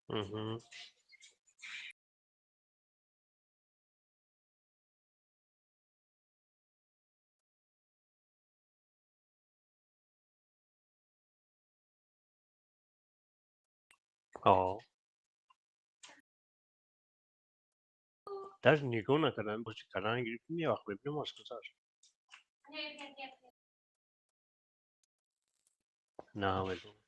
Угу. О. Даже нигоҳ накардам, бочи кардан гирифтем, як вақт мебинем аз гузашт. Намедонам.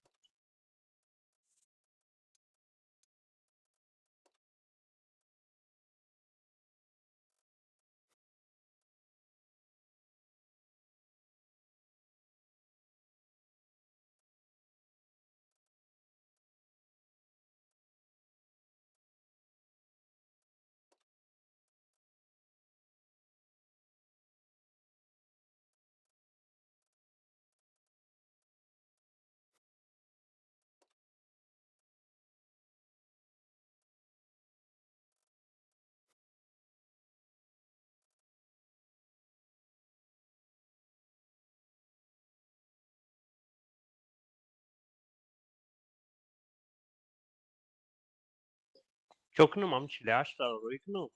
Чё кунам, ам 48-таро рӯй кунам?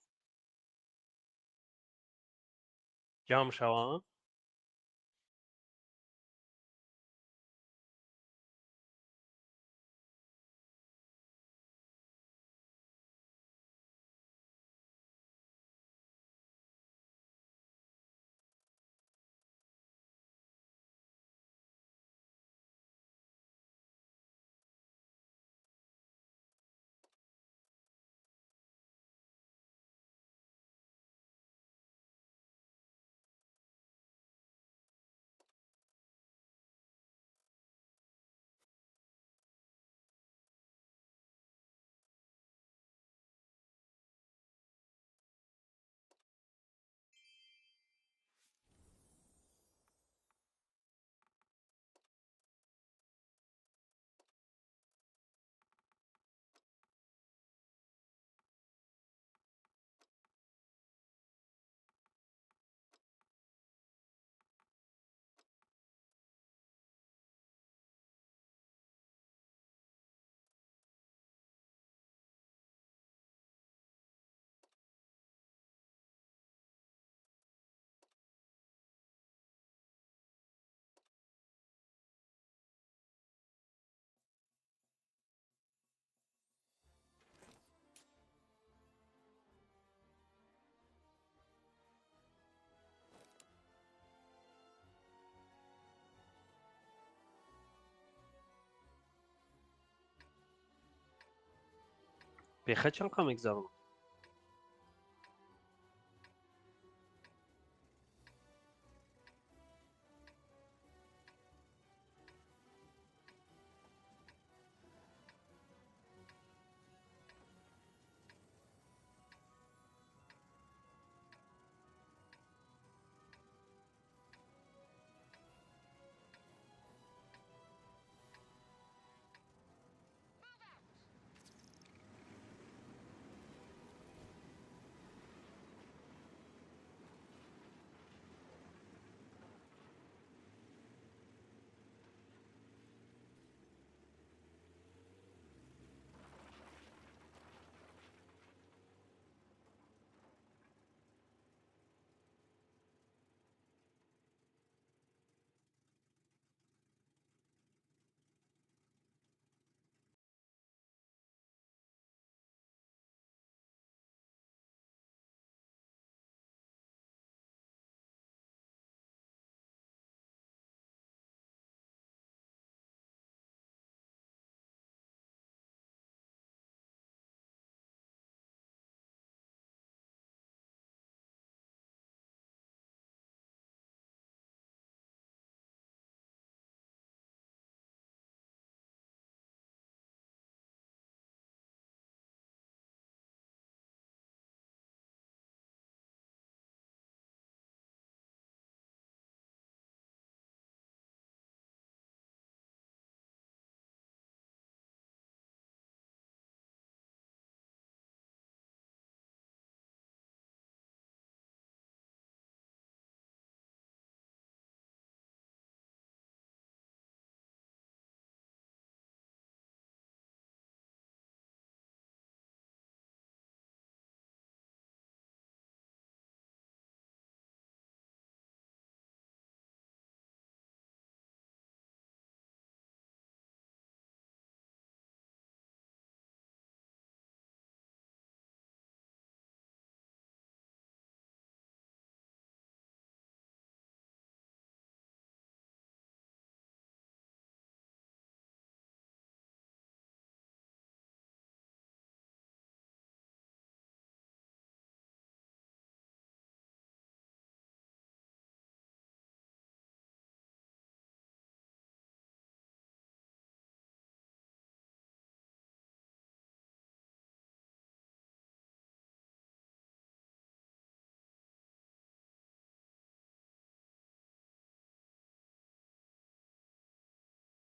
Ҷамъ шаванд? Беха чанд қа мегзаронам?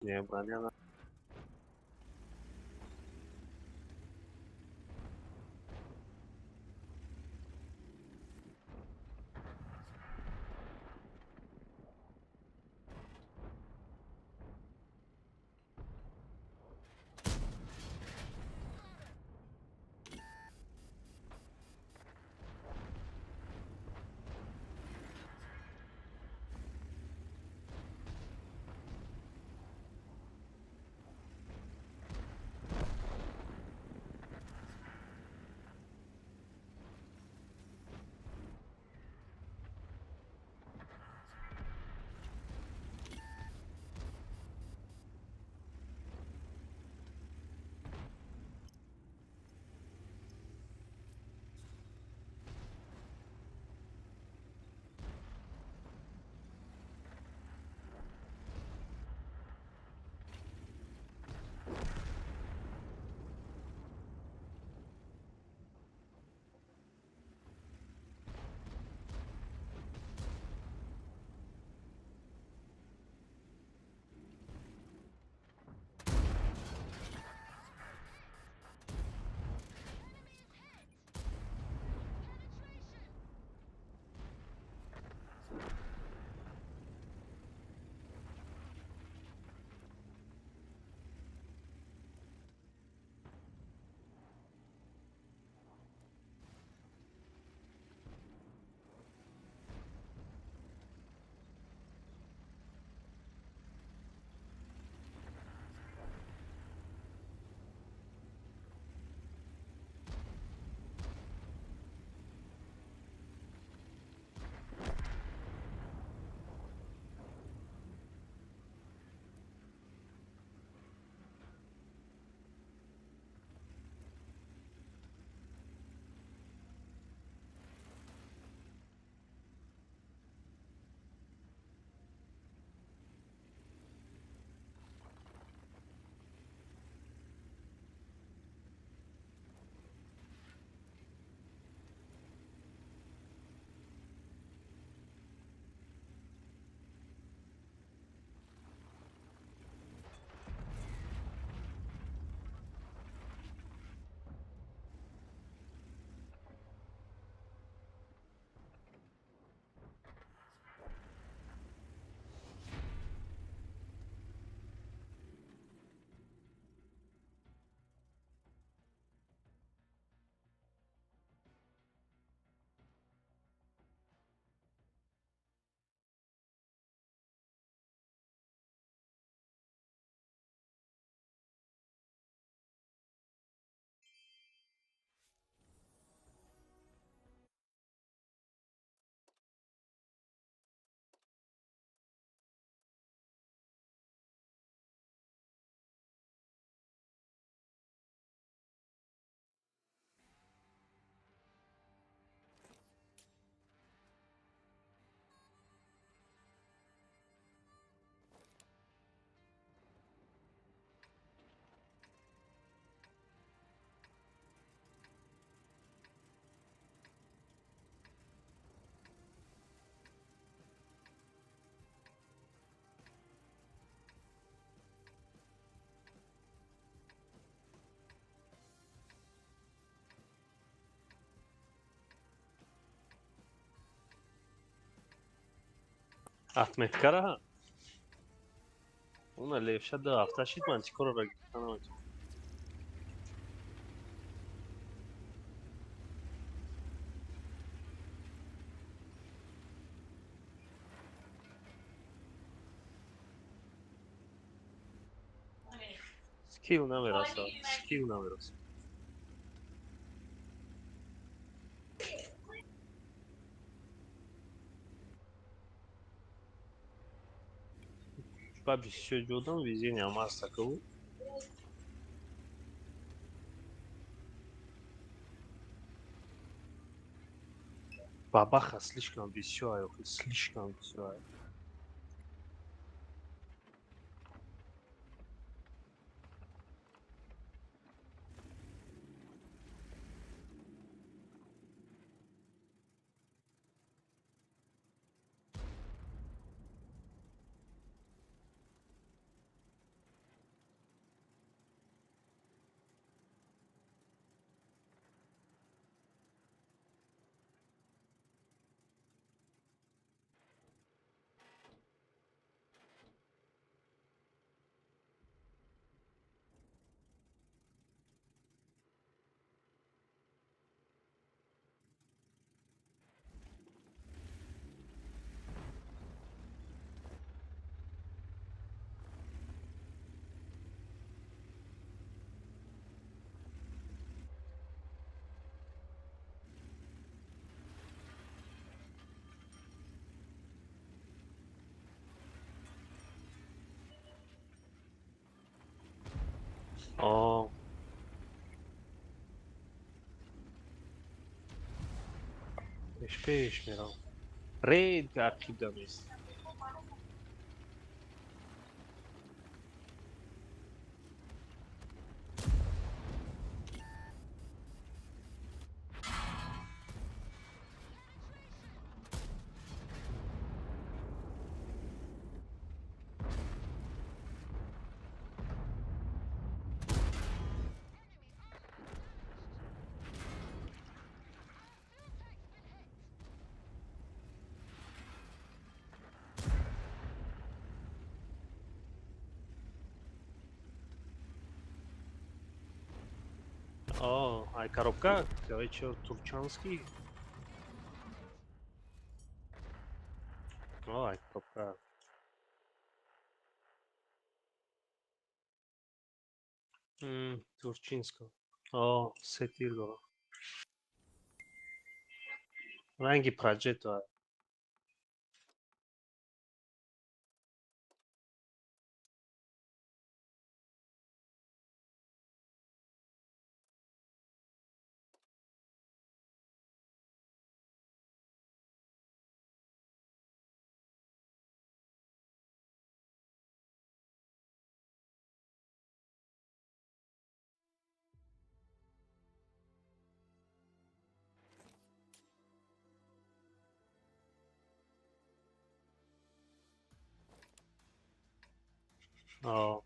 Не, броня. Отметкара? Уна левша да авташит ман чикоро ра гирифта наметавонам. Скилл намерасад, скилл намерасад. Ба бисёр ҷодам везение ам аст аку. Бабаха слишком бисёр ай, охи слишком бисёр ай. О, пеш мерам. Рейд ақибда нест. О, ай коробка, короче, турчанский. О, ай коробка. Турчинско. О, сетир дора. Ранги проджето. О.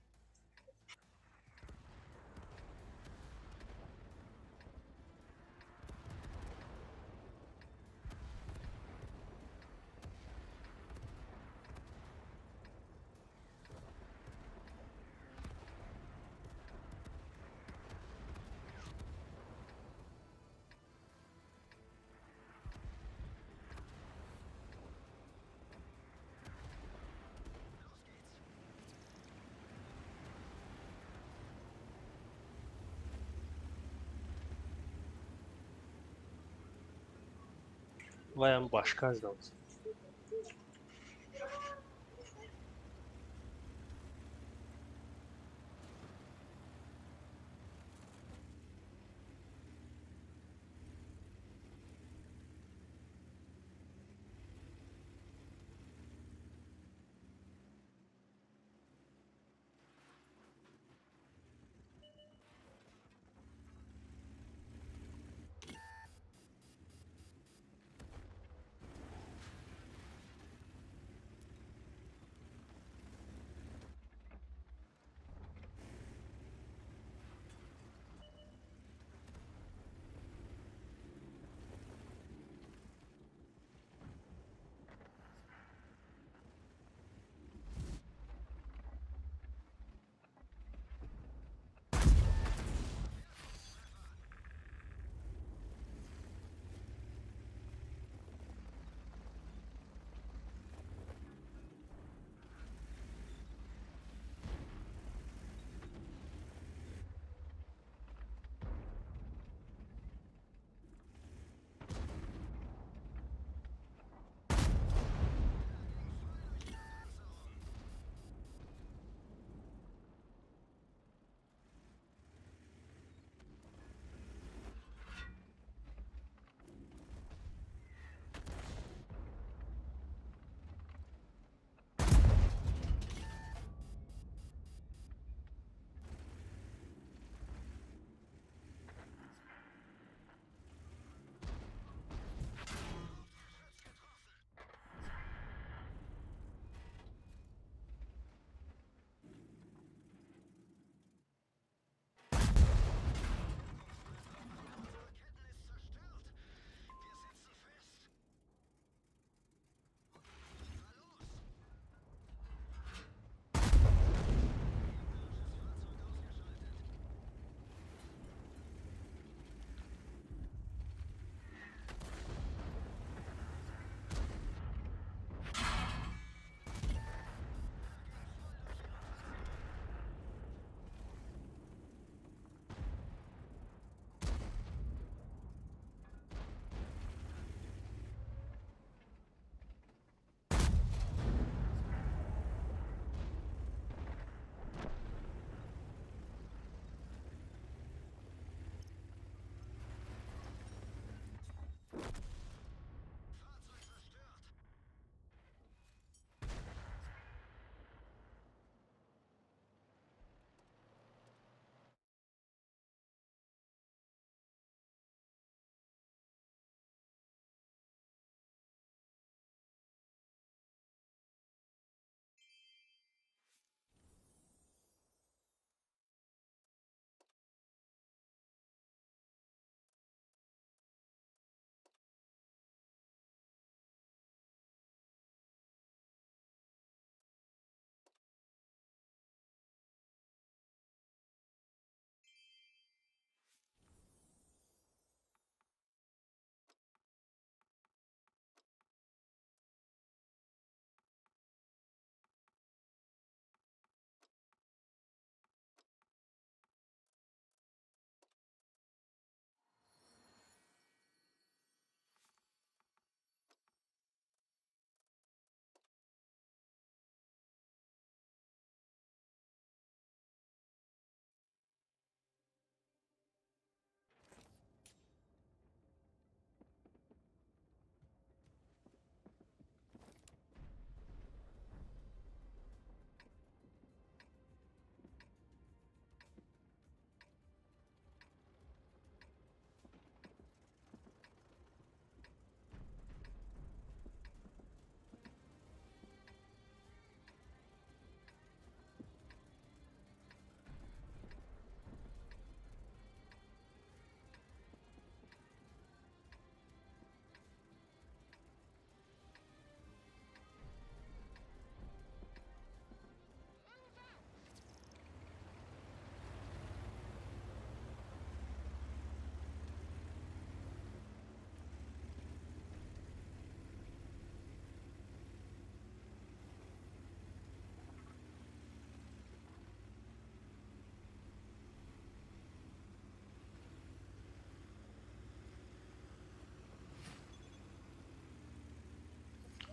Ваям башка ждался.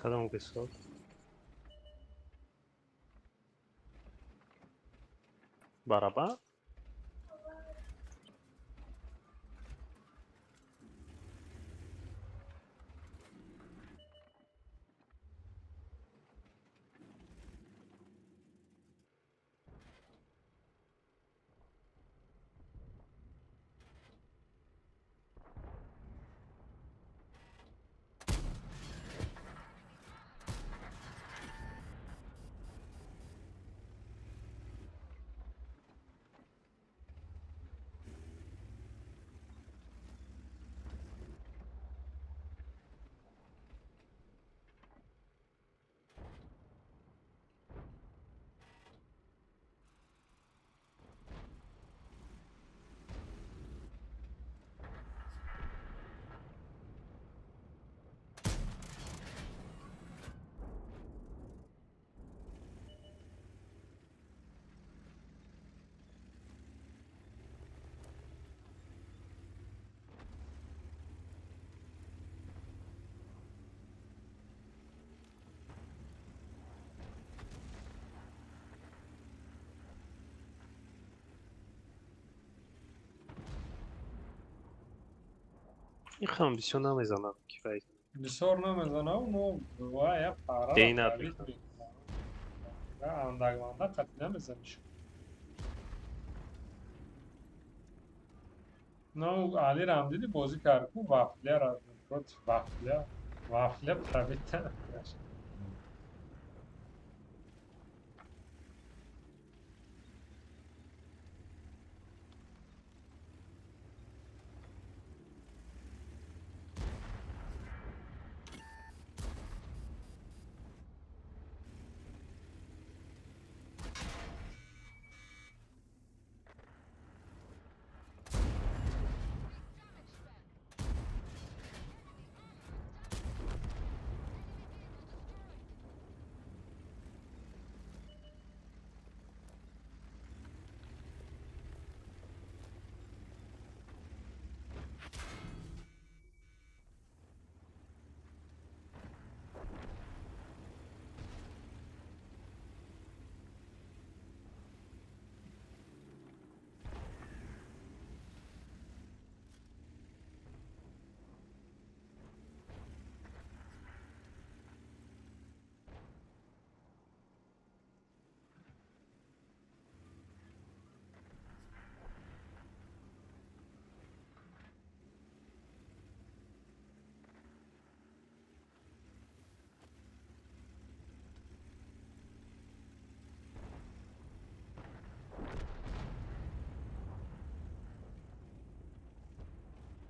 Кадом кисо? Барабан? Ихам бисёр намезанам кифоят. Бисёр намезанам, но бывает пара. Дейнат. Андагманда қатъи намезаниш. Но Али Рамдиди бозӣ кард ку вафля против вафля. Вафля пробита.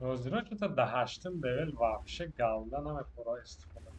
Розиро что-то до ҳаштум левел вообще галда намепора истифода.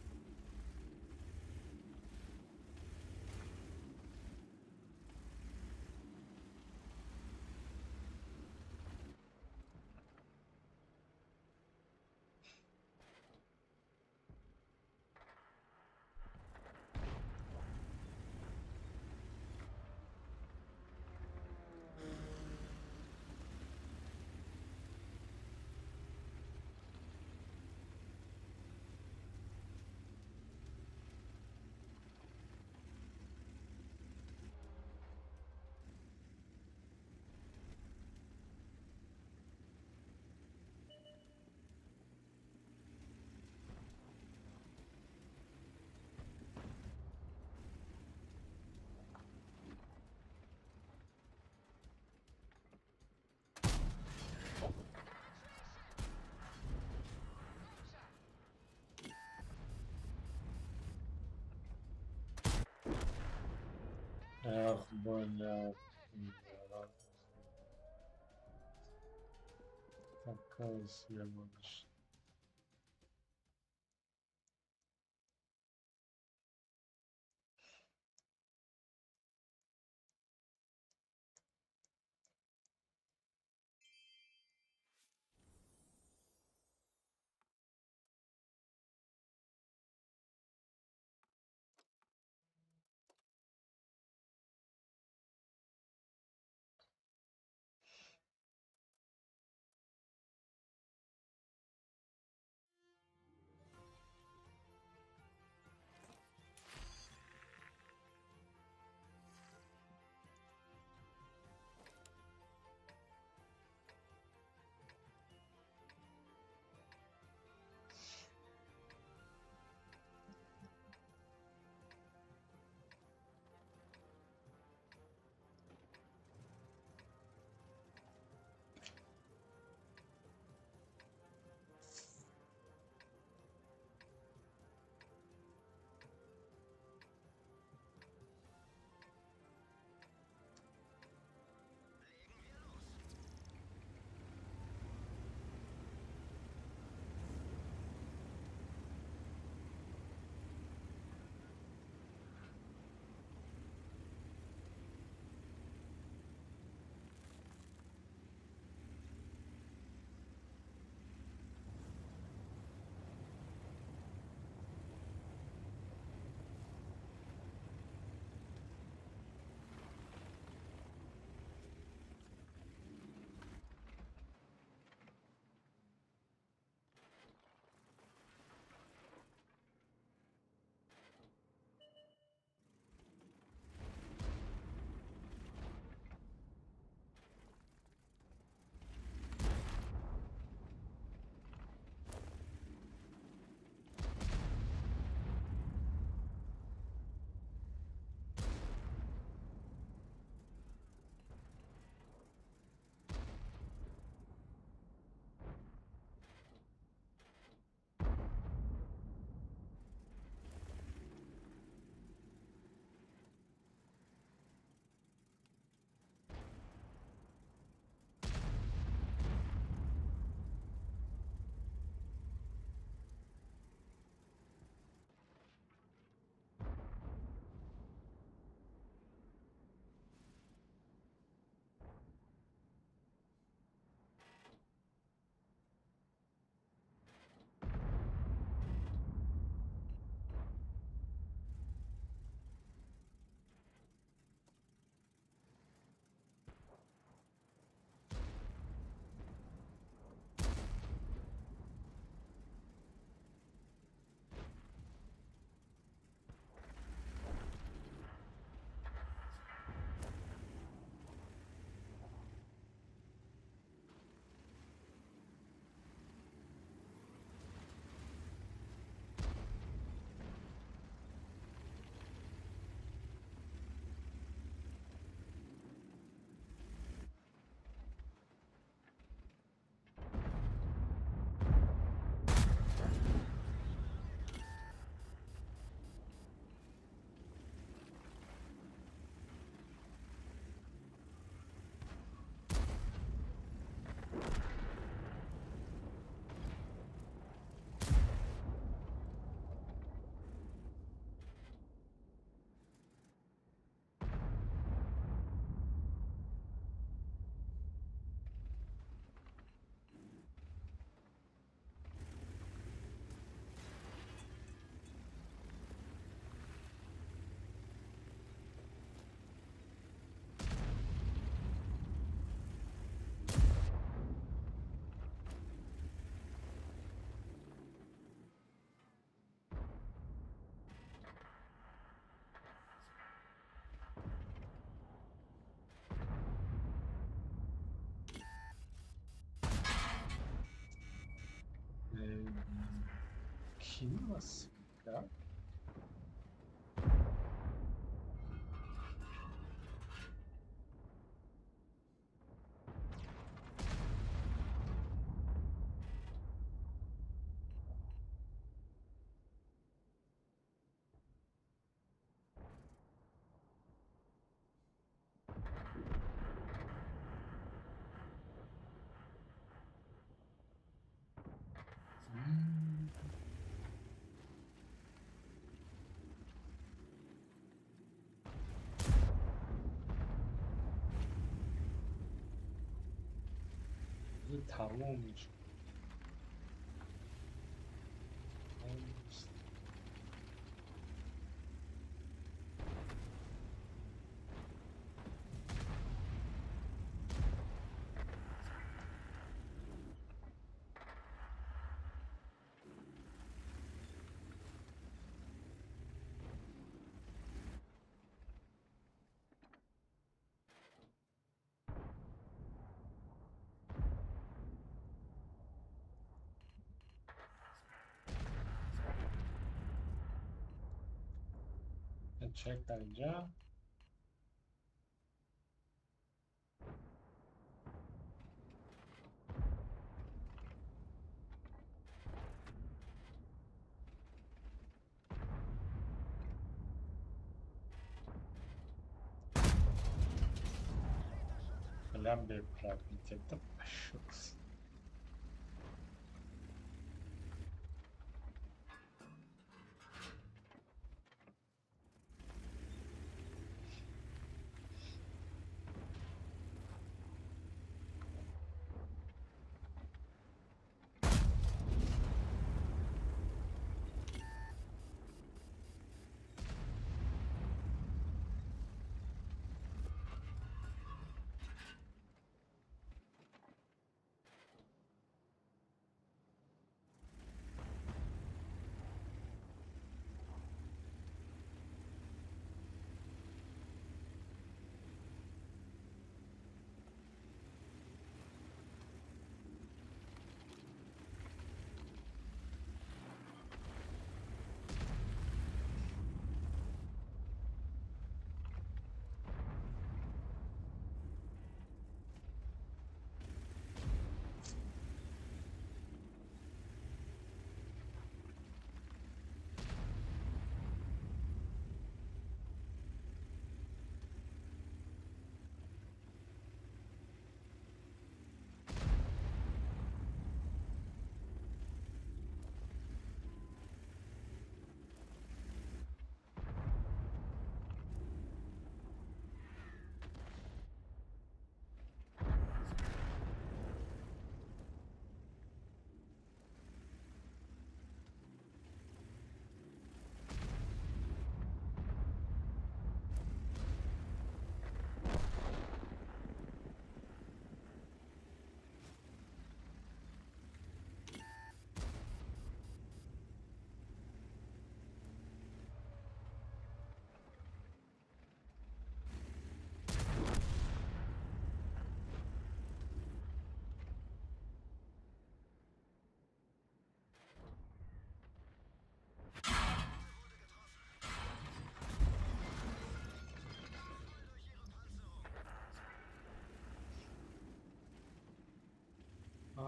Эх, блядь. Такая съебаныш. Кинулась, да? Тамом мешуд. Чек дар инҷа. Хелеам бепробитие-та пашукс.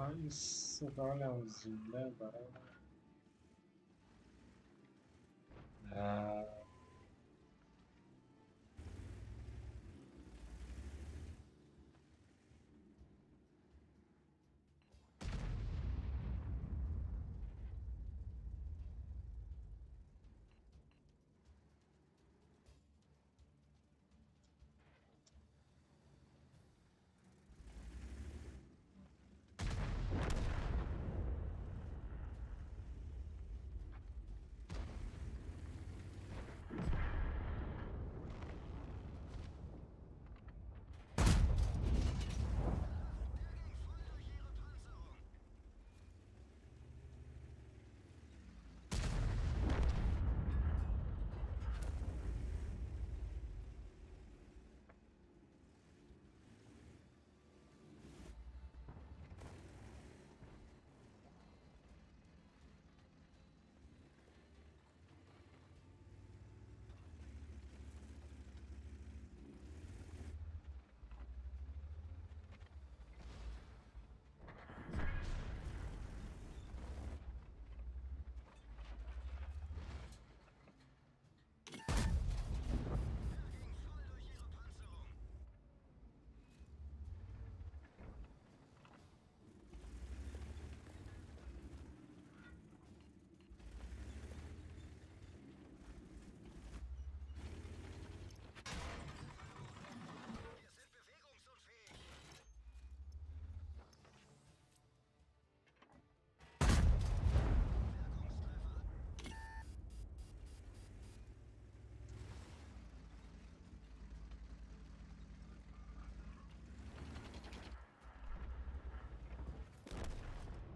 Ин сугалам зинда барои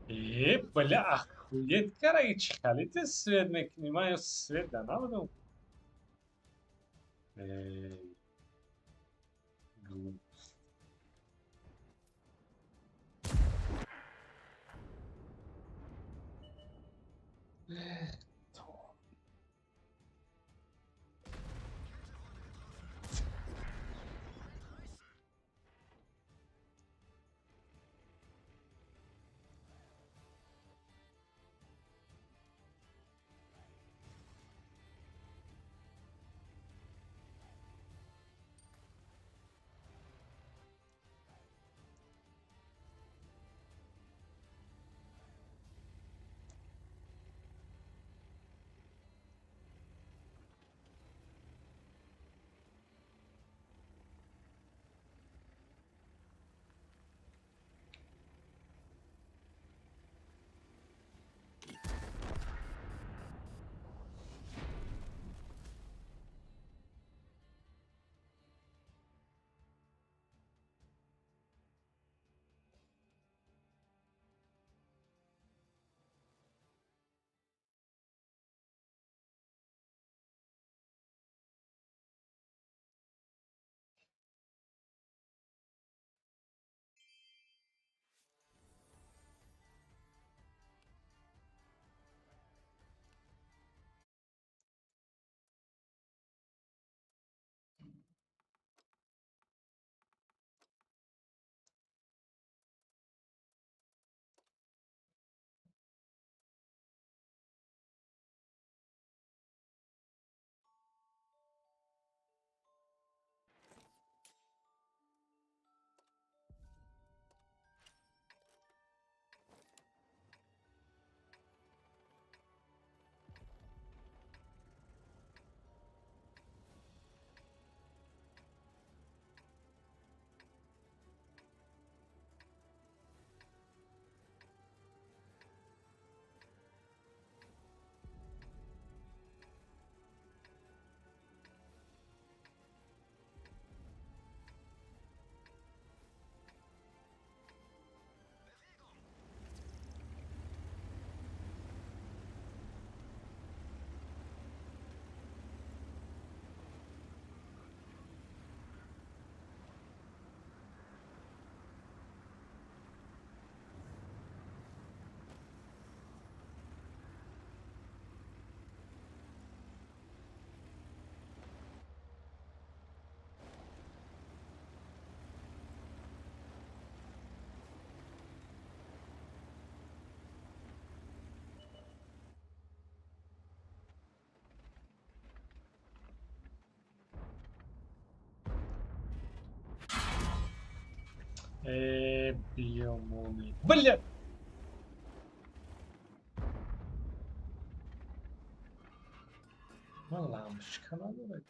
Э, бля, охуеть, кара, чӣ хали ты свет мекунӣ? Ман ё свет да набудам. Эй, глупость. Эх, то. Э, биё молния. Бля! Ман лампочка надорад.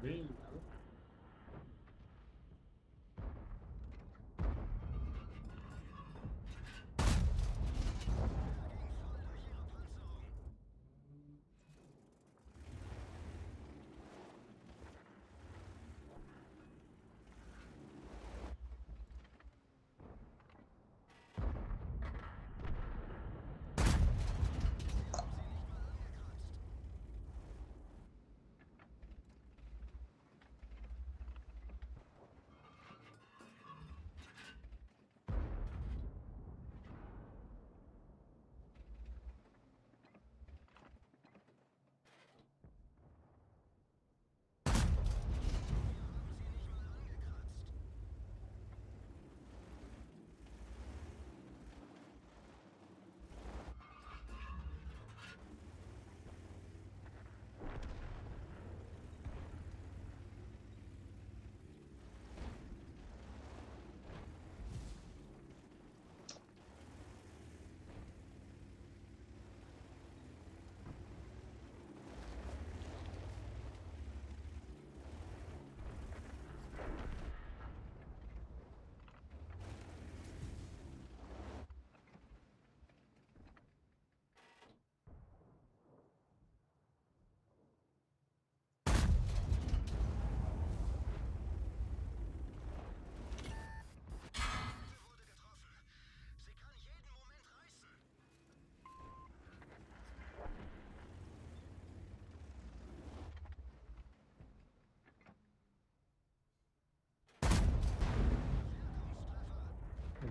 Бомбей.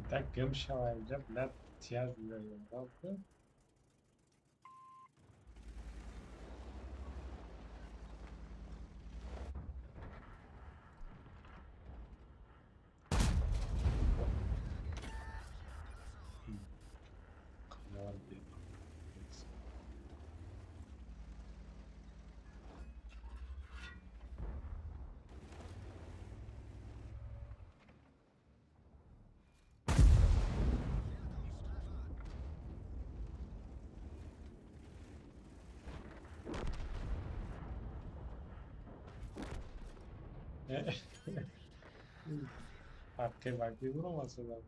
Так гим шава инҷа, блядь, тяж меояд. Ҳаққи вакил масалан.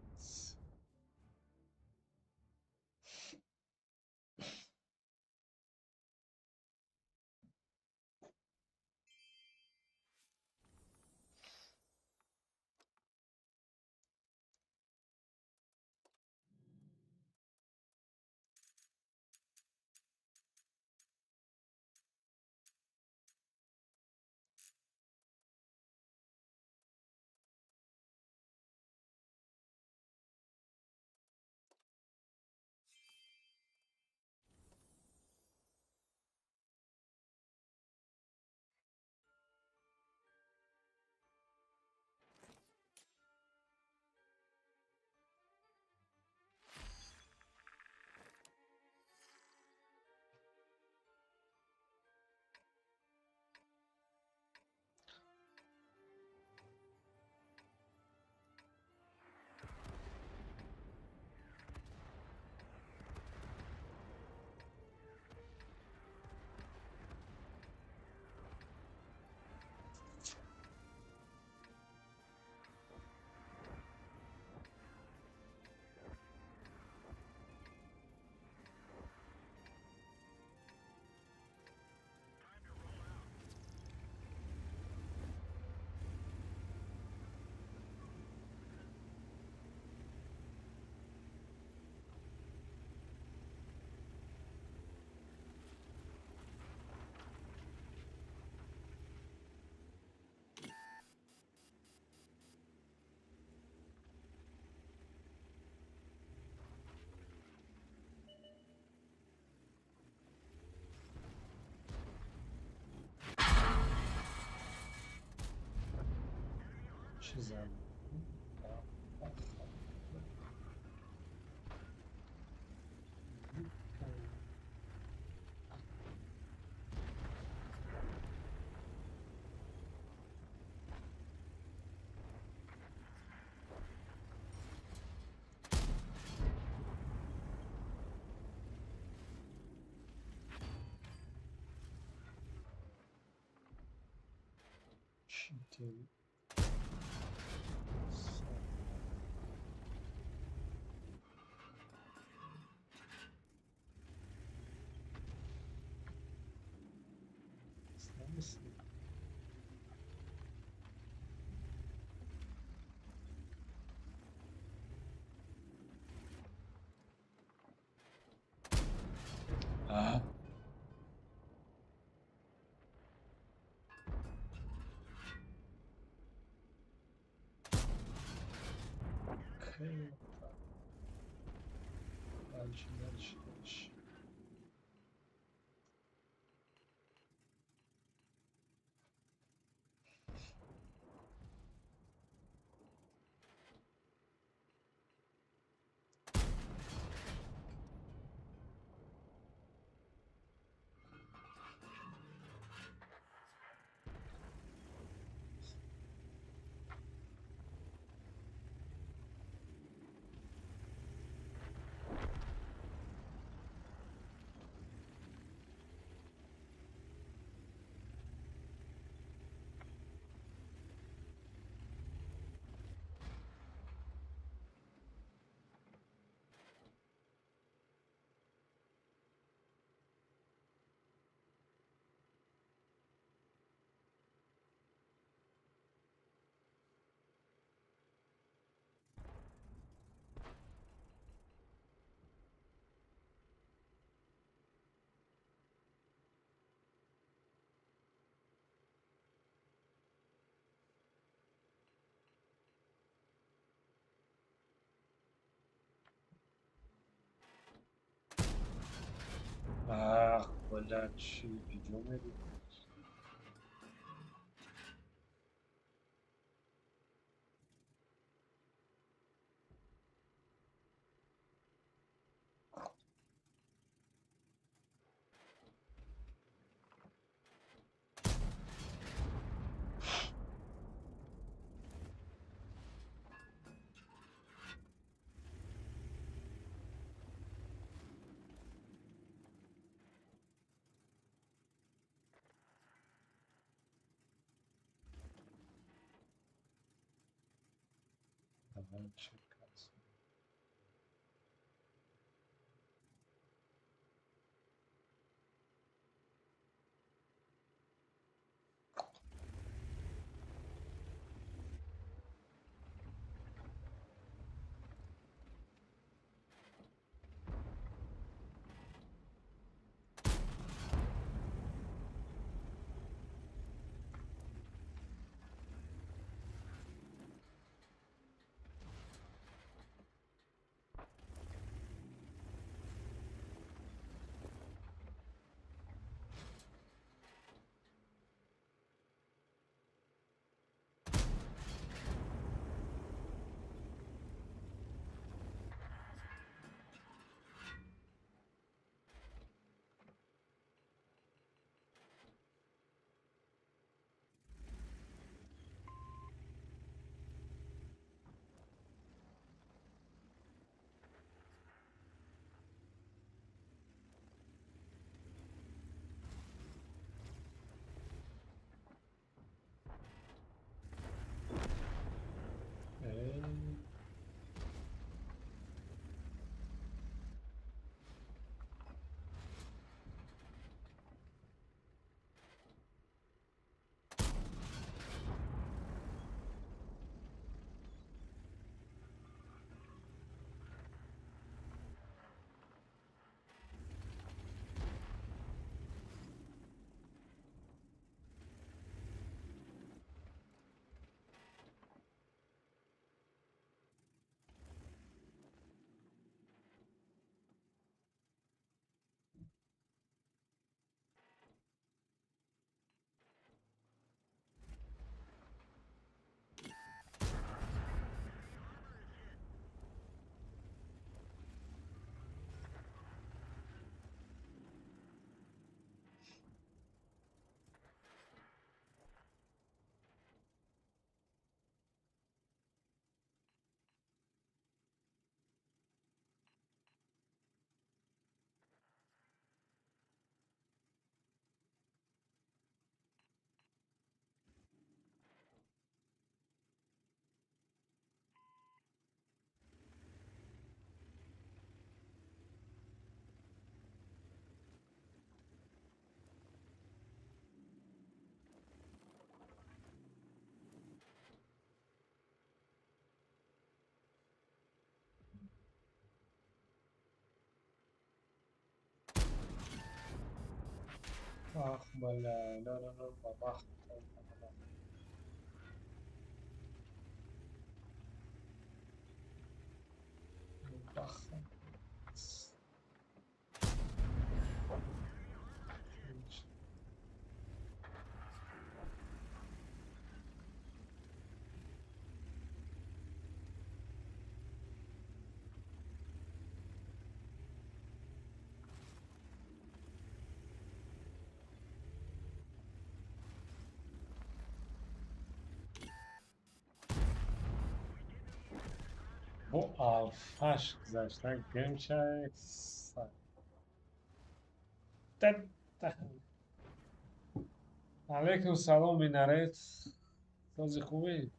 Чӣ зад? Ки смысле? А? Окей. Дальше, дальше, дальше. Ах, блядь, чӣ видео медид? Давай чекать. Ах, бля, ля-ля-ля, бабах. Бах. Бо алфаш гузашта гимчай. Алейкум салом, минарет. Сози, хубӣ?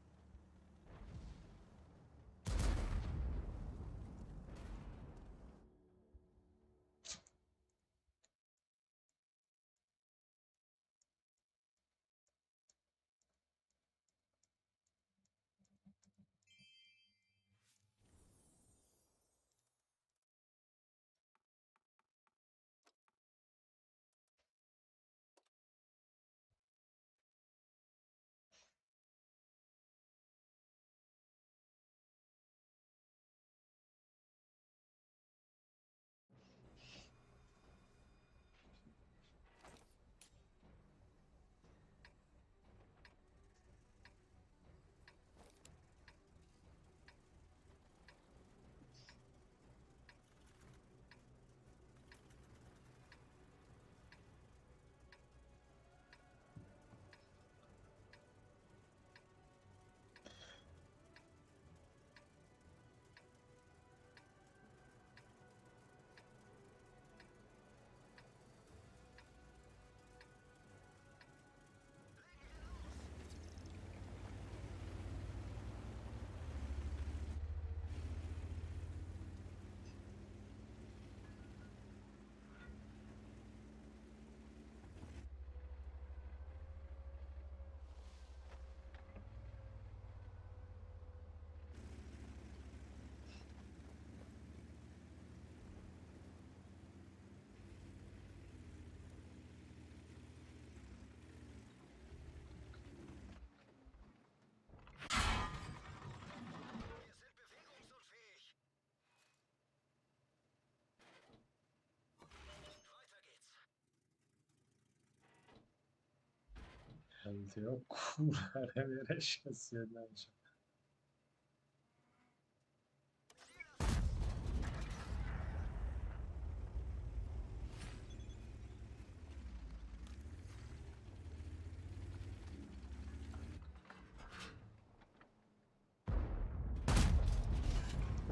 LTO curare вереше наша.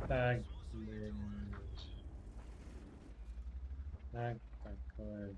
Так, блин. Так, такое.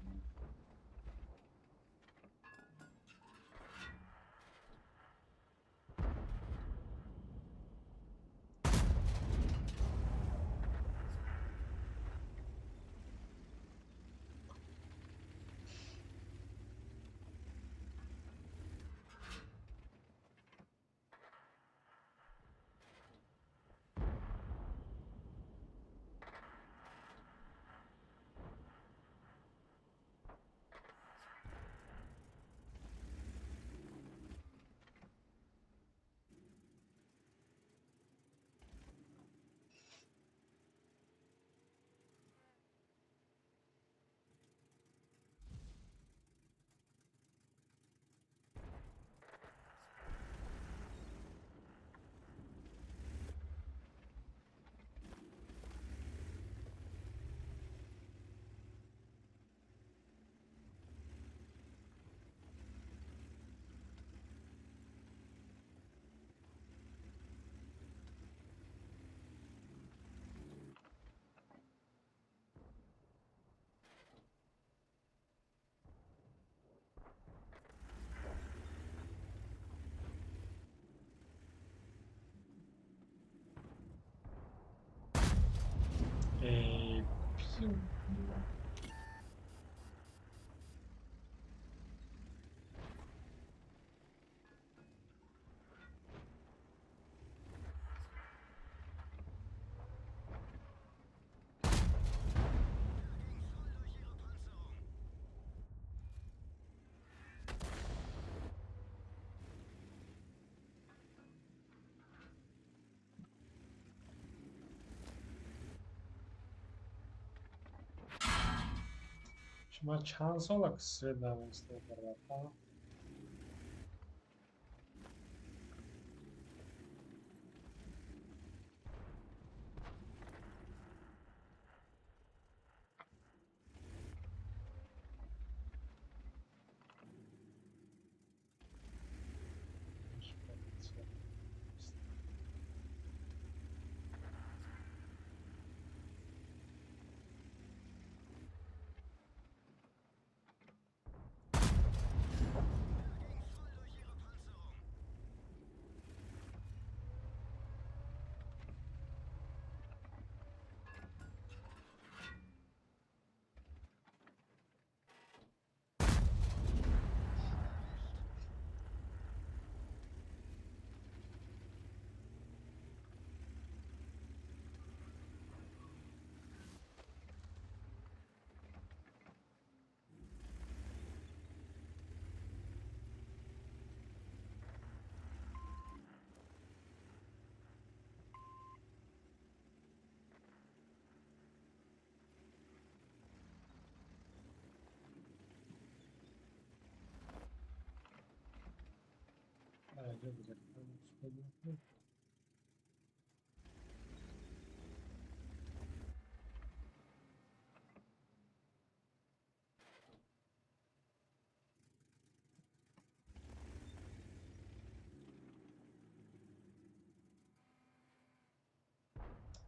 Ман чанд сола ки свет намеистод дар ватан?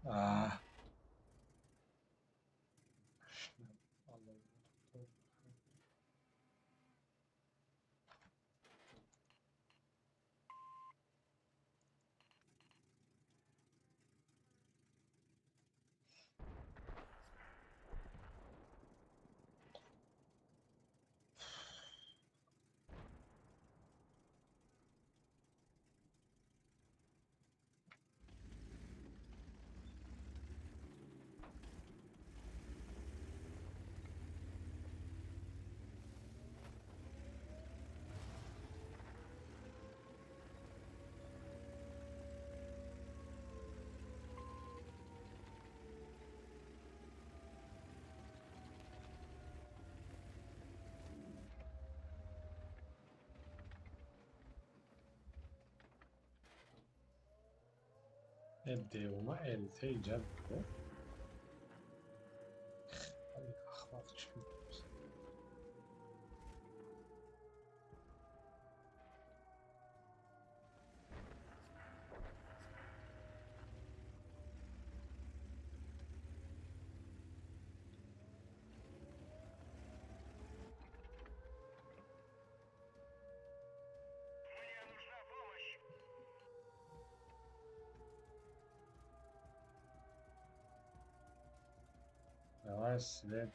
Ah. Девума ЛТ иҷад буд. Ахмақ чӣ мепурсад? Давай свет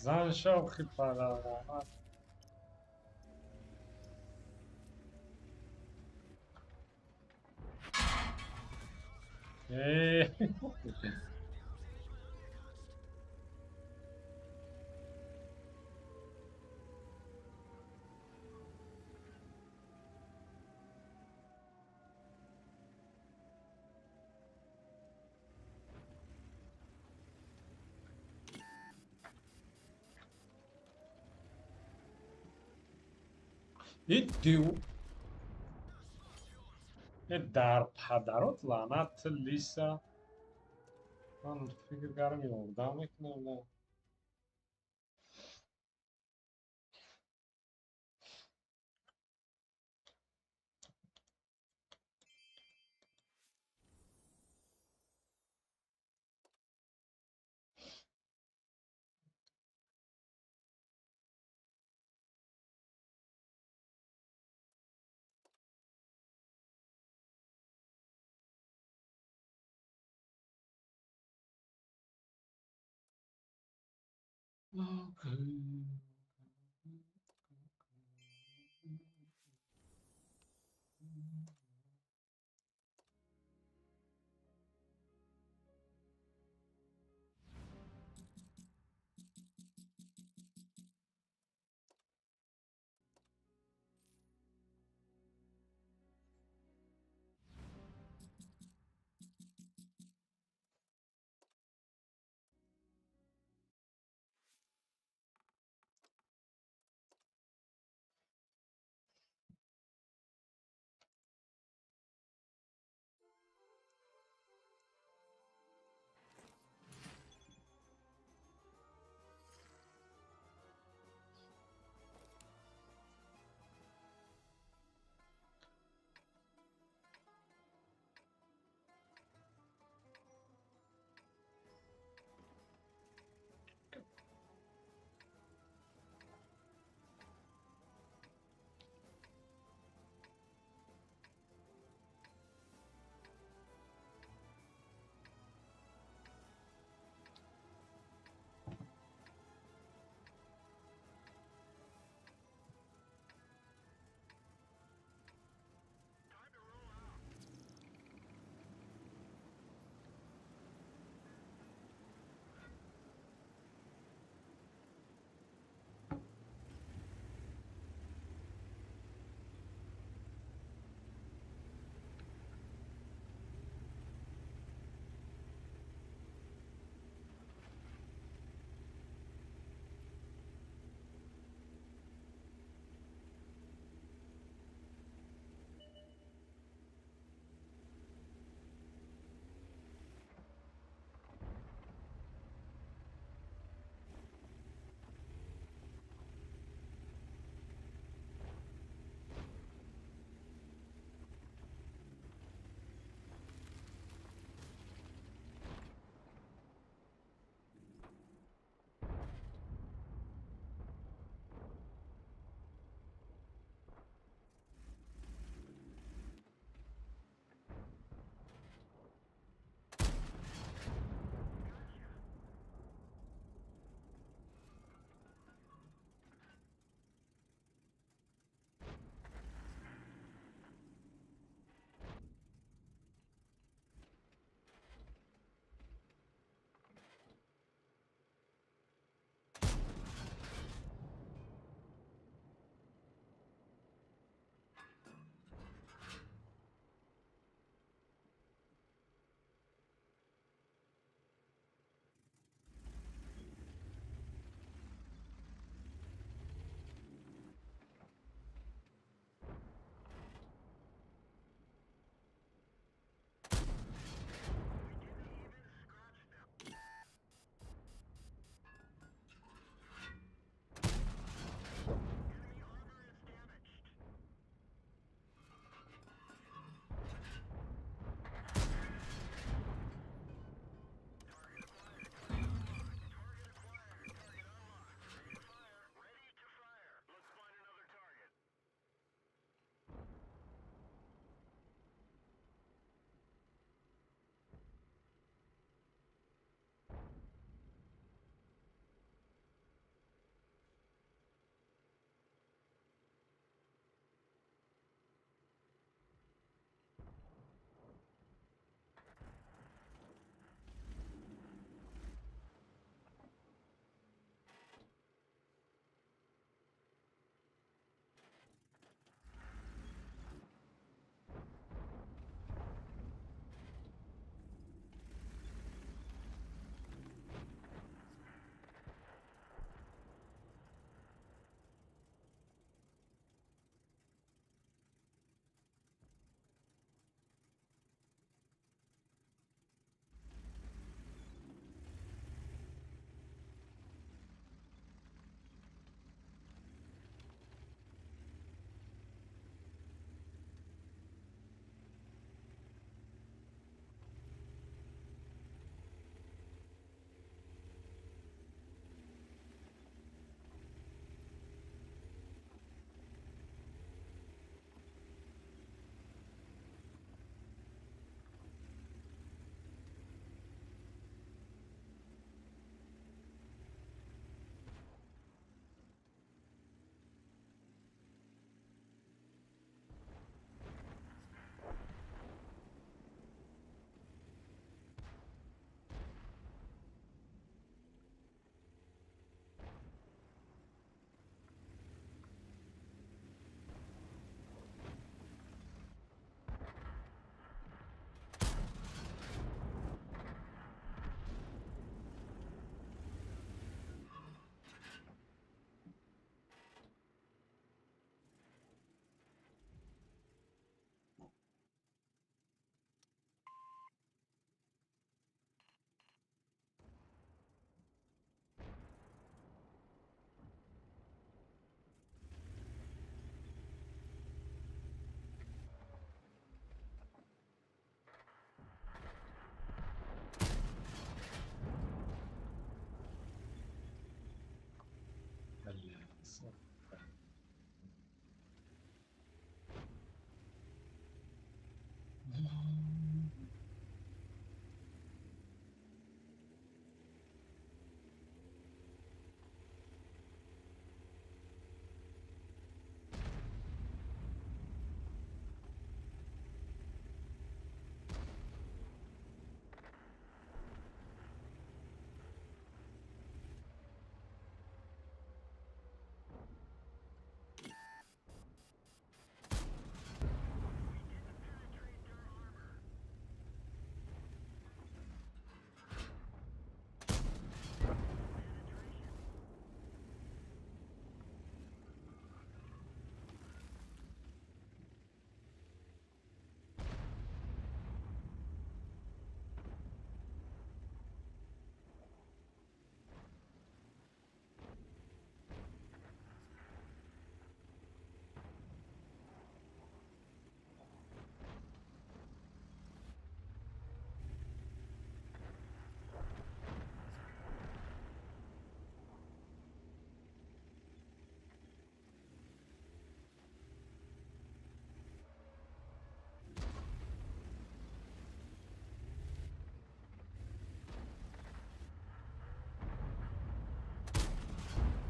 Зан шохи паралама. Дар падарот лаънат лиса. Ман фикр кардам ёрдам мекунам. Окей.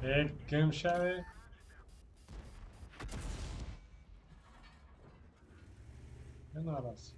Э, гум шаве. Нарас.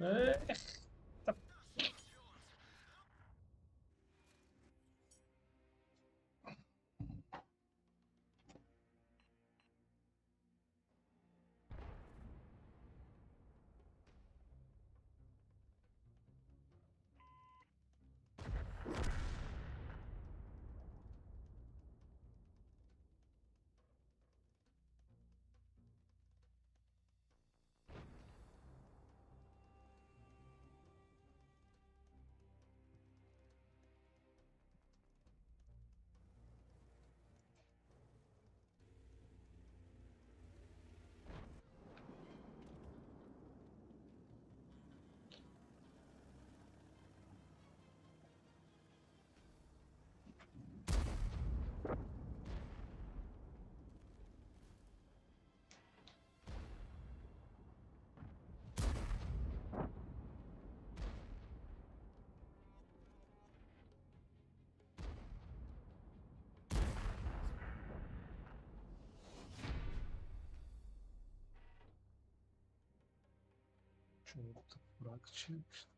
Эх. Чорта практически.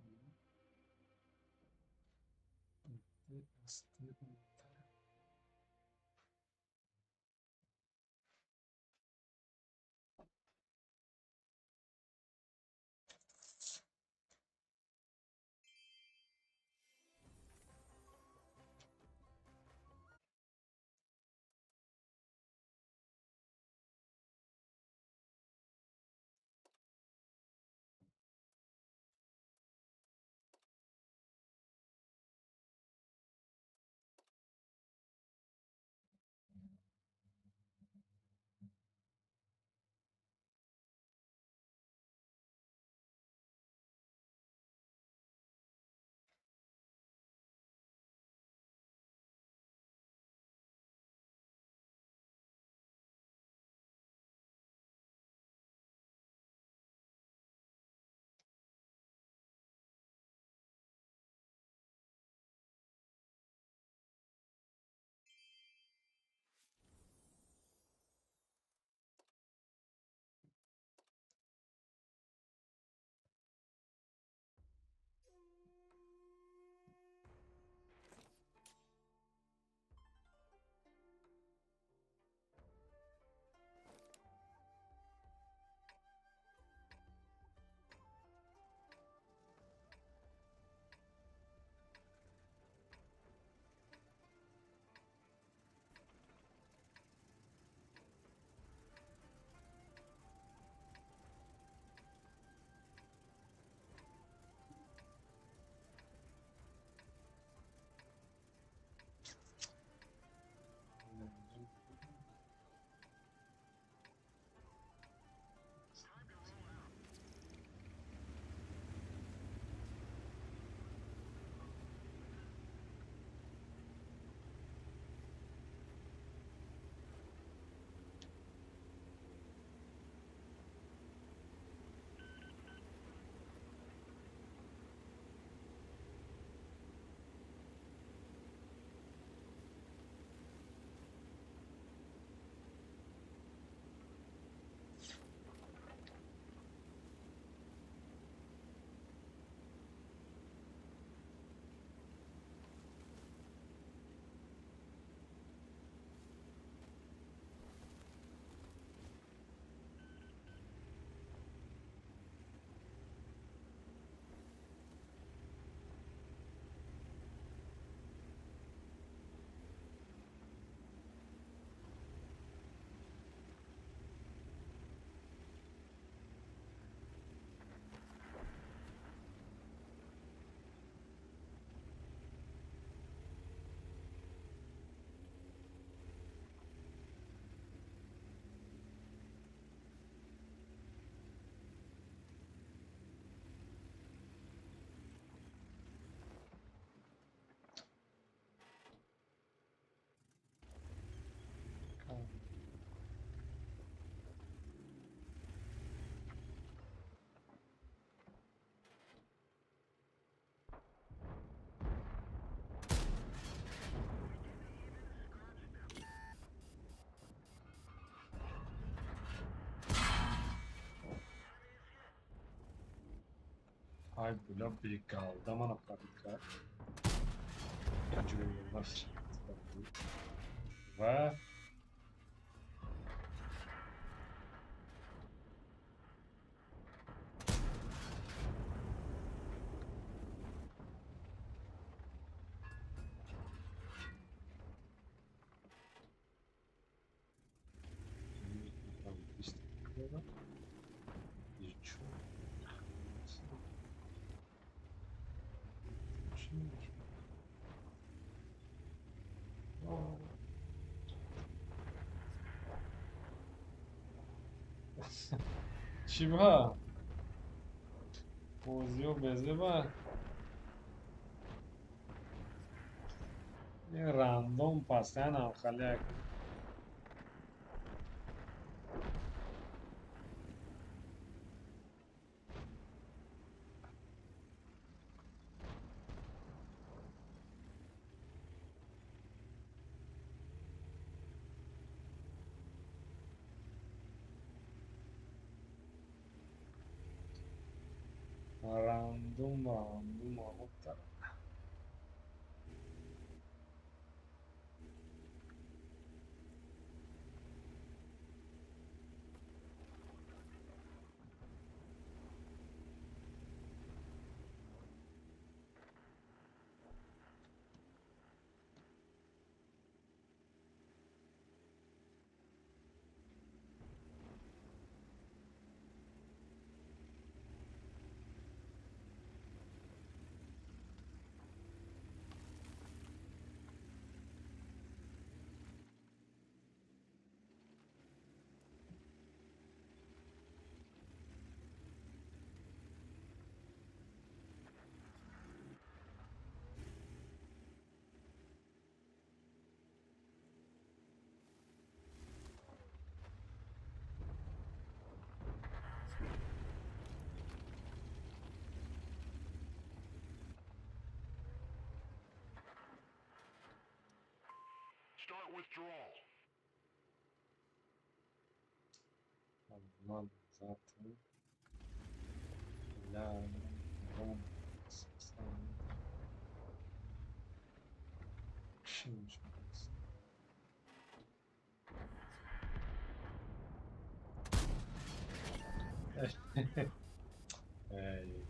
Ай буля бегалда мана пробить кард. Ва чӣ ба? Бозиё безеба? Ин рандом постоянно халяк. Рандом, рандом, вот. Start withdrawal. Ман завтра. Ля, ром, чӣ мешавад? Эй.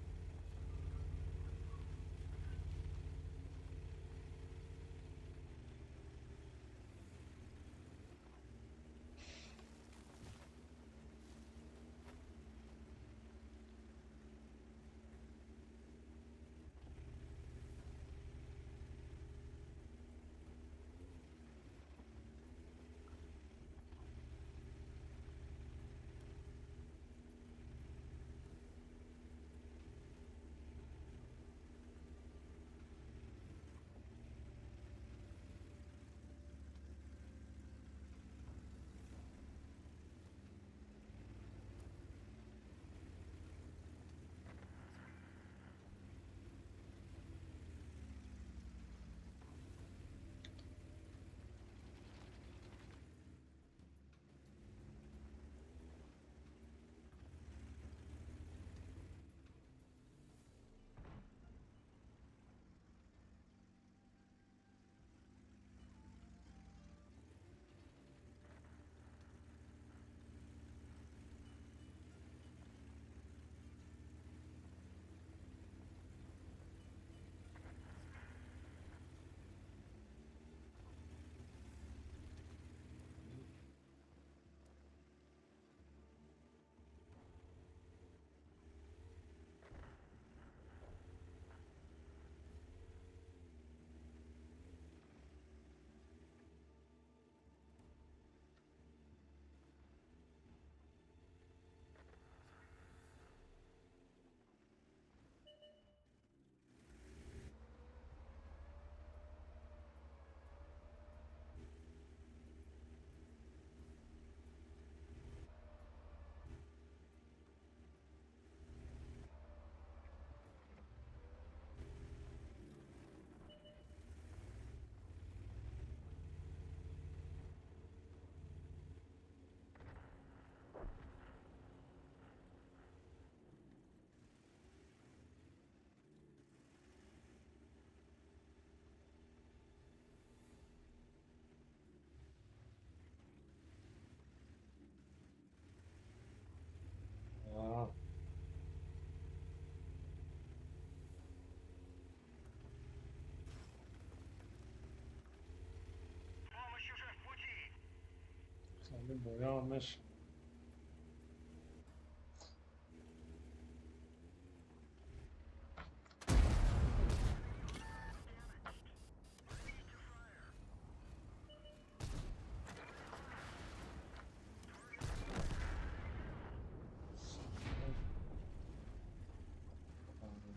Ҳоли боям мешавад.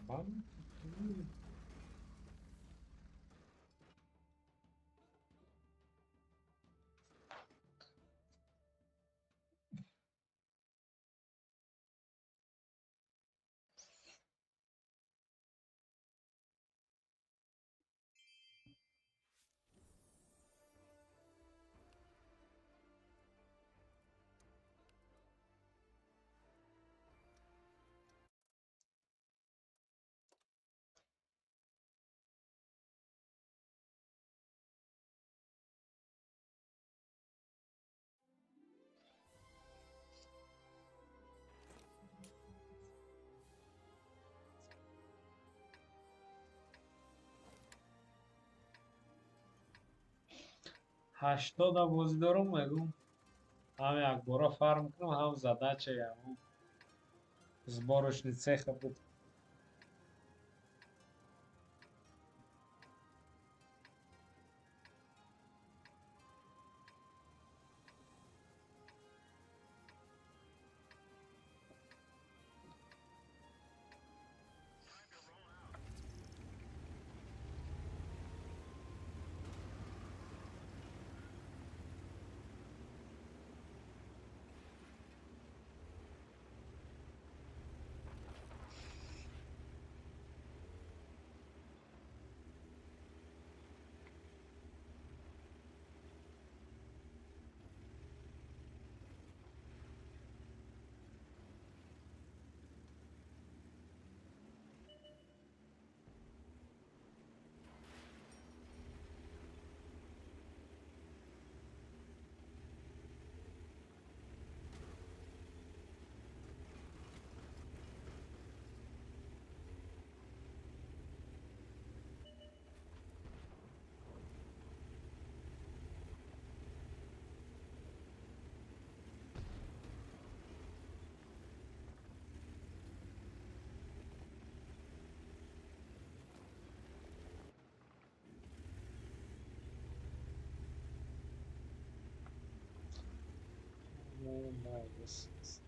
Барабан. 80 бозӣ дорам, мегӯм, ҳам якбора фарм кунам, ҳам задачаи ҳамун сборочный цеха буд. Nice.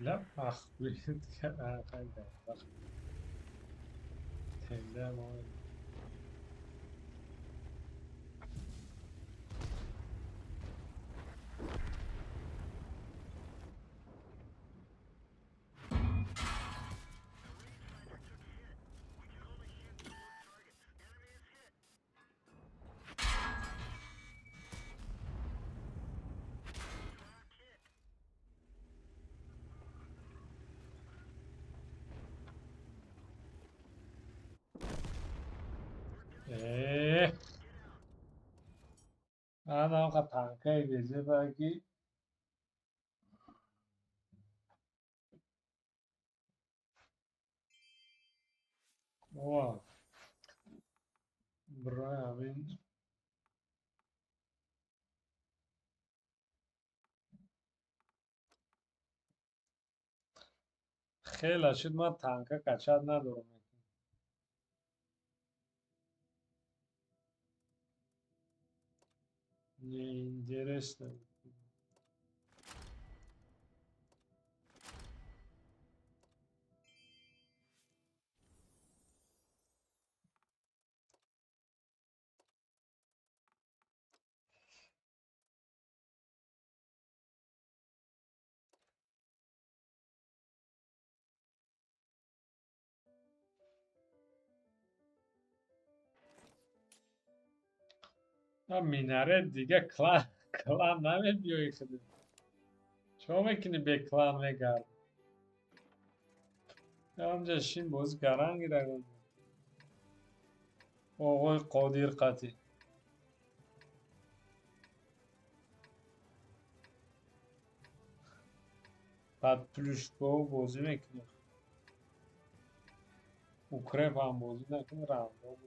لا Ва барои ҳамин хеле шуд, ман танка качат надорам. Неинтересно. Минарет дига клан намебиёи худат. Чо мекунӣ бе клан мегардӣ? Ҳамҷа шин бозӣ кардан гирад. Оғои Қодир қатӣ. Баъд плюшко бозӣ мекунӣ. Укреп ҳам бозӣ накунӣ, рандом.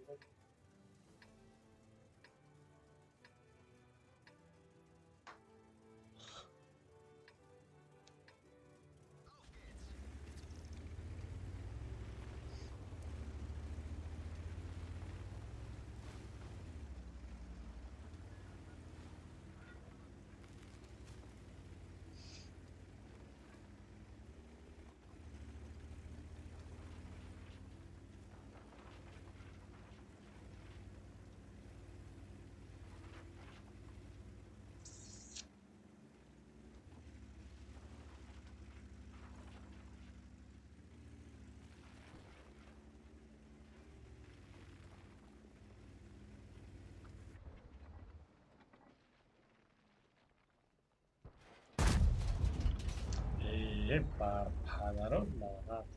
Бар падарон лаънат,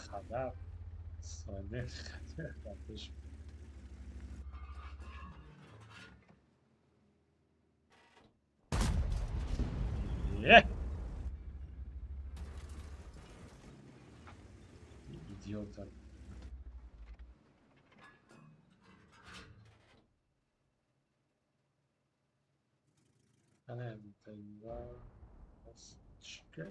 қадар сония хатир. Идиота. Ана чика.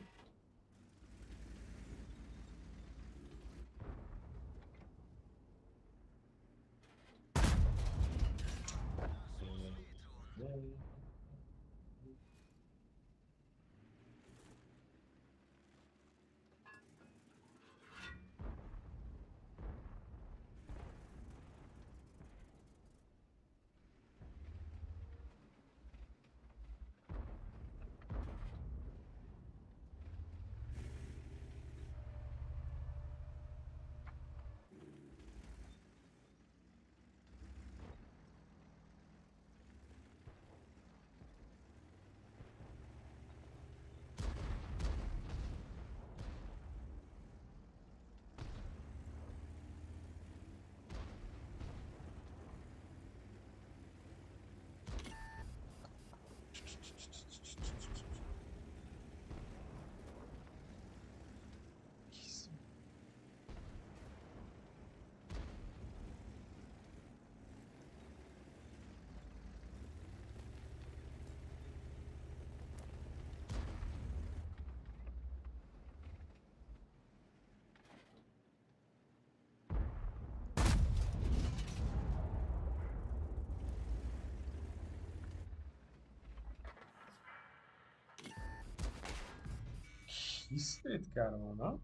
Кистет кармана?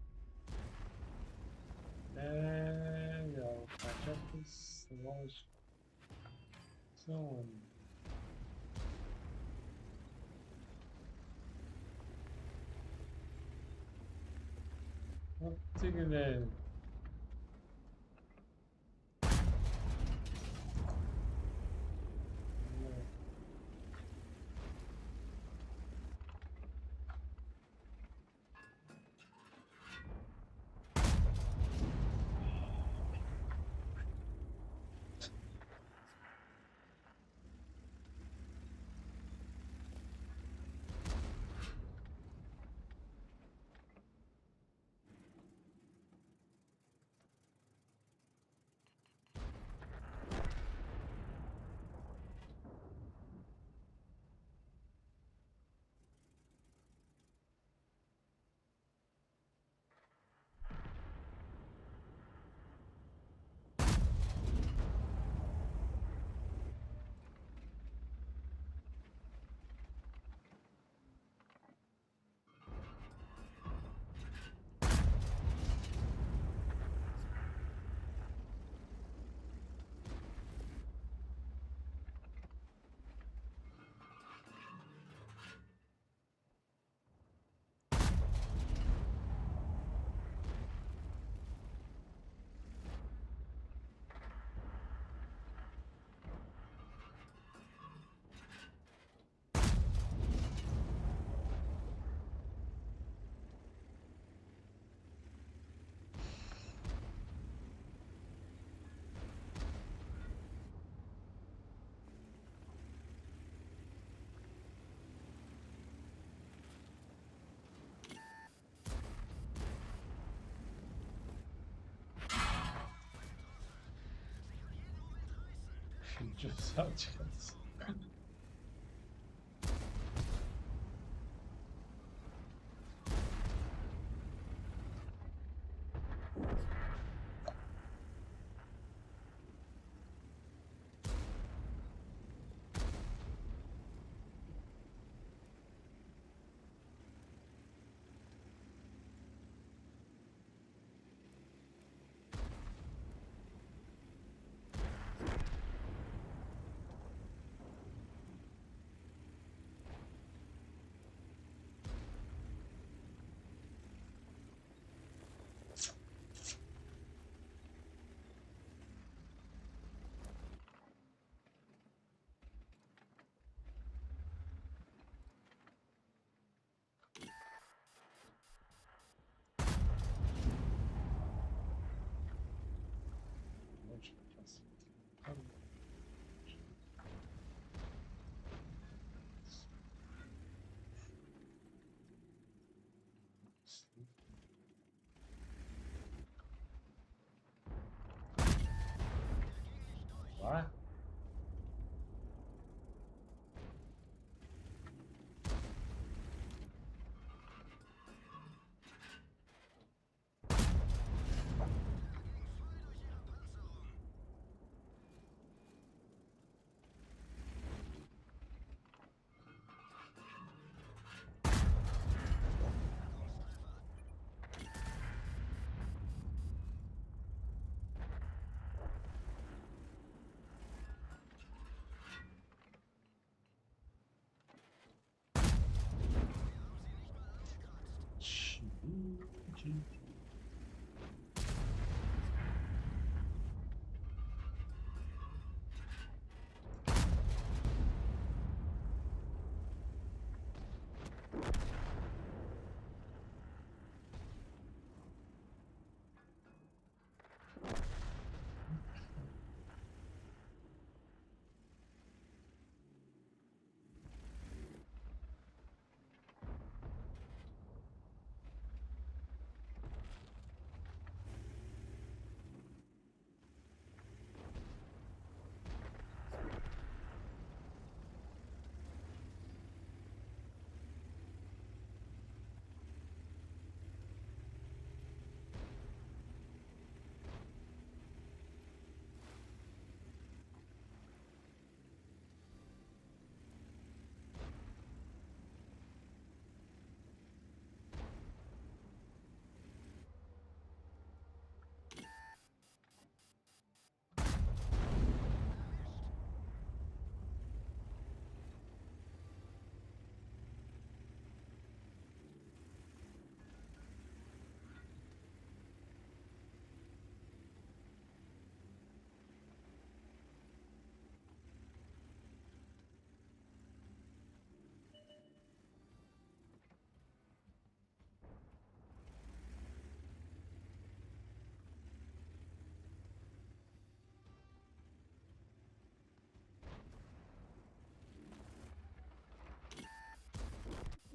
Я хотя сволочь. Сон. Вот ты где. 50 saat çıkarız. Очень красиво. Два. Чи-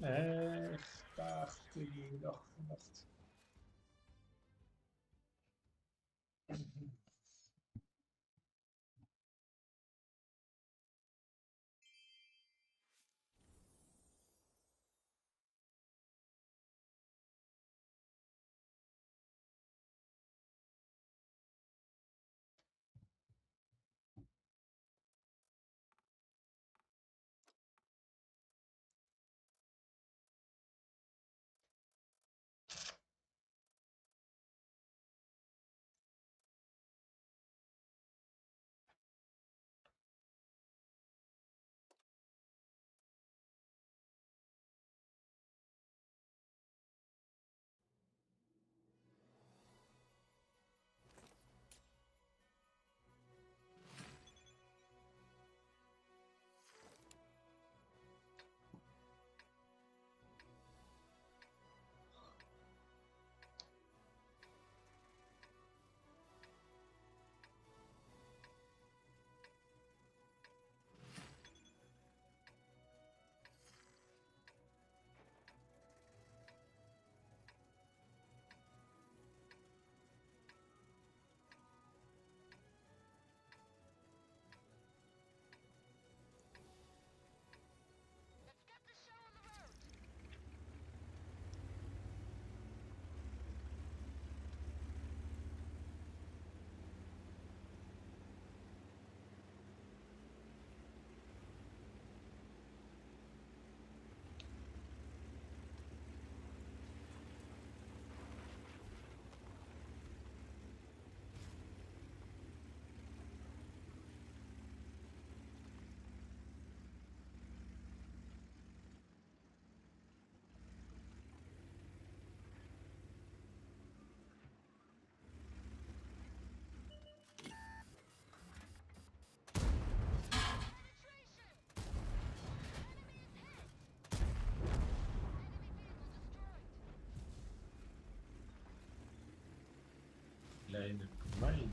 Эх, ах ты, ах, ах ты.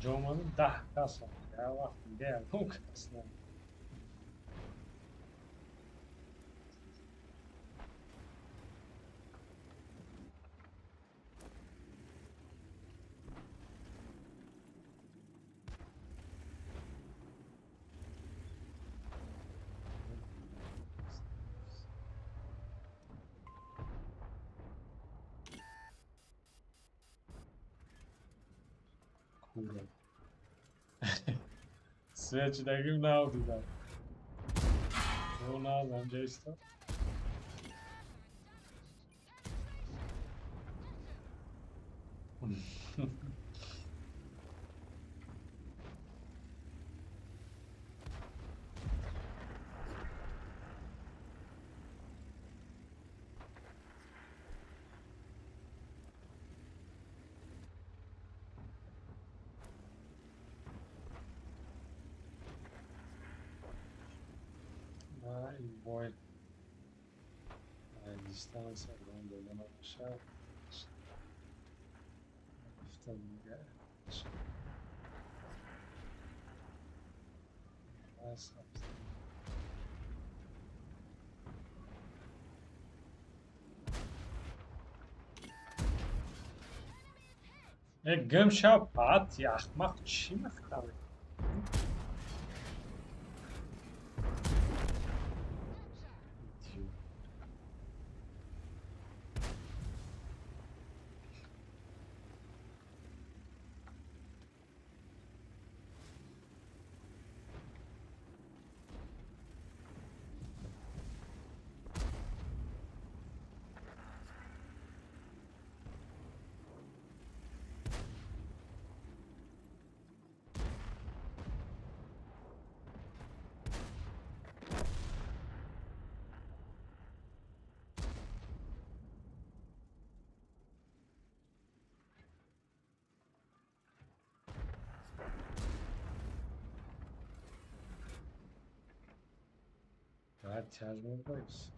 Инҷо омадам, 10 кас омад. Як вақт дига ягон кас набуд. Кура. Свет шудагим нав дидам. Ӯ нав анҷа истод. Ин бой дистанция рон дода намешавад. Гуфта дига. Бас. Э, гим шав, пати, ахмақ, чӣ мехӯрӣ? Бояд тяжмо бойс.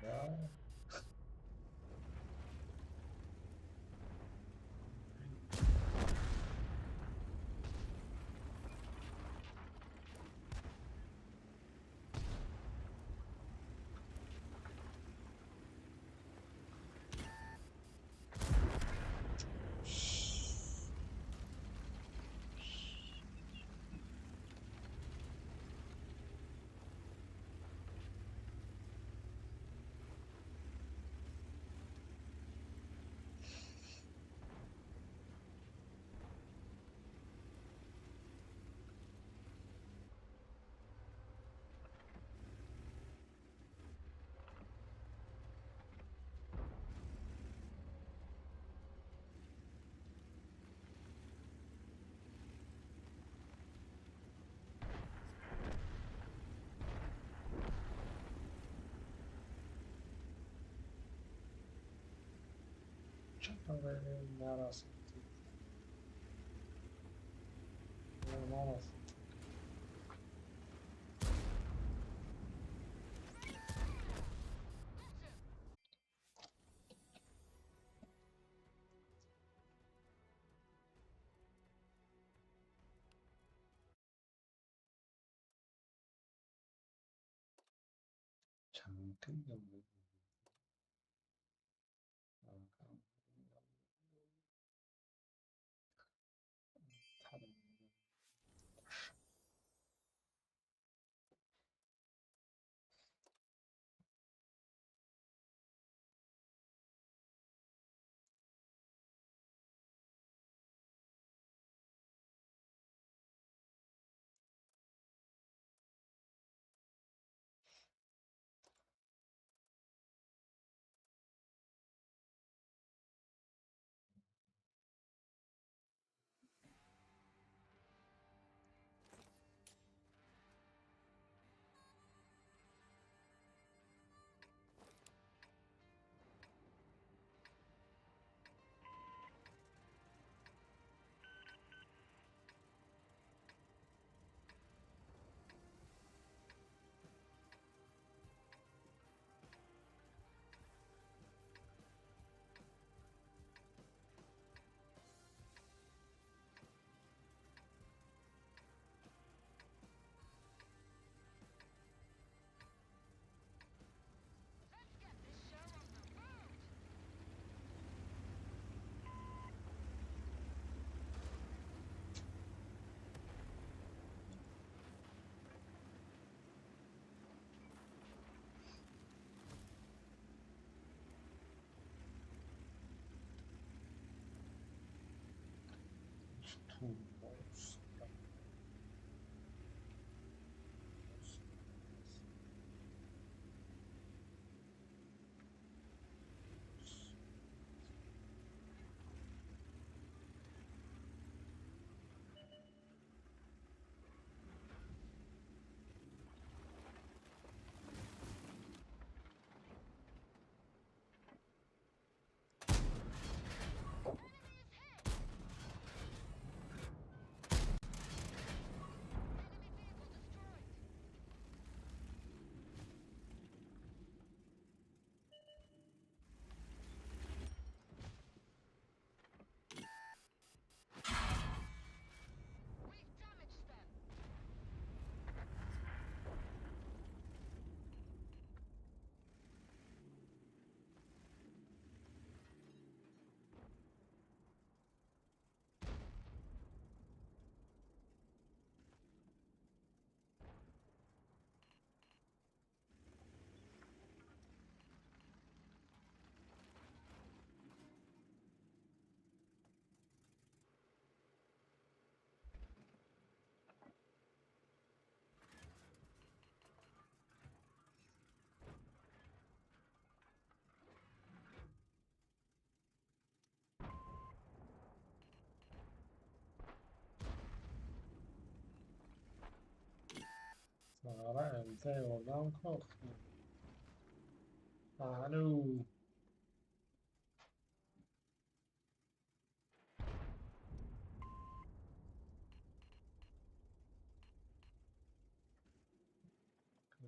Да. Нарасид. Нарасид. Чанқи. Сара МТ ёрдам кохт. Алло.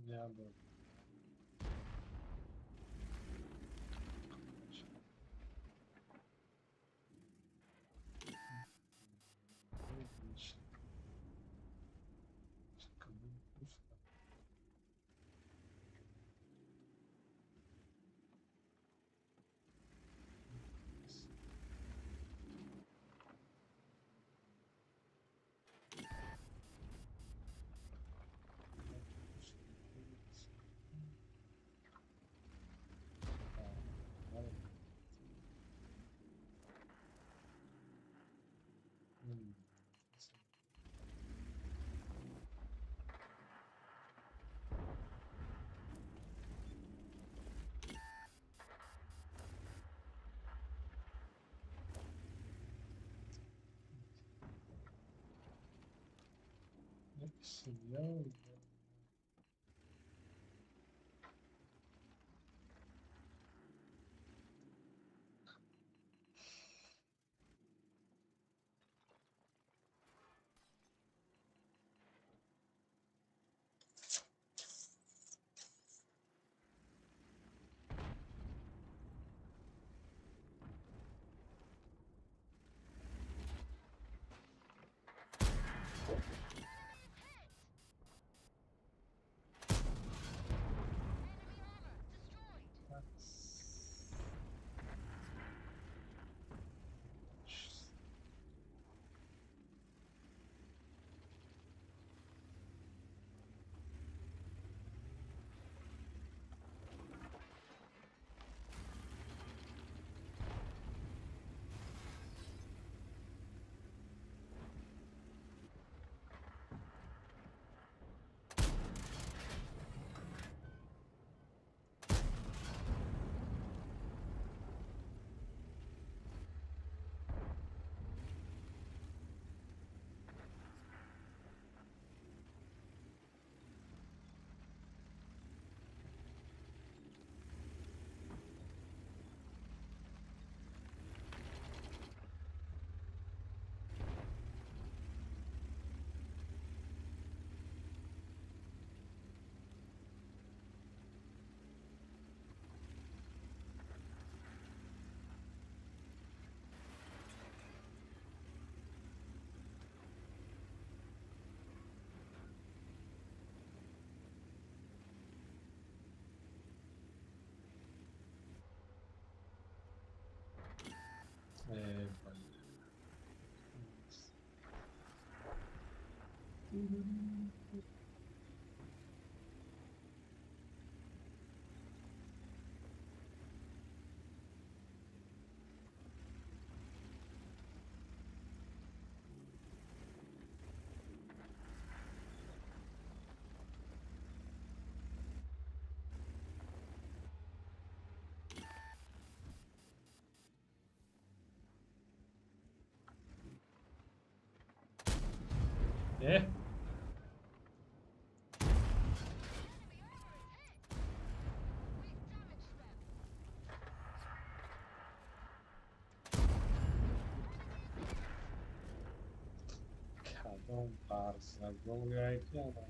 Я был. Семья. Э, кадом барзагов якяна?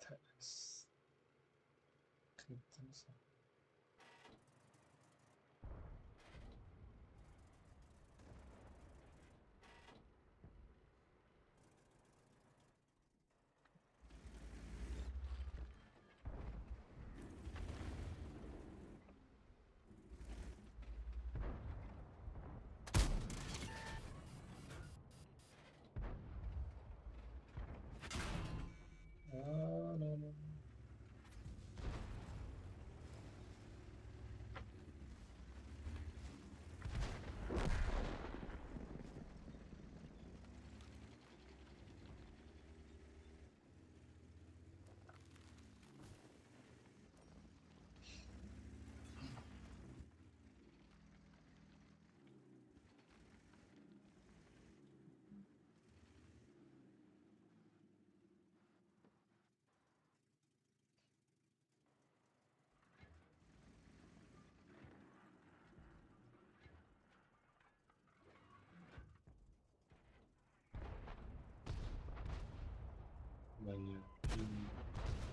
Текст. No, no.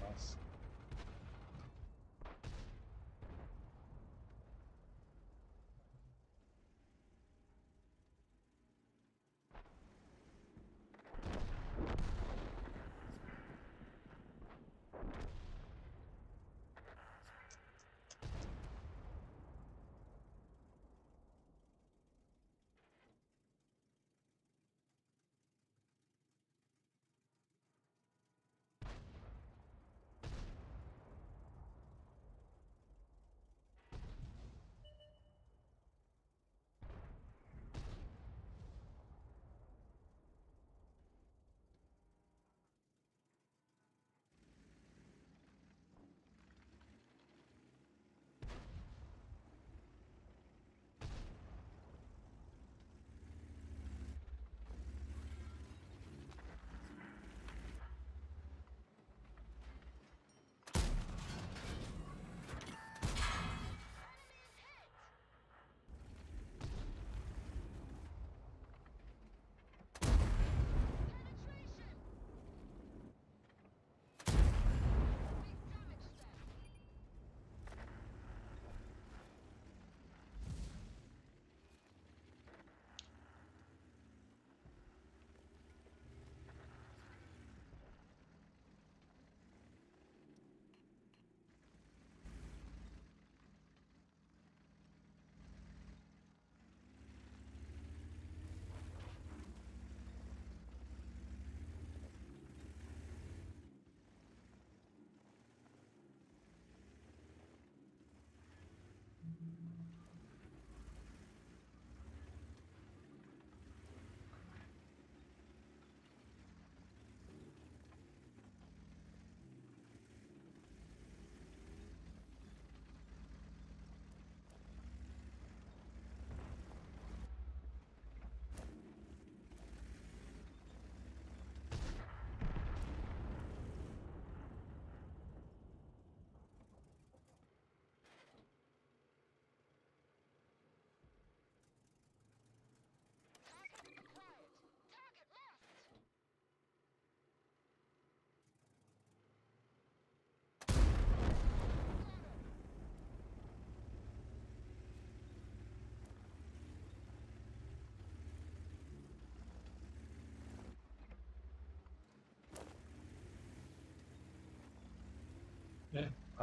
Бас.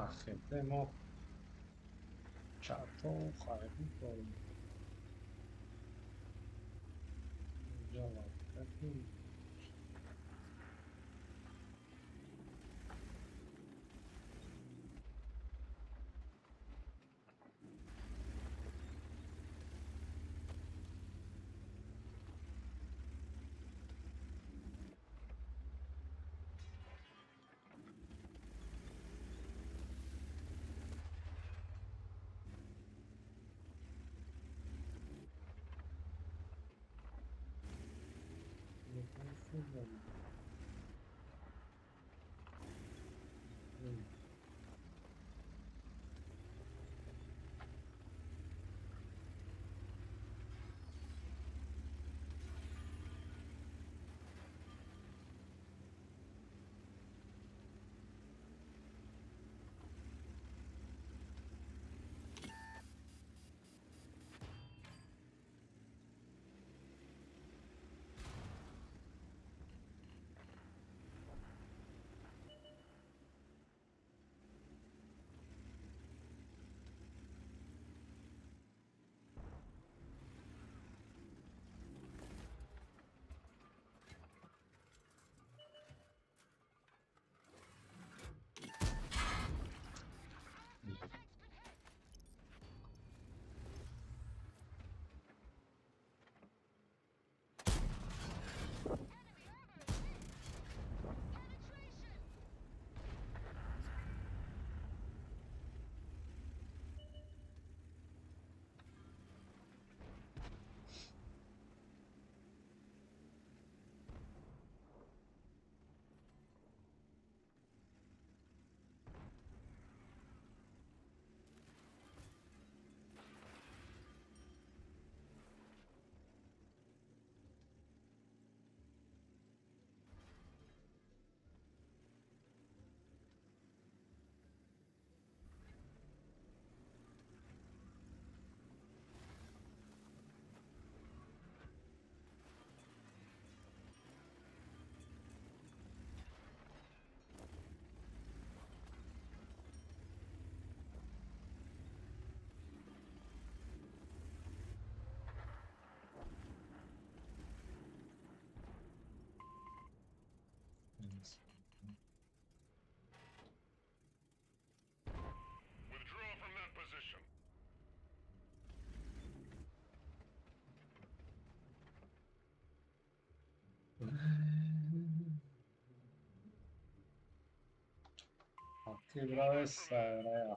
Ахете мо чато хайр дорем. Инҷа. Withdraw from that position. Кибра сайра.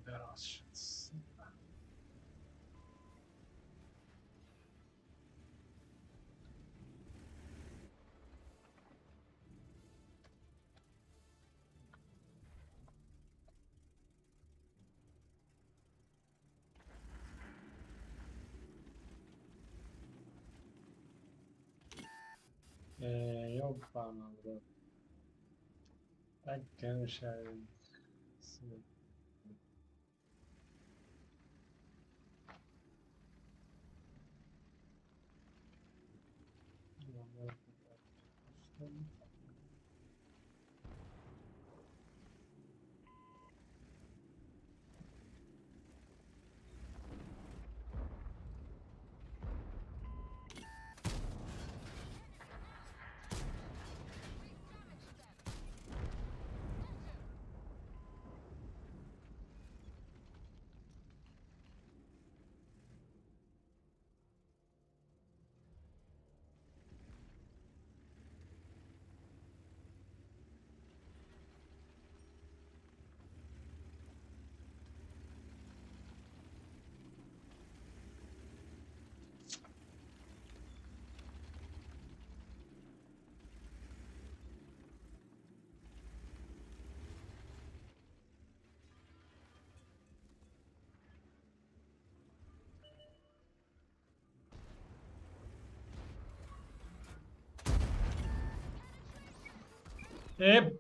Дароз шуд. Ёбана в рот. Так кемшавед.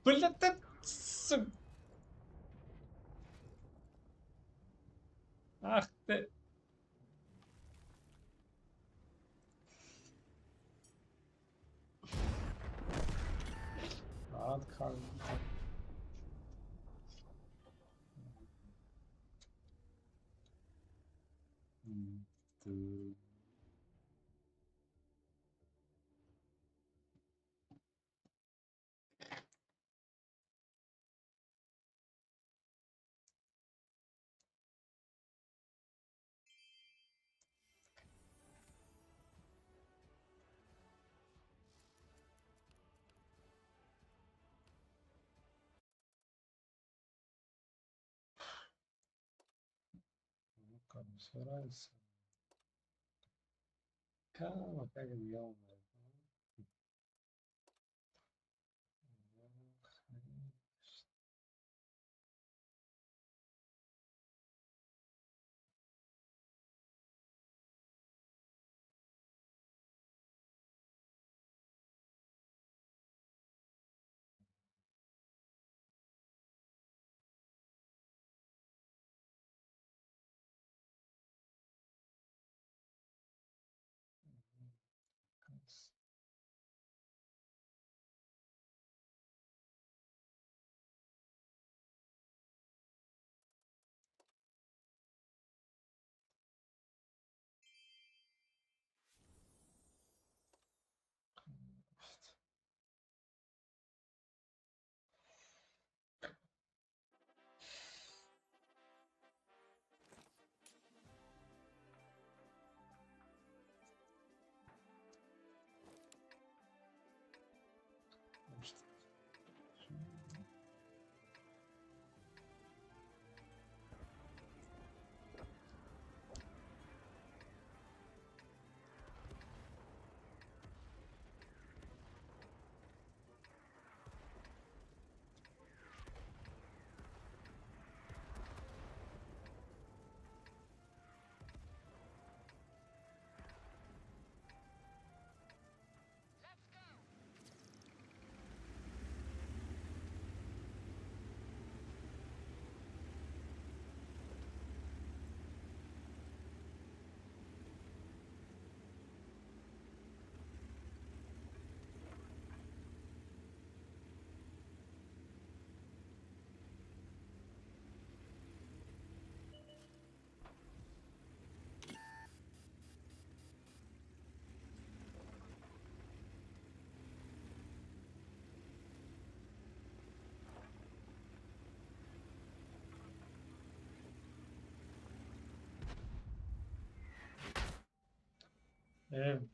Блядь, Ах ты.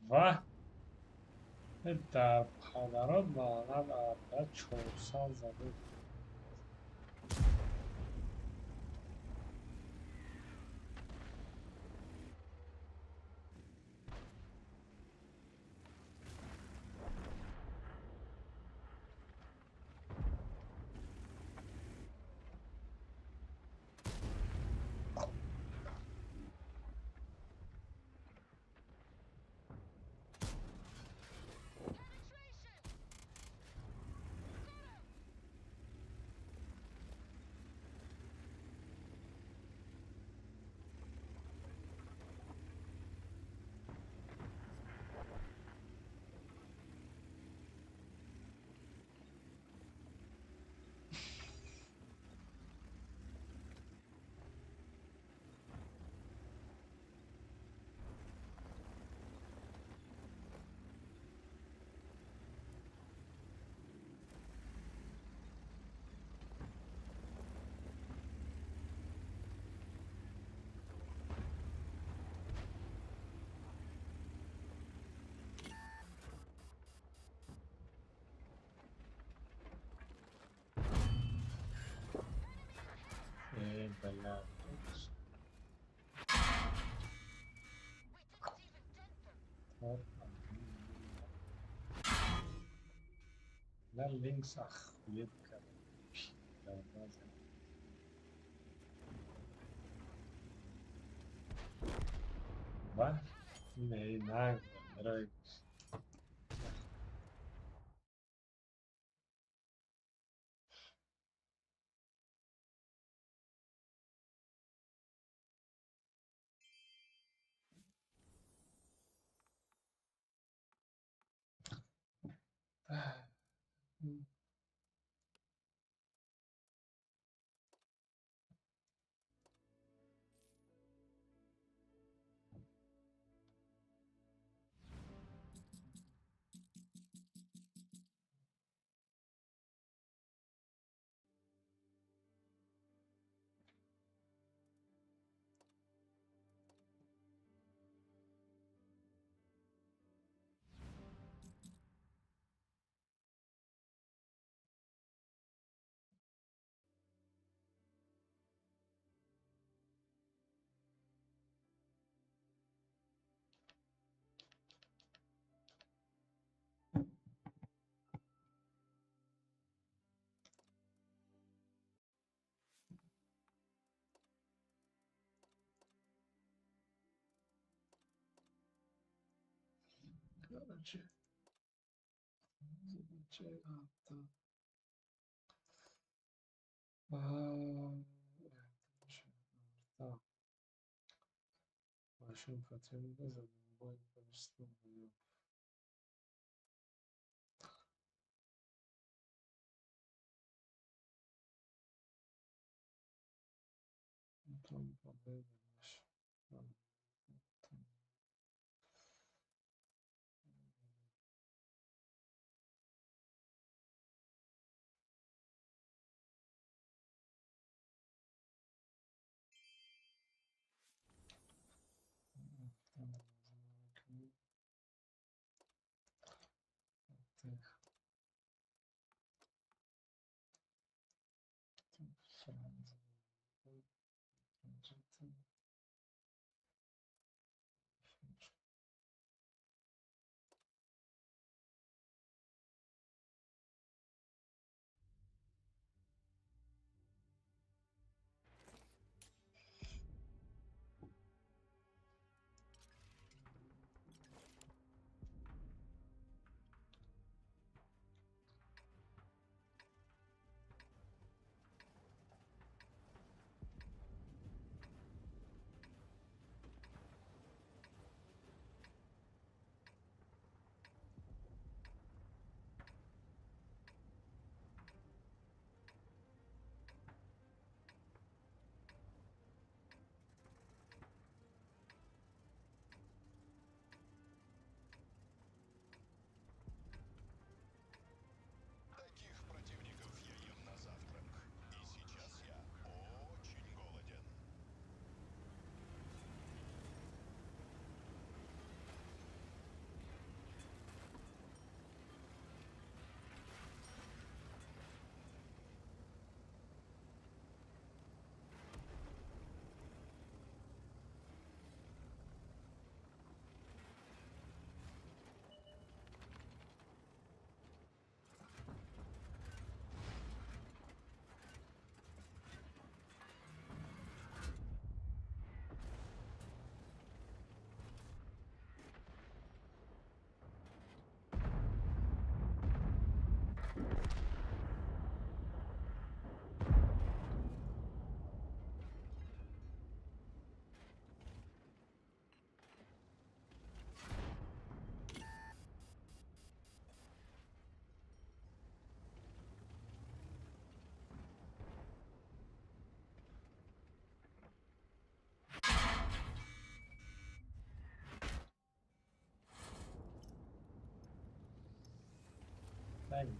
Ва дар падарот лаънат арда 400 зада. На links, ах, ветка. Ва? Не, на, дорогой. Короче, большим противником за любое количество боев. Там победа.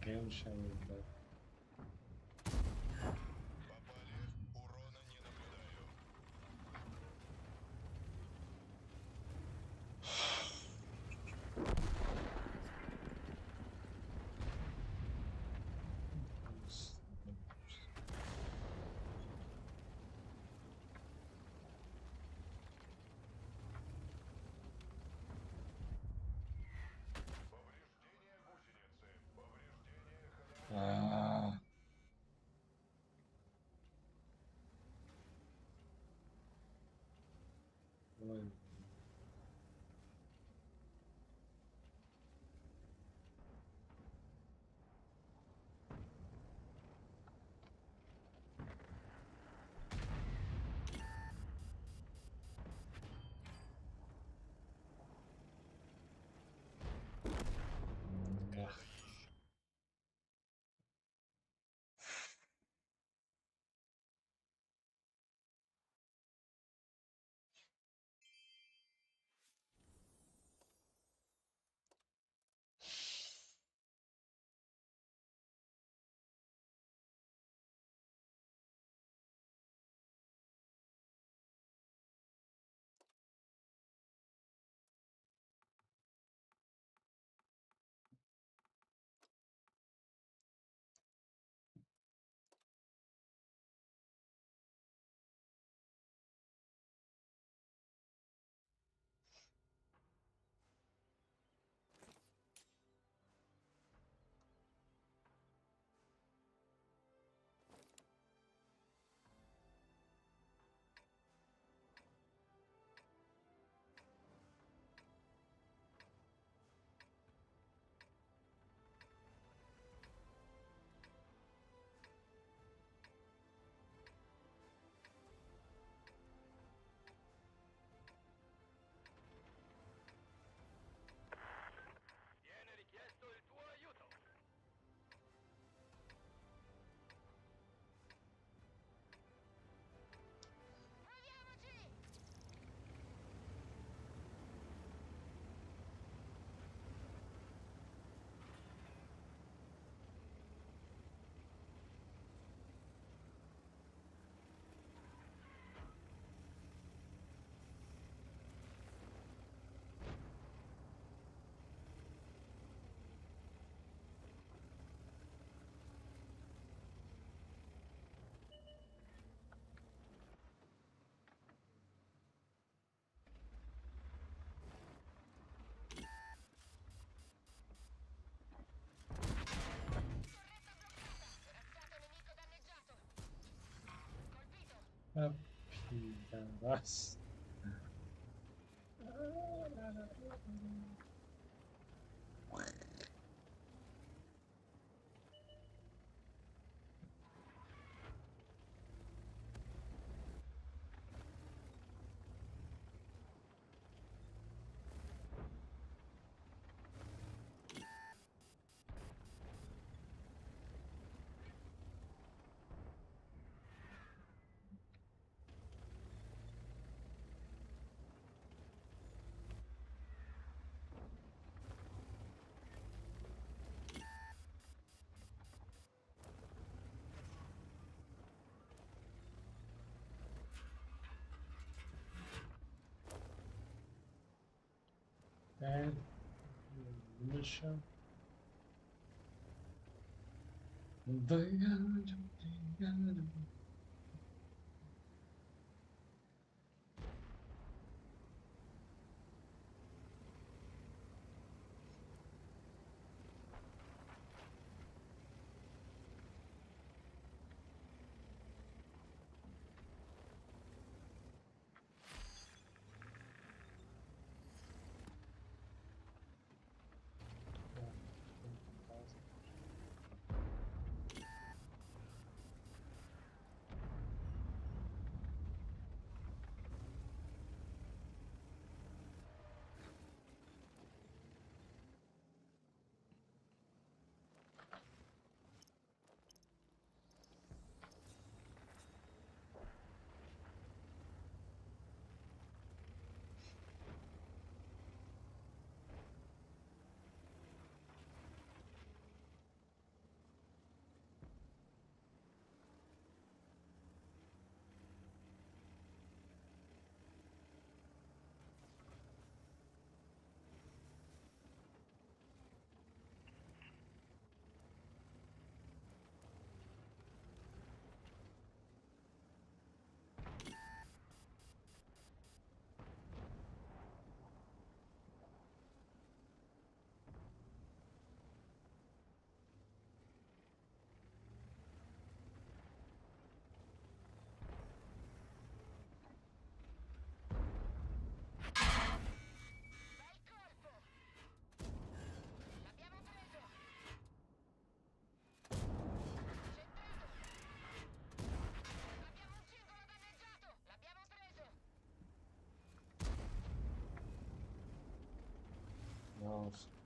Гейм шоу, да. Попали, урона не наблюдаю. Ой. Да. Viene richiesto il tuo aiuto. Пидорас. Миша.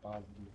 Падли.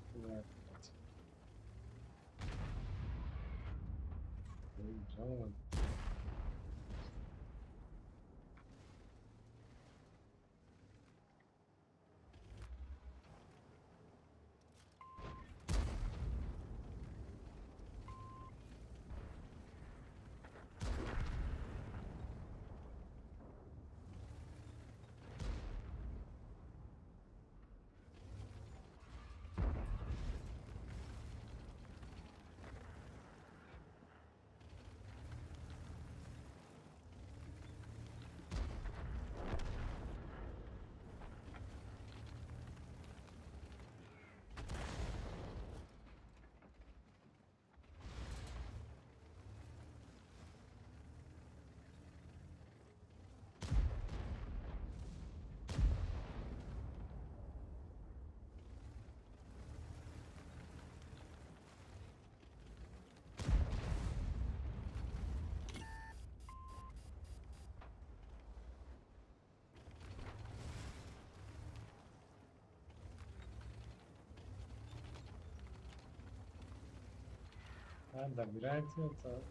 Добирайте это.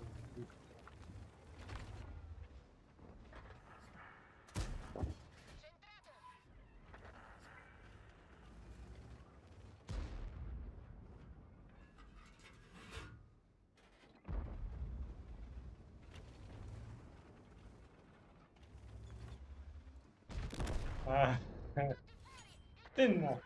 А, ты на.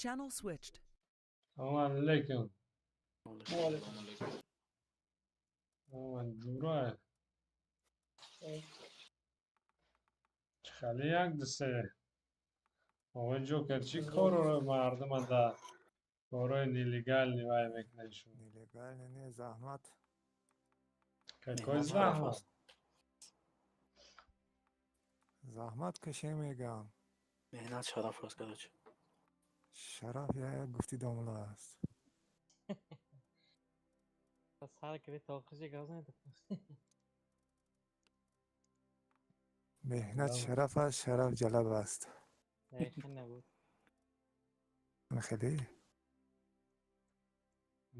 Channel switched. Салом алейкум. Салом алейкум. Салом ҷура. Хеле як дусе. Оғои Ҷокер, чӣ корро мардума да корҳои нелегальный вай мекунед шумо? Нелегальный не, заҳмат. Какой заҳмат? Заҳмат кашем мегам. Меҳнат шараф аст, короче. Шараф як гуфти домла аст. Сар кири тоқиши гап занед. Меҳнат шараф аст, шараф ҷалаб аст. Дақиқан набуд. Хеле?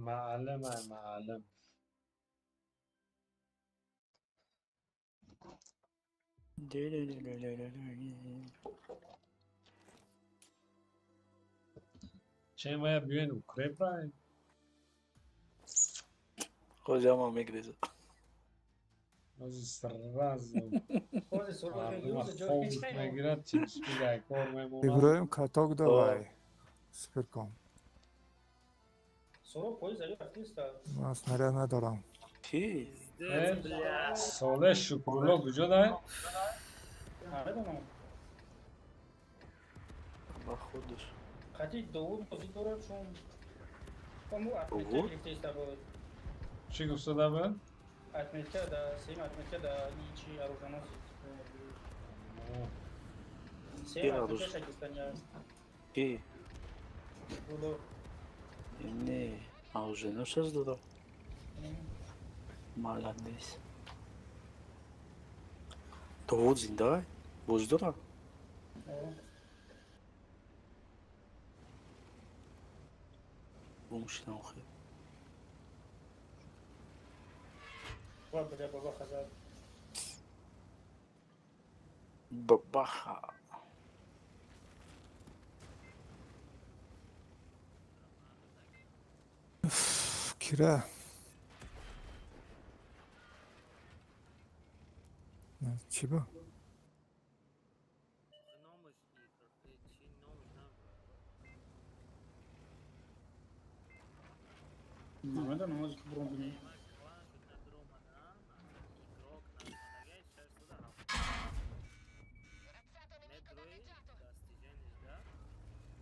Маълим ай маълим. Чем вая биёен укреп равем? Хоҷама мегрезад. Ҳозир сразу мардума хобут мегирад, тимспик кор мемонад. Иброҳим каток давай. Суперком. Ман снаряд надорам. Ки? Солеҳ Шукрулло куҷо дай? Ба худаш. Қати Довуд бозӣ дорад, чун тому отметка гирифтаиста буд. Чӣ гуфтада буд? Отметка да сеюм отметка да чи оруженосец. Сеюм отметка шагистания. Ки? Дудо. Не, оруженосец Дудо. Молодец. Довуд зинда? Бозӣ дорад? Гум шудам хел. Ва бля бабаха зад. Бабаха. Кира. Чӣ бо? Намедонам, ози ки буром бинем. Ман клан шуда дуромадам, игрок нависондагай 670. Медрои достиженияшда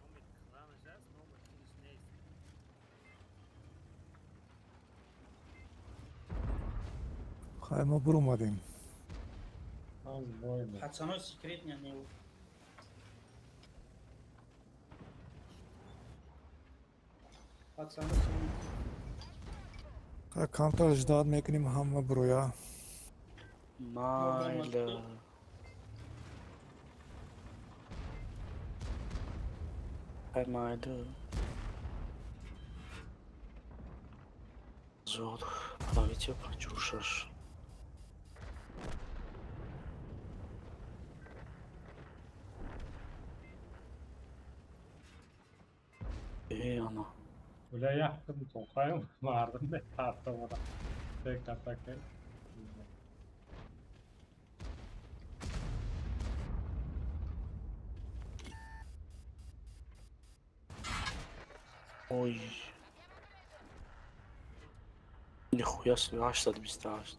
номи кланаш аст, номи худаш нест. Хай, мо буромадем. Аз бой буд. Пацано секретный не. Пацано секретный. Хай, камтар ждать мекунем, ҳама буроя. Майла. Хай, майла. Зод, правите 56. Э, ана. Бля, яхтым тоқайым, мардым метартымына. Тек атака. Ой. Нихуя себе, 828.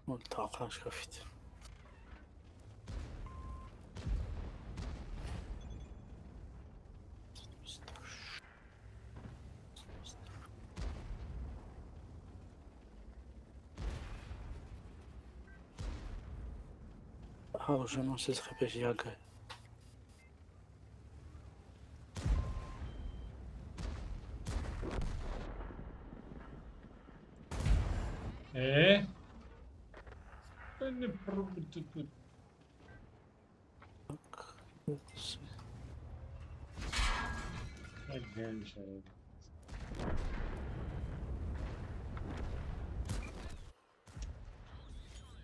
Ну, тақаш кафит. А, уже носит хпш яга. Э? Не пробуй тут. Так. Як генче.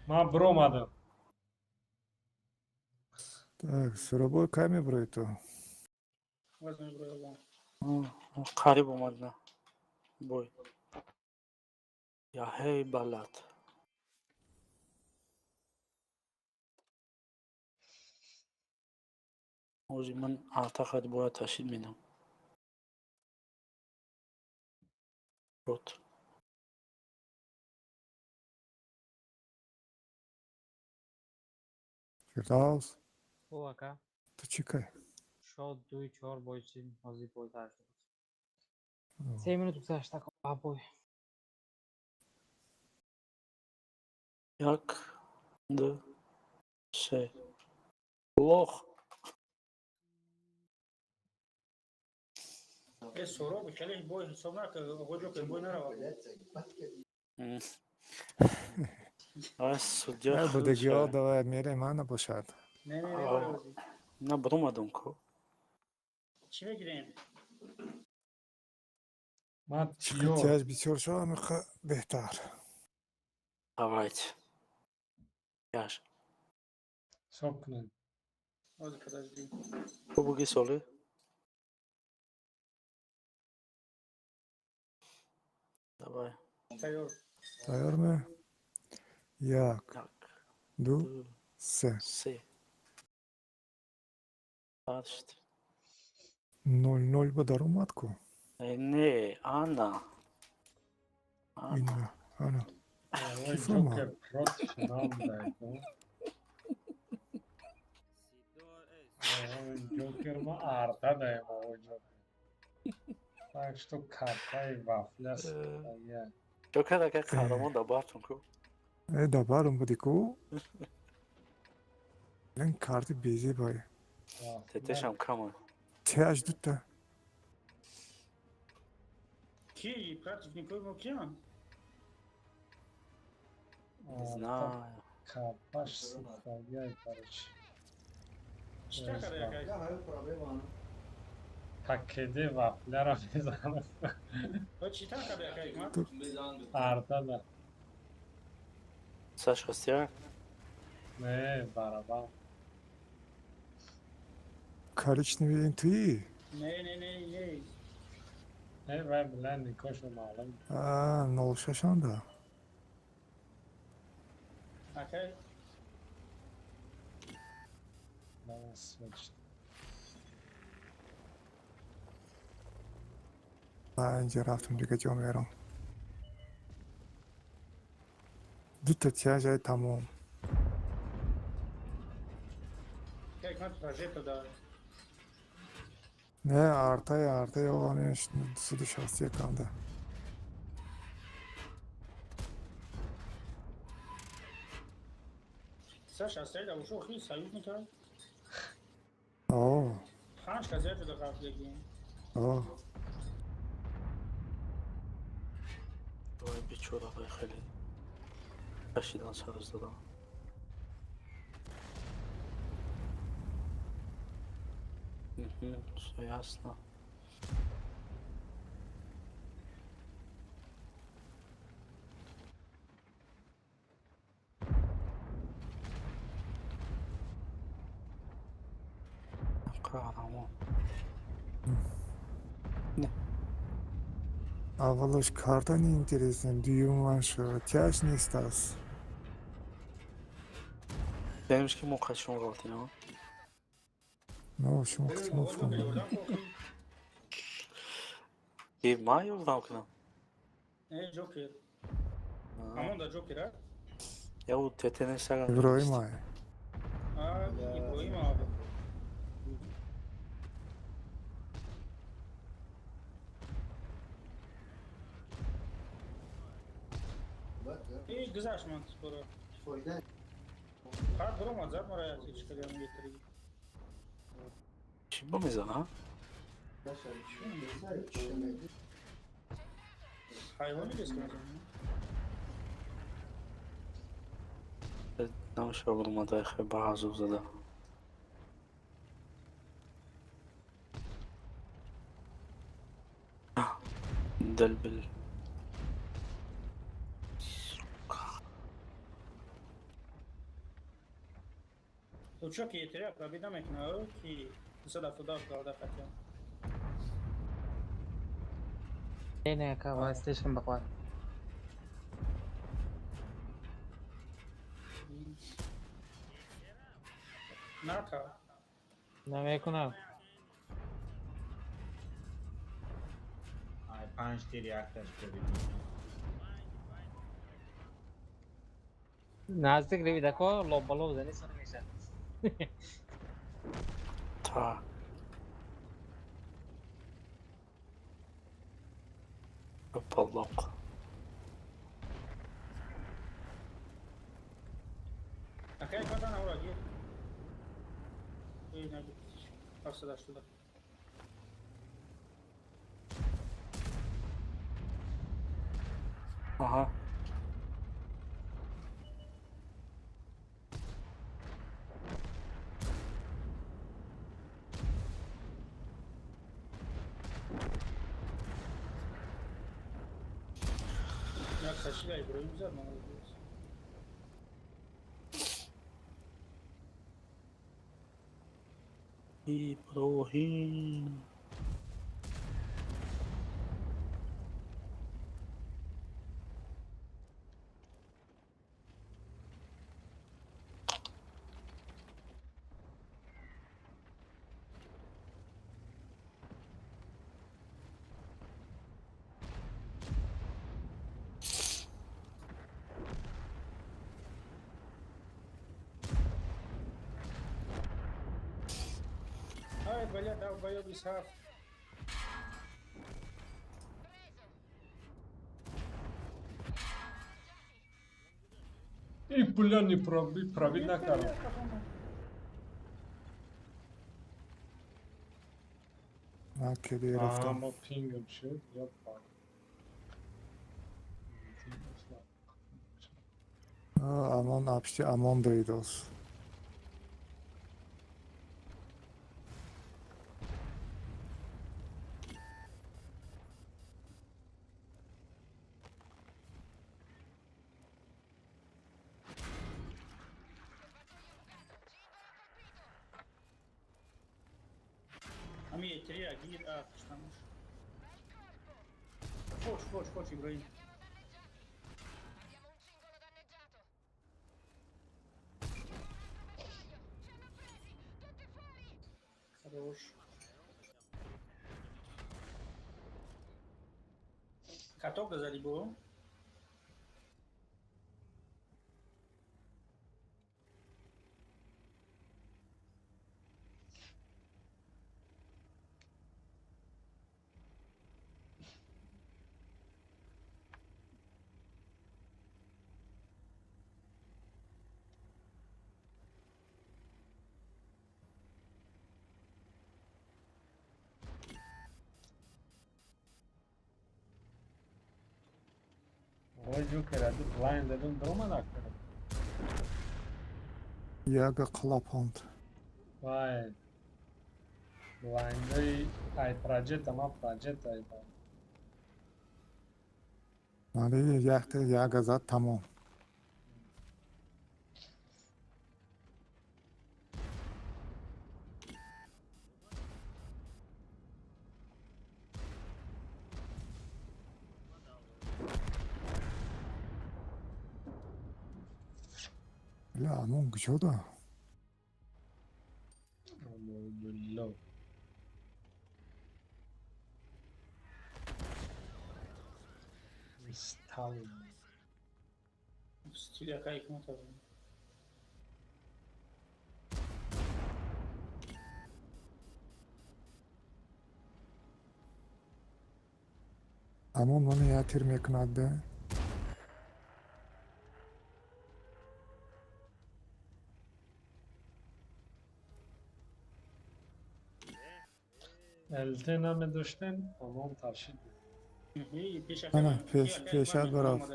Ман буромадам. Так, суробой кай мебурои ту? Оз мебуроям. Қариб омад на. Бой. Я ҳей балад. Ози ман аътақад бояд ташид медам. Рот. Фирдавс, О, ака. ту чӣ кай? Шод дуи чор бой чи ҳозир бой тар шуд. 3 минут гузашт, ака, ба бой. Як, ду, се. Лох. Э, Сороб, хеле бой ҳисоб накард, гоҷо ки бой наравад. Ай, судья. Ай, будагиҳо, давай мерем, а набошад. Не, не, не, ози. На, буромадам ку. Чӣ мегирем? Ман Чӣ тиёр. тияш бисёр шава, ҳамиқа беҳтар. Давайте. Яш. Ҳисоб кунед. Ози, подожди. Ку буги соли? Давай. Тайёр. Тайёр ме? Як, Як, ду, ду, се. се. Ҳашт. 0-0 ба даромад ку. Э, не, ана. Ана. Ина, ана. Ой, Кӣ фаҳмад? Ҷокер против нам дай. Сидор, э, Ой, Ҷокер ма арта даем, ой, Ҷокер. Так что картаи вафля я. Ҷокер ака қаҳрамон да бартон ку. Э, да барум буди ку? Ин карти безебай. Тетешам кама. Тияш дута. Ки противникои мо киянд? Не знаю. Карташ сухагай, короче. Чӣ карда якай? Пакеде вафляро мезанад. О, чӣ тар карда якай? Ма? Арта да. Саш хостия? Не, барабан. Коричневый ин туи? Не, не, не, не. Не, вай бля, никошо маълум. А, 0,6 анда. Акай, Давай switch. Инҷа рафтам, дига ҷо мерам. Дута тяжай, тамом. Як прожекта да. Не, артай, артай, оғанеш 261 анда. 61 да ушо хи союзника. О. Панҷ казия ҷуда ғафлеги. О. Вай, бечора, вай хеле кашидан сар задам. Угу, всё ясно. Қаҳрамон. Аввалаш карта неинтересен, дуюмаш тяж нест аст. Демиш ки мо қашон ғалтинам. Но шумо қисмо фаҳмидам. Ки ман ёрдам кунам? Не, Ҷокер. Ҳамон да Ҷокер, а? Я у ТТ сага. Иброҳим ай. А, Иброҳим аб. И гузашт ман скоро. Ҳар биромад зад мара як ичкалиам гетри. Чӣ ба мезана? Ҳайвони реск мезанад. Намеша биромада хе ба азоб зада. Дилбил. Чо ки етри пробида мекунад ки 277 галда хатя. Не, не, ака, слишком бақват. Нака. Намекунам. Ай, панҷ тир якташ пробид. Наздик ревидако лоб ба лоб зани сар мешад. Та. Паллоқ. Ака як бадан аура гир. Эй, нагир. 780. Аҳа. Як кашида Иброҳим зад ман молодец. Иброҳим. Ай, бля, долбоёб Исаф. И бля, не проби, пробид накардам. Ман кеди рафтам. Ама пингам шуд, я пак. Амон апшти амон доидос. Ами етри гир а куштамуш. Хоч, хоч, хоч, Иброҳим. Хорош. Каток зали бо? Ой, Ҷокер, аду блайнд дадум даромад акара. Яга қалапонд. Вай. Блайндаи ай проҷета, ман проҷета ай. Мани якта яга зад, тамом. Бля, амон куҷода? Амонулло. Сталин. Стили акай ҳикмат. Амон мана я тир мекунад да. ЛТ намедоштем, амон таршид. Ана, пешат барафт.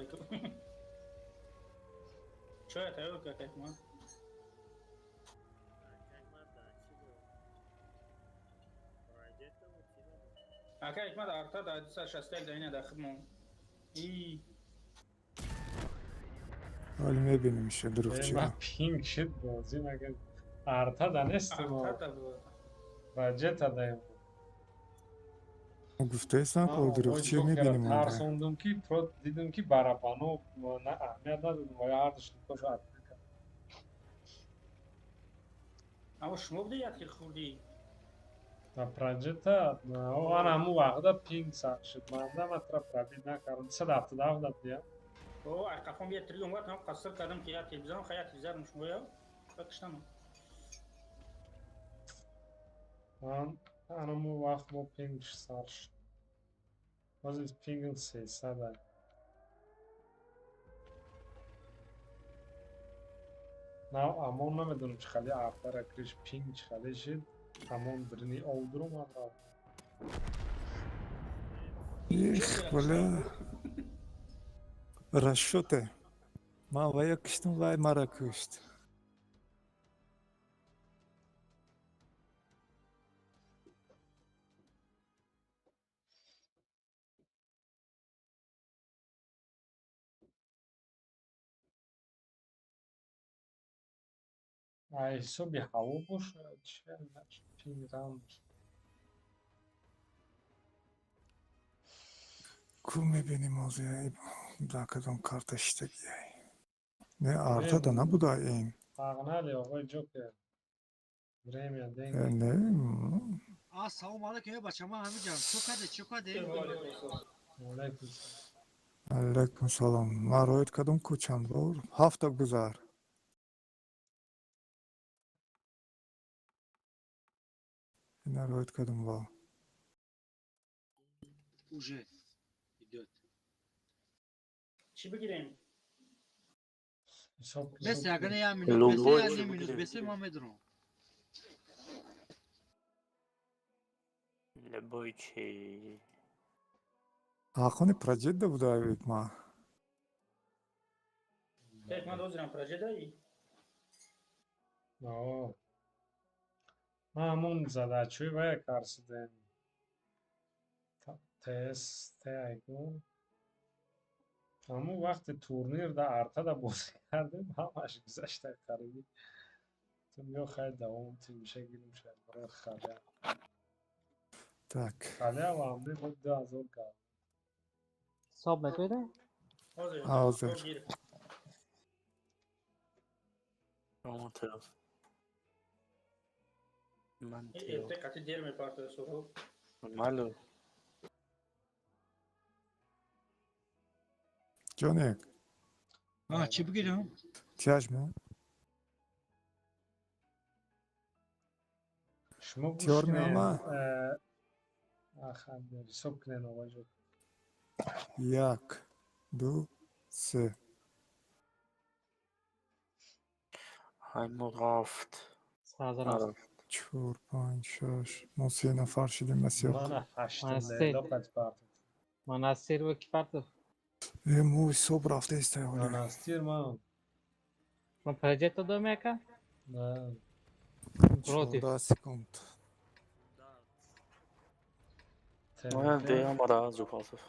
Чоя тайёр кард ҳикмат? Ака ҳикмат арта дар 261 да ина дар хидмон. И Ҳоли мебинем ша дурӯғчиро. Ма пинг шид бозӣ нагар. Арта да нестем. Арта да. Проҷета даем. Гуфтаистам ко дурӯғчиро мебинем. Тарсондум ки дидум ки барабано аҳамият надодум ва ҳардуш никошу атака кард. Аммо шумо буди як тир хӯрдӣ? Да проҷета ан ҳамун вақта пинг сар шуд. Манда матра пробит накардам. 277 дад диям. О, ай қафом як тир омад, ҳам қаср кардам ки як тир бизанам, хай як тир задам шумоя. Ба киштам. Ман ҳамун вақт бо пинг сар шуд. Ҳозир пингм 300. Нав амон намедонам чӣ хали артара криш пинг чӣ хали шид. Амон бирни ов дуромад рафт. Их, бля. Расчёте. Ман вая киштум, вай мара кушт. Ай ҳисоби ҳаво бошад, чи пинг рам. Ку мебинем ҳозир дар кадом карта шитагиай. Не, артада набуда ин. Погнали, оғои Ҷокер. Время, деньги. Не. Ассалому алайкум, бача, ман ҳамиҷам. Чӣ каде, чӣ каде? Алайкум. Алайкум салом. Ман роид кардам ку чанд бор? Ҳафта гузар. Ина роид кардам во. Уже идёт. Чӣ бигирем? Бесе, агар не як минут, бесе, як ним минут, бесе, ман медурам. Любой чи. Ҳақони проҷетда буда ҳикма. Ҳикмат ҳозирам проҷетдаи? О. Ман ҳамун задачаи вая карсидем. ТС, ТАйгу. Ҳамун вақти турнир да артада бозӣ кардем, ҳамаш гузашта қариби. Тум ё хай давом тимша гирим шояд барои халя. Так. Халя ва ҳамде буд 2000 кард. Ҳисоб мекунед? Ҳозир. Қати дер мепартояд Суҳроб. Малу. Ҷонек. Чӣ бигирам? Тяжмо. Шумо Тиёр гӯш кунед. меома? Аха, ҳисоб кунед, оваҷо. Як, ду, се. Ҳаймо рафт. Сразу рафт. Чор, панҷ, шаш. Мо се нафар шудем, басёқ. Мана ҳаштум. Мана се. Лопат партов. Монастир ва ки партов? Э, мо ҳисоб рафтаистай ҳоле. Монастир ман. Ман проджекто дом яка? Да. Против. 14 секунд. Моя деямара Зупасов.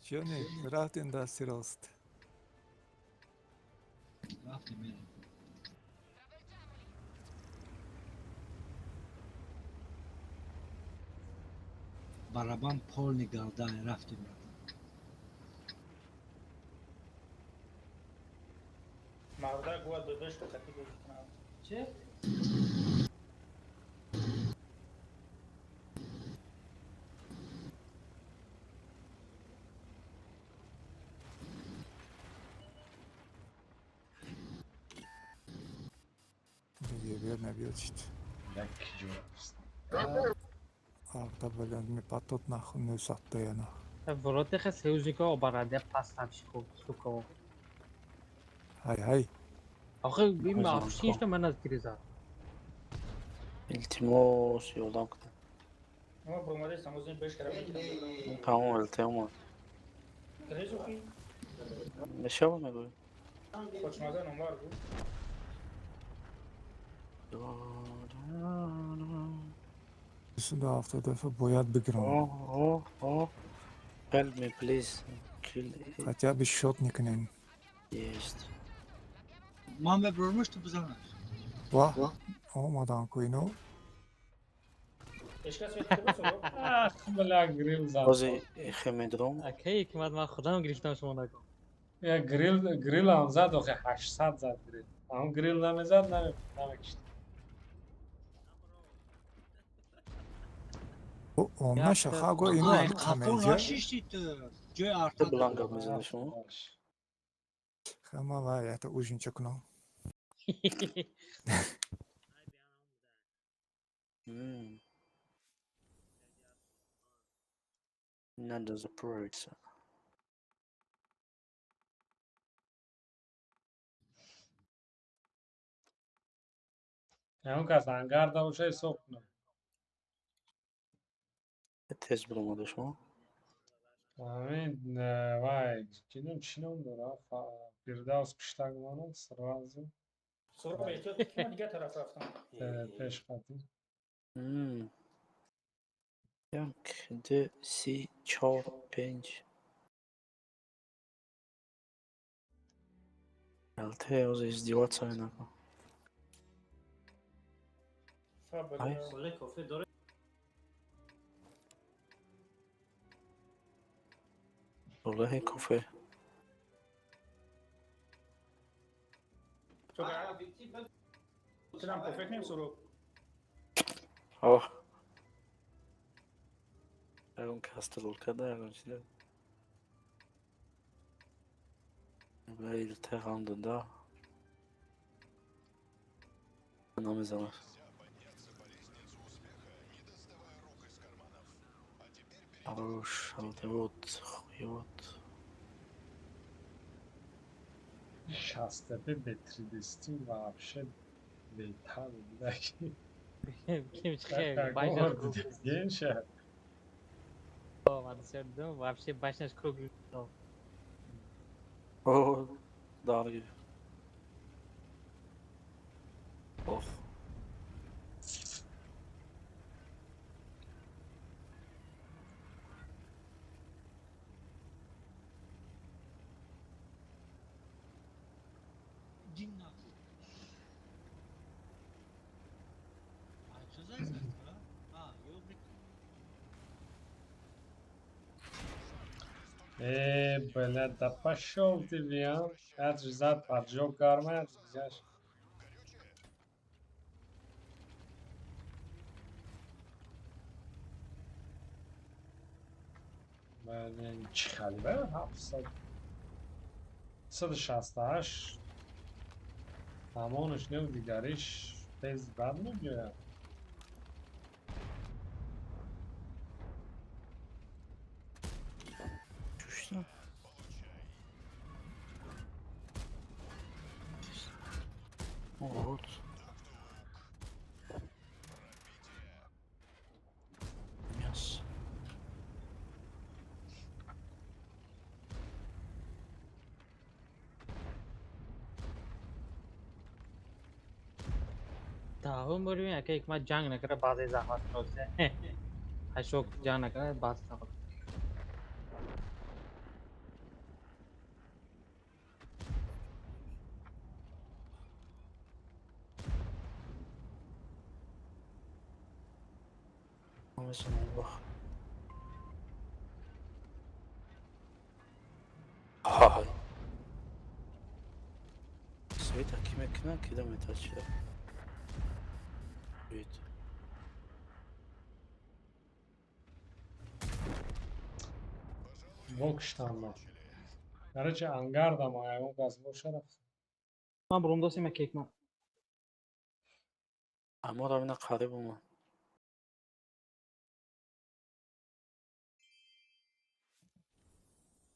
Ҷонек, рафтем дасти рост. Рафтем, мерем. Барабан полный галдай, рафтем, братан. Мардак бояд додаш хати бозӣ кунад. Чӣ? Дигар набиёд шид. Як ҷо аст. Арта баланд мепатод наху нӯсатта яна. Вороте ха союзника обараде поставщиков, сука. Ҳай, ҳай. Охи ин афшин что ман аз гириза. Илтимос, ёрдам кунед. Ма бромадестам, озин беш кара мекунам. Тамом, илтимос. Резухи. Мешава мегӯй. Хошмаза номвар буд. 270 дафъа бояд бигирам. О, о, help me, please. Kill. Хотя бы счёт мекунем. Есть. Ман мебурмаш, ту бизанаш. Ва, омадан ку ино. Ҳечкас ветибасо. Ах, бля, грил зад. Ҳози эхе медром. Акай ҳикмат, ман худам гирифтам, шумо накун. Я грил, грилам зад, охи 800 зад грил. Ам грил намезад, намекишт. Омнаша хаго ино Ай, қафо камеҷа. нашишти ту. Ҷои арта. Билан гап мезанед шумо. Хама ва ята ужинча кунам. Надо заправиться. Ягон кас ангар да боша, ҳисоб кунам. Тез биромада шумо. Ҳамин вай, кинум чӣ ном дора? Фирдавс пиштак монад, сразу. Суроб, эҳтиёт ки ман дигар тараф рафтам. Пеш қатӣ. Як, ду, се, чор, пенҷ. ЛТ ҳозир издеваться накун. Ай. Оле кофе доред? Валлаҳи, кофе. Тирам кофе кунем, Суроб. Оҳ. Ягон кастрол карда, ягон чиз. Бля, ЛТ ғам дода. Намезанад. Хорош, ЛТ вот, хуёт. 60 тепе бетридести вообще бейтар будаки. Ким чихе башнаш круг. Генша. Вообще башнаш круг. О, дарги. Ох. Дин нахуй. А что за это? А, ёб. Э, блядь, да пошёл ты, а! Это же зад поджог карма, дигаш. Блин, чӣ хали ҳафтсад 168 ҳамонаш нев, дигариш тез бад мебиёяд. Чушно. Вот. Мясо. Даҳум бори ака ҳикмат ҷанг накарда, баъзе заҳмат росе. Ҳашок ҷанг накарда, баъзе заҳмат. Намезанам бах. Ҳай. Света ки мекунад, кида метачида. Вид. Бокштанма. Короче, ангардама ягон кас боша, рафт. Ман бурумдосим, ака ҳикмат. Аммо равина қариб омад.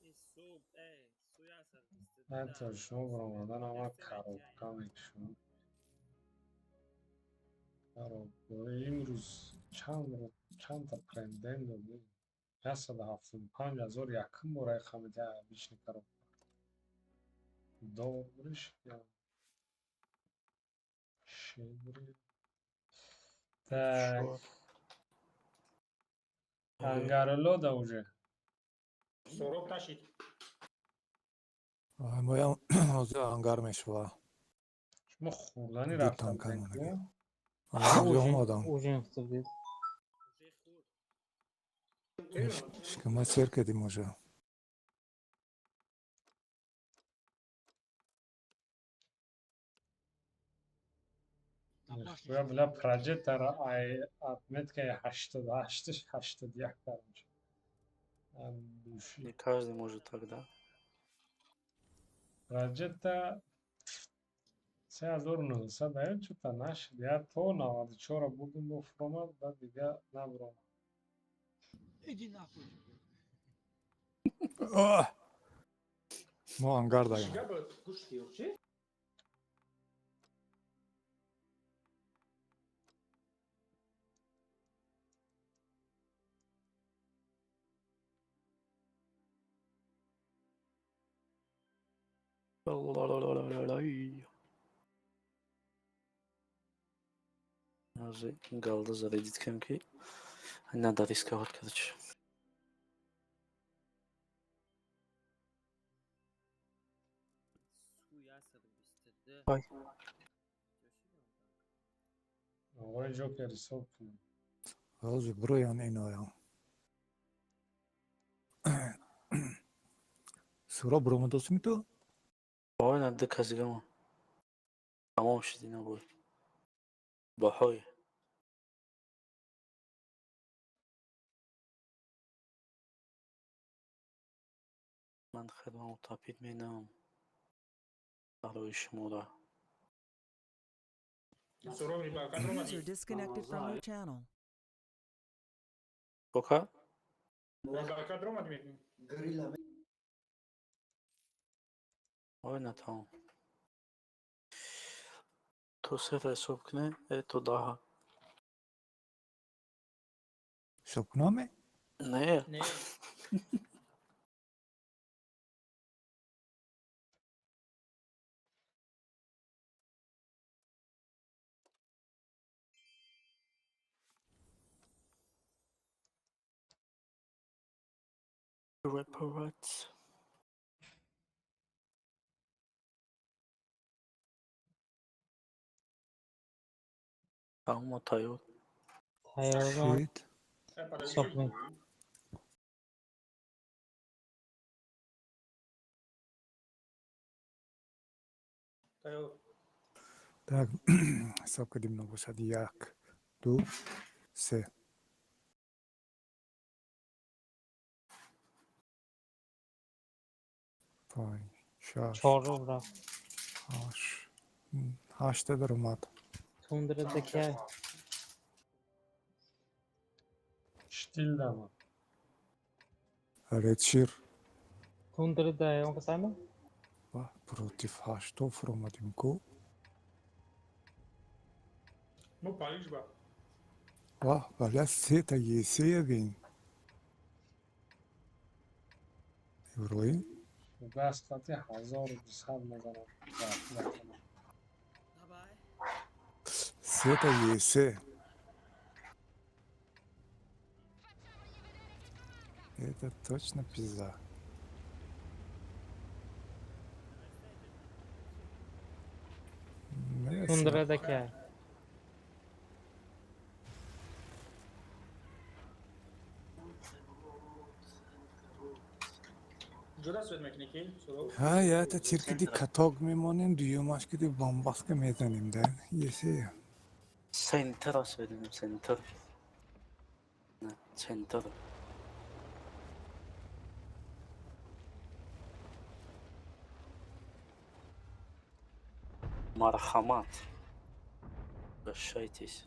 Ин суб, суи 122. Ҳатто шумо баромадан ама коробка мекушам. Коробка имрӯз чанд чандта прендем додем? 175 000 якум бора хамида обычный коробка. Добрыш я. Щедрый. Так. Ангаролода уже. Сороб нашид. Моям ҳозир ангар мешава. Шумо хӯрдани Ду рафта танка будем, мондаги. ку? Ҳозир омадам. Ужин хӯрдед. Уже хӯрд. Шикама сер кардим уже. Нихуя, бля, прожектора ай отметкаи 88 81 короче. От души. Не каждый может так, да? Проджета 3900 аю чута нашид. Я то 94 будем бо фуромад, баъд дига набуромад. Иди нахуй. Оҳ! Мо ангар даем. Чига буд? Гӯшти ё чӣ? Ҳозир галда зарядить кунем, ки надо рисковать, короче. Суи 122. Ай. Оғои Ҷокер, ҳисоб кунем. Ҳозир бироян иноям. Сура биромадосими ту? Ой, на ду кас дигамон. Тамом шуд ина бой. Баҳой. Ман хидмаму тапид менам. Барои шуморо. Сороб рибакат омадӣ. User disconnected from your channel. Кока? Рибакат омадӣ мекунӣ. Ой, на тамом. То сера ҳисоб кунем, то даҳа. Ҳисоб кунаме? Не. Не. Reparats. Тамомо тайёр. Тайёрро Шид. ҳисоб кунед. Тайёр. Так, ҳисоб кардем, набошад: як, ду, се. Панҷ, шаш, Чорум рафт. ҳашт. Ҳашта даромад. Тундра ки. Штил дама. Редшир. Тундра да он касайма? Ва против ҳашто фуромадем ку. Ну, Париж ба. Ва валя, сета есея бин. Иброҳим. Даст қати 1200 мезанам. Закунам. Давай. Сета есе. Это точно пизда. Не, Тундра да ки. Ҷуда свет мекунӣ ки? Суров. Ҳа, ята тиркиди каток мемонем, дуюмаш киди бомбаска мезанем да. Есе. Центр сведем, центр. Не, центр. Мархамат. Обращайтесь.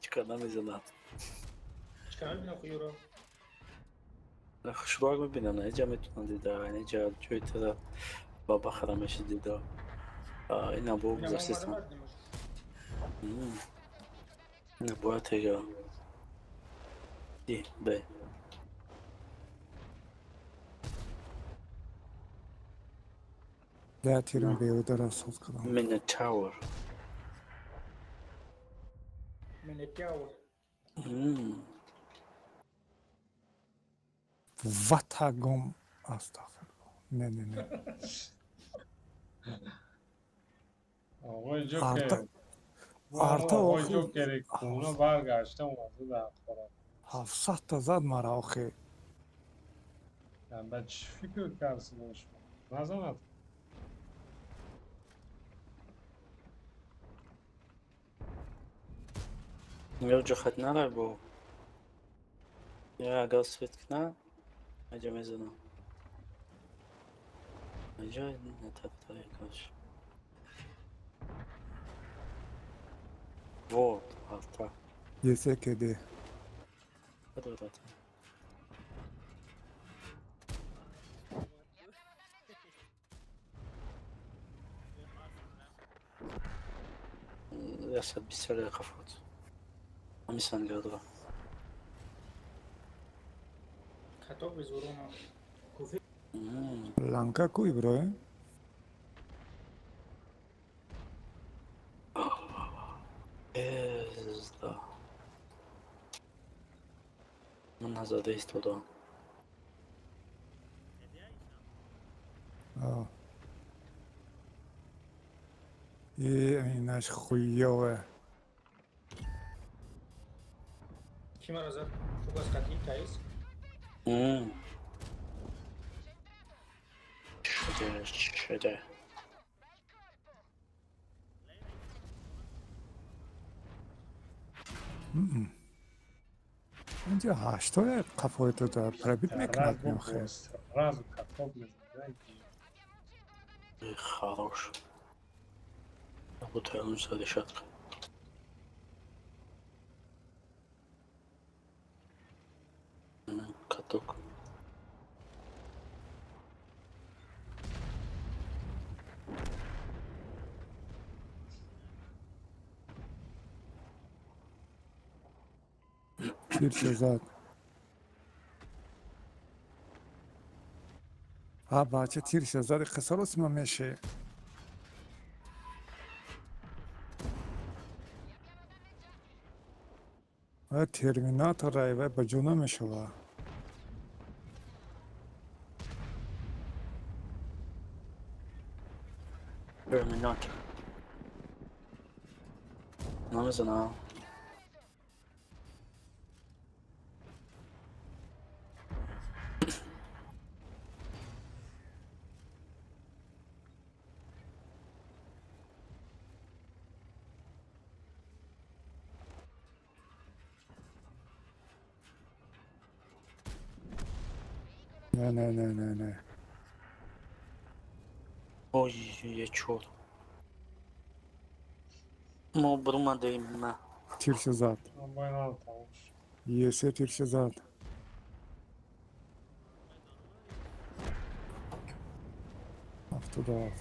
Чикар намезанад. Чикар мебинам хуюро? Хушрӯак мебинам, инҷа метавонам дида, инҷа ҷои тара ба бахара меши дида. Ина бо Ина мо гузаштестам. омада мардимаш. Ина бояд тега. Ди, бе. Да, тирам беудара соз кардам. Минотавр. Минотавр. Ватагом. Астағфируллоҳ. Не, не, не. Оғои ҷокер. Арта арта. Оғои Охи. ҷокери куна баргашта омада дар хора. 700-та зад мара охи. Ба чӣ фикр кардсида шумо? Назанад. Ё ҷохат нарай бо. Я агар свет кна, аҷа мезанам. Аҷа не тафтари каш. Вот, арта. Есе кеде. Бадората. 120 дақиқа фот. Ҳами сангардро. Каток безурона. Ланка ку, Иброҳим? Пизда. Ман назада истодам. А. И инаш хуёвая. Ки мара зад? Фугас қатӣ таис? Шуде, шуде. Инҷа ҳаштоя қафои ту да пробит мекунад меохе. Сразу каток мезанад. Хорош. Работаю за решетка. Каток. Тирча зад. А бача тирша зад, қисоросима меше. Ва терминатор райва ба ҷо намешава. Терминатор. Намезанам. Не, не, не, не, не. Ой, я чёр. Мо бурмадаем на. Тирша зад. Бой тамом шуд. Есе тирша зад. 77.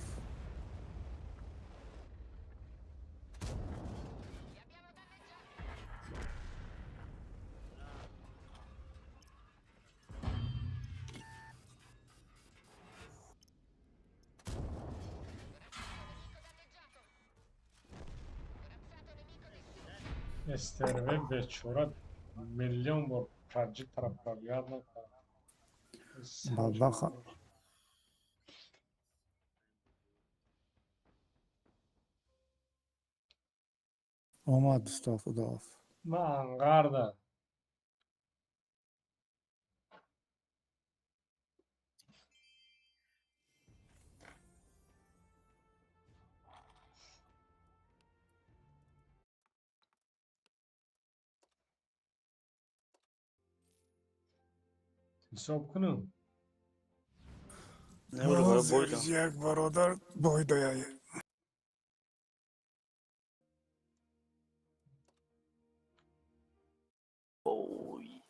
СТРВ бечора миллион бор прожектора пробивать накард. Бадбахт. Омад 77. Ман анғарда. Ҳисоб кунам. Не баро бой да. Як бародар бой даяй. Ой.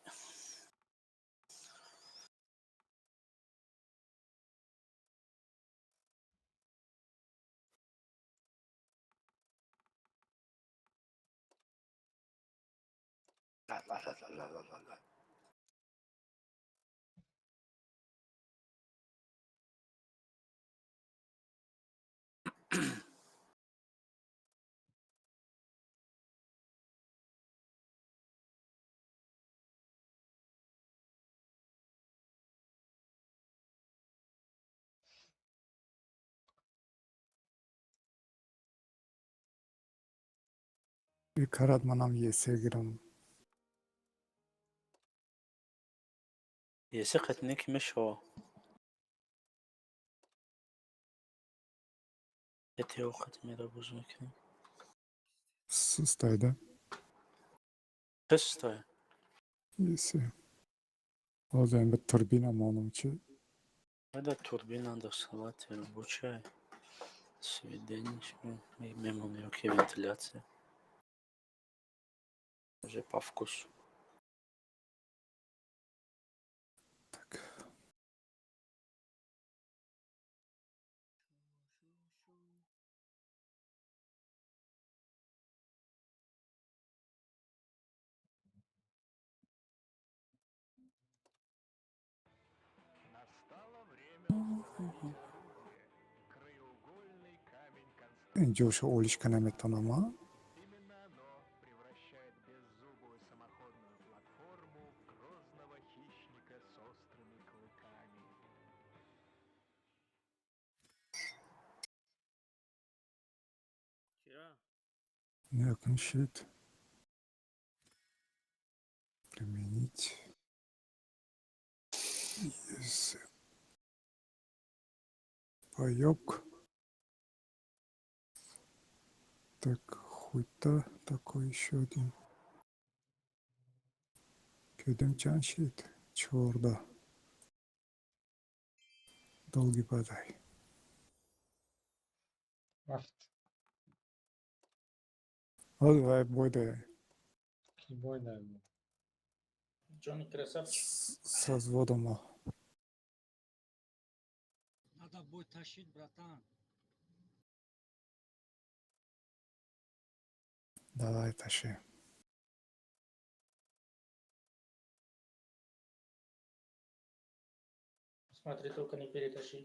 Ла ла ла ла ла ла ла. Карат манам есе гирам. Есе қатине ки мешава. Этео қати мера боз мекунем. Сустайда. Сустай. Есе. Ҳозир ба турбина монам чи? Айда турбина да салати рабочая. Сведение мемон ёки вентиляция. Уже по вкусу. Так. Инҷоша олишка наметонам, а? Якун щит. Применить. Есть. Паёк. Так, хуйта такой еще один. Кедем чаншит. Чорда. Долгий подай. Рафт. Ҳозир бой даяй. Ки бой дай? Ҷони красавчик. Со взводом. Надо бой тащить, братан. Давай, тащи. Смотри, только не перетащи.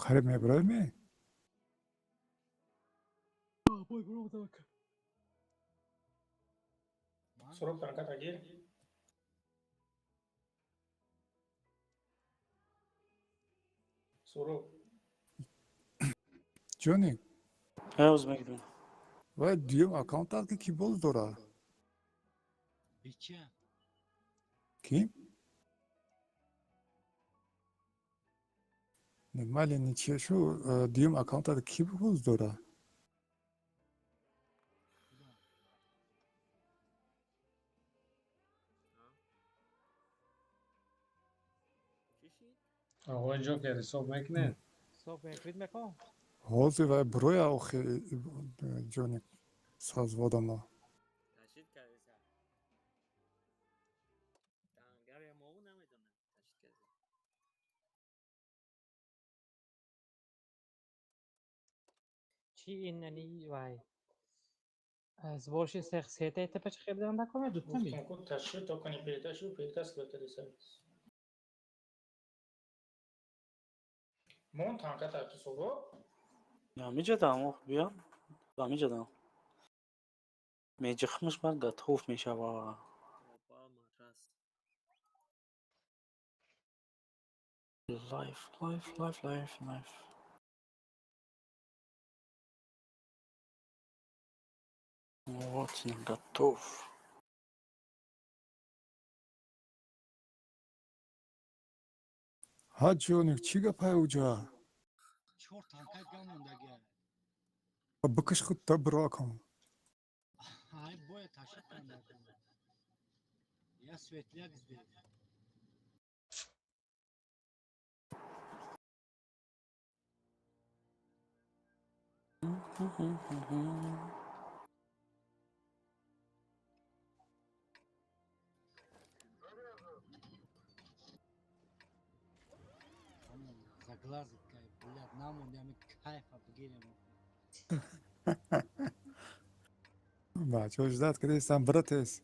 Қариб мебироем? Бой баромадам, ака. Суроб, танката гир. Суроб. Ҷони. Ҳоз мегирем. Вай дуюм аккаунтат ки ки боз дора? Бича. Ки? Майли, ничия шу, дуюм аккаунтат ки боз дора? Оғои Ҷокер, ҳисоб мекунед? Ҳисоб мекунед, мекунам. Ҳозир вай броя охи, ҷони, созводамо. Ташид кардеса. Тангаре мову намедонам. Ташид кардеса. Чи инани вай? Сборши сех сете тепеч хебдан да коме дутами. Гуфтам ку ташид то кани переташиду перетаскивать кардеса. Мон танката ки, Суроб? Ҳамиҷадам, ох, биё. Ҳамиҷадам. Меҷихмиш, баъд готов мешава. Опа, матрас. Лайф, лайф, лайф, лайф, лайф. Вот, готов. Ҳа, ҷони, чӣ гапай уҷа? Чор танка гамондага. Бикаш худ та биро кун. Ай боя ташид канда. Я светляк здесь. Заглазит кай, блядь, намонди ами кайфа бигирем. Бачаҳо ждать кардестам, братес.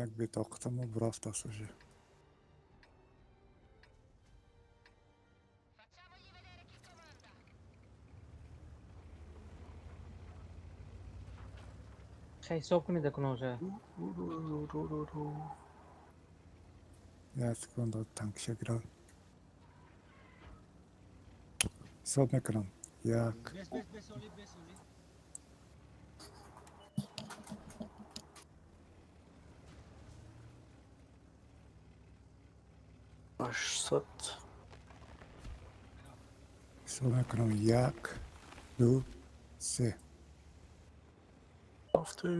Як бетоқатамо бурафтаст уже. Facciamogli vedere chi comanda. Хай, ҳисоб кунед акуноша. Як секунда, танкиша гирам. Ҳисоб мекунам. Як. Бес, бес, бес, оли, бес, оли. 800. Ҳисоб мекунам. Як, ду, се. Рафтем.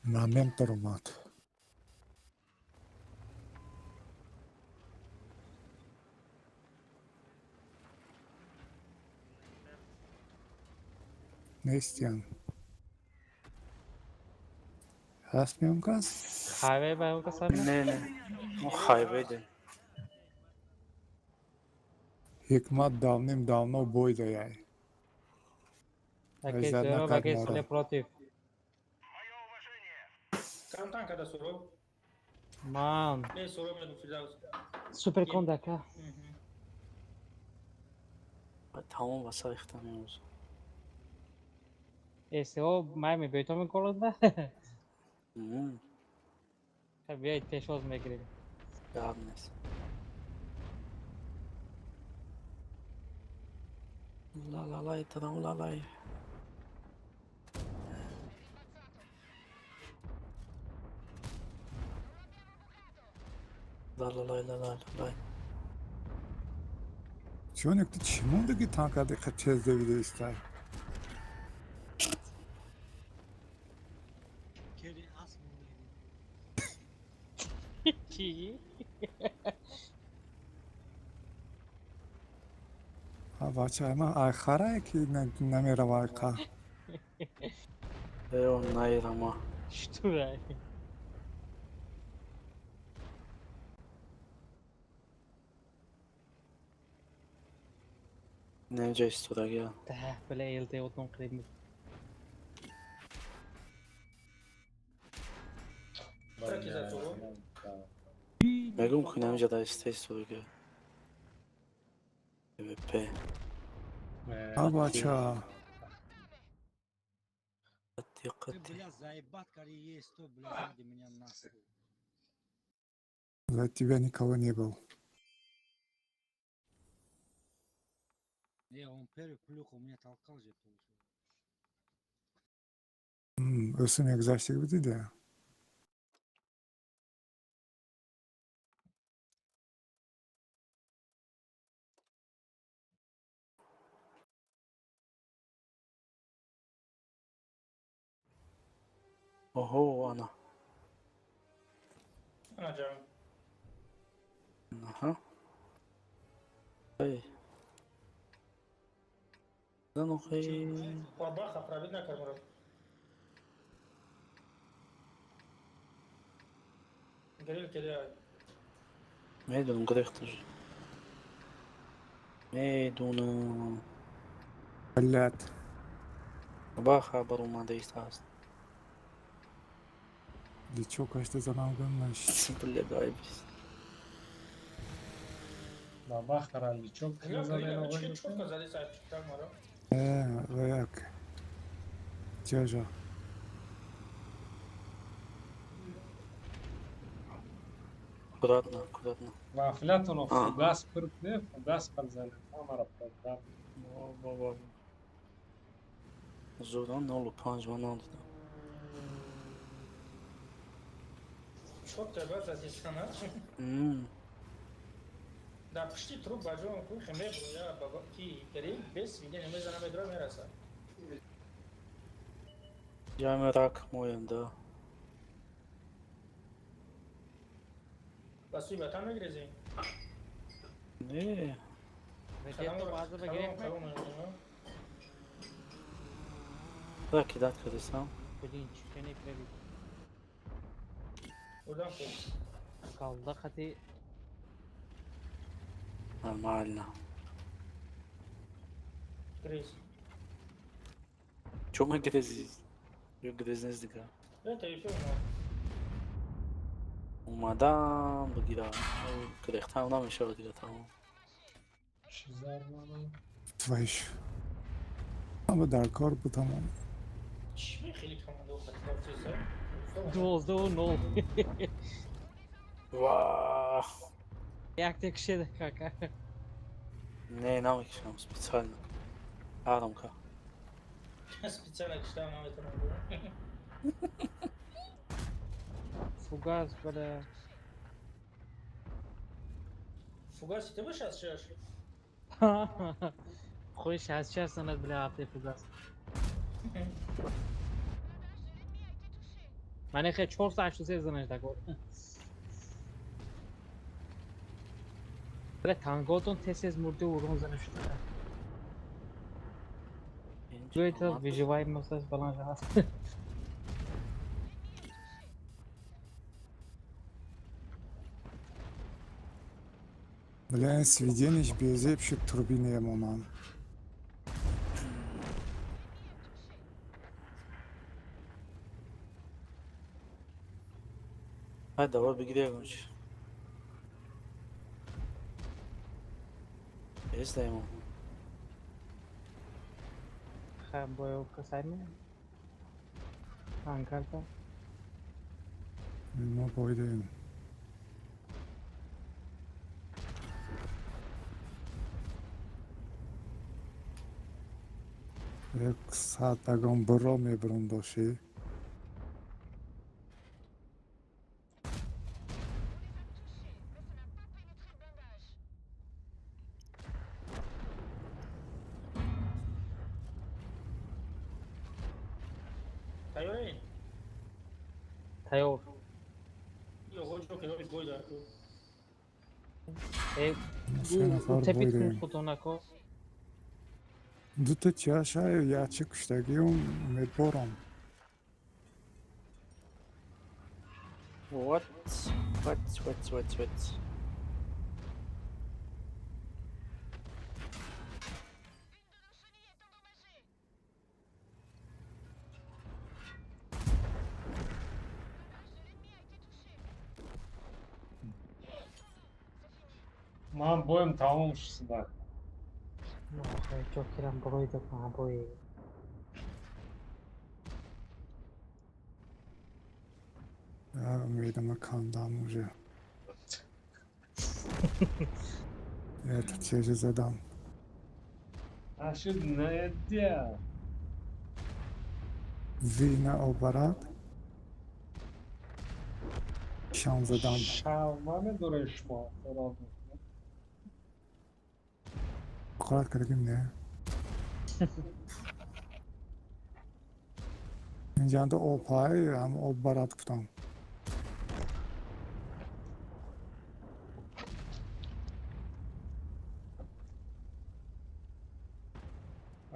Момент даромад. Нестиян. Ҳаст меон кас? Хайвей ба он касар? Не, не. Мо хайвей дем. Ҳикмат давним давно бой даяй. Аке Айзад Зеро накард аке моро. Соле против. Кам танкада, Суроб? Ман. Не, Суроб мегу, Фирдавс. Супер конда, ака. Тамом васа ихта меоз. СО май мебиёй то мекорда? Хай, биёед, пешвоз мегирем. Гап нест. Ла-ла-лай, тадам ла-лай. Ла-ла-лай, ла-лай, ла-лай. Ҷоник, ту чӣ мондаги танкад иқа тез давида истай? Кери асп мондаги. Чӣ? Ҳа, бача, ман айхарае ки намерава айқа. Эо, найрама. Штурай. Неҷа истодагия. Да, бля, ЛТ отон қилиб. Траки за того. Мегум ки намиҷа дар истеҳсолига. ПВП. А бача. Қати Ты, қати. бля, заебат, кари есть то, бля, сзади меня нахуй. За тебя никого не был. Не, он первый плюху меня толкал же, получил. Өсім гузаштаг будида. Оҳо, ана. Ана ҷанг. Аҳа. Ай. Занохи. Бабаха пробить накард маро. Грил кидай. Медонам грехтаж. Медонам. Блядь. Баха баромада истааст. Личо кашта занам гамнаш. Блядь, айбис. Бабахара личок Грил, чӣ чотко зади сар маро. Як. Тяжа. Аккуратно, аккуратно. Вафлятоно фугас пыркне, фугас парзане. Камара программа. Зуран 05 ман надидам. Чотко бад зади сана. Дар пушти труп ба ҷон ку хемре буя баба ки грил без видение мезана медра мераса. Ҷамъи рак моянда. Ба сӯи ватан мегрезем. Не. Рак кидат кардисам. Блин, чикани пробит. Урдан хуб. Калда хати. Нормально. Грез. Чо ма грези? Ё грез нест дига. Это ещё Омадам бигирам. Грехтам намешавад дига тамом. Чӣ зармана? Твоиш. Ама дар кор буд тамом. Чӣ хеле команда хати 12-0. Ва. Як те кшеда кака. Не, намекишам специально. Арамка. Специально киштам наметавонам. Фугас, бля. Фугас ты бы 66? Хуй 66 санат, бля, апте фугас. Мане хе 483 занаш дако. Бля, танготон тез мурди урон занаш шуда. Это выживаемость баланс ҳаст. Бля, сведениш безеб шуд турбинаям омам. Ай, давай бигири ягон чи. Эсдаемо. Ха, боё касайме. Анкарта. Мо бойдаем. Як саат ягон буро мебурам бошӣ. Тайёрӣ? Тайёр. Ё гоҷо ки бой дар ку. Э, Се нафар тепит бойдаем. худонако. Дута чашаю ячи куштагиум умедворам. What? What? What? What? What? Ман боем тамом шуда. Ҷокирам бой докма бой. Умедама кандам уже. Это чеже задам. Ашуд наедя. Вина обарад. Шан задам. Шавма медоред шумо хӯрок мекунед? Қорат кардагим не? Инҷанда об ҳай, ҳам об барад гуфтам.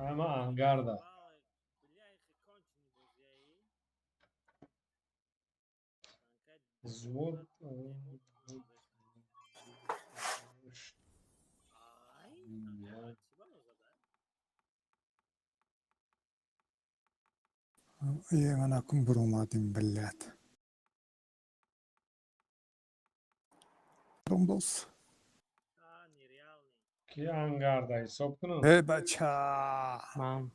Ама ангарда. Взвод. Е, ман акун буромадим, блядь. Ромдос. Ки ангарда ҳисоб кунам? Э, бача! Ман.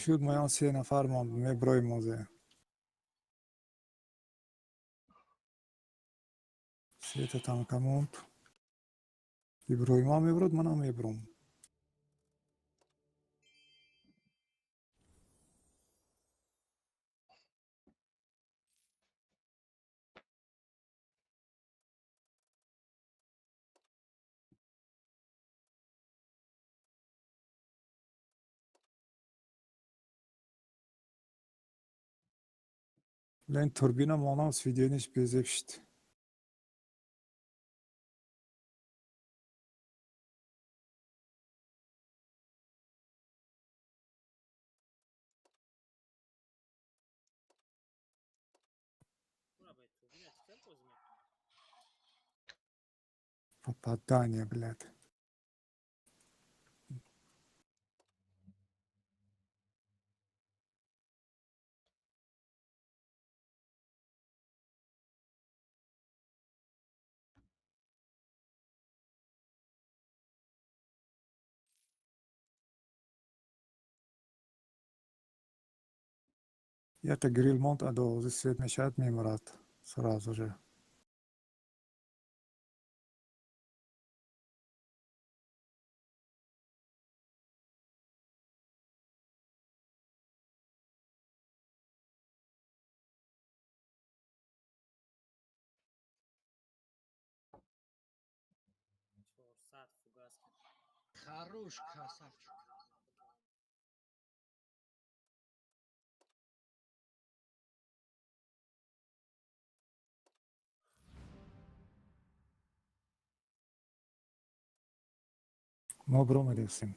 Шуд моян се нафар монд, меброи мозе. Сета танка монд. Иброима меброд, манам мебром. Лен турбина монам сведениш безеб шид. Попадание, блядь. Якта грил монд, а до свет мешавад, мемурад сразу же. Хорош, красавчик. Мо бромадесем.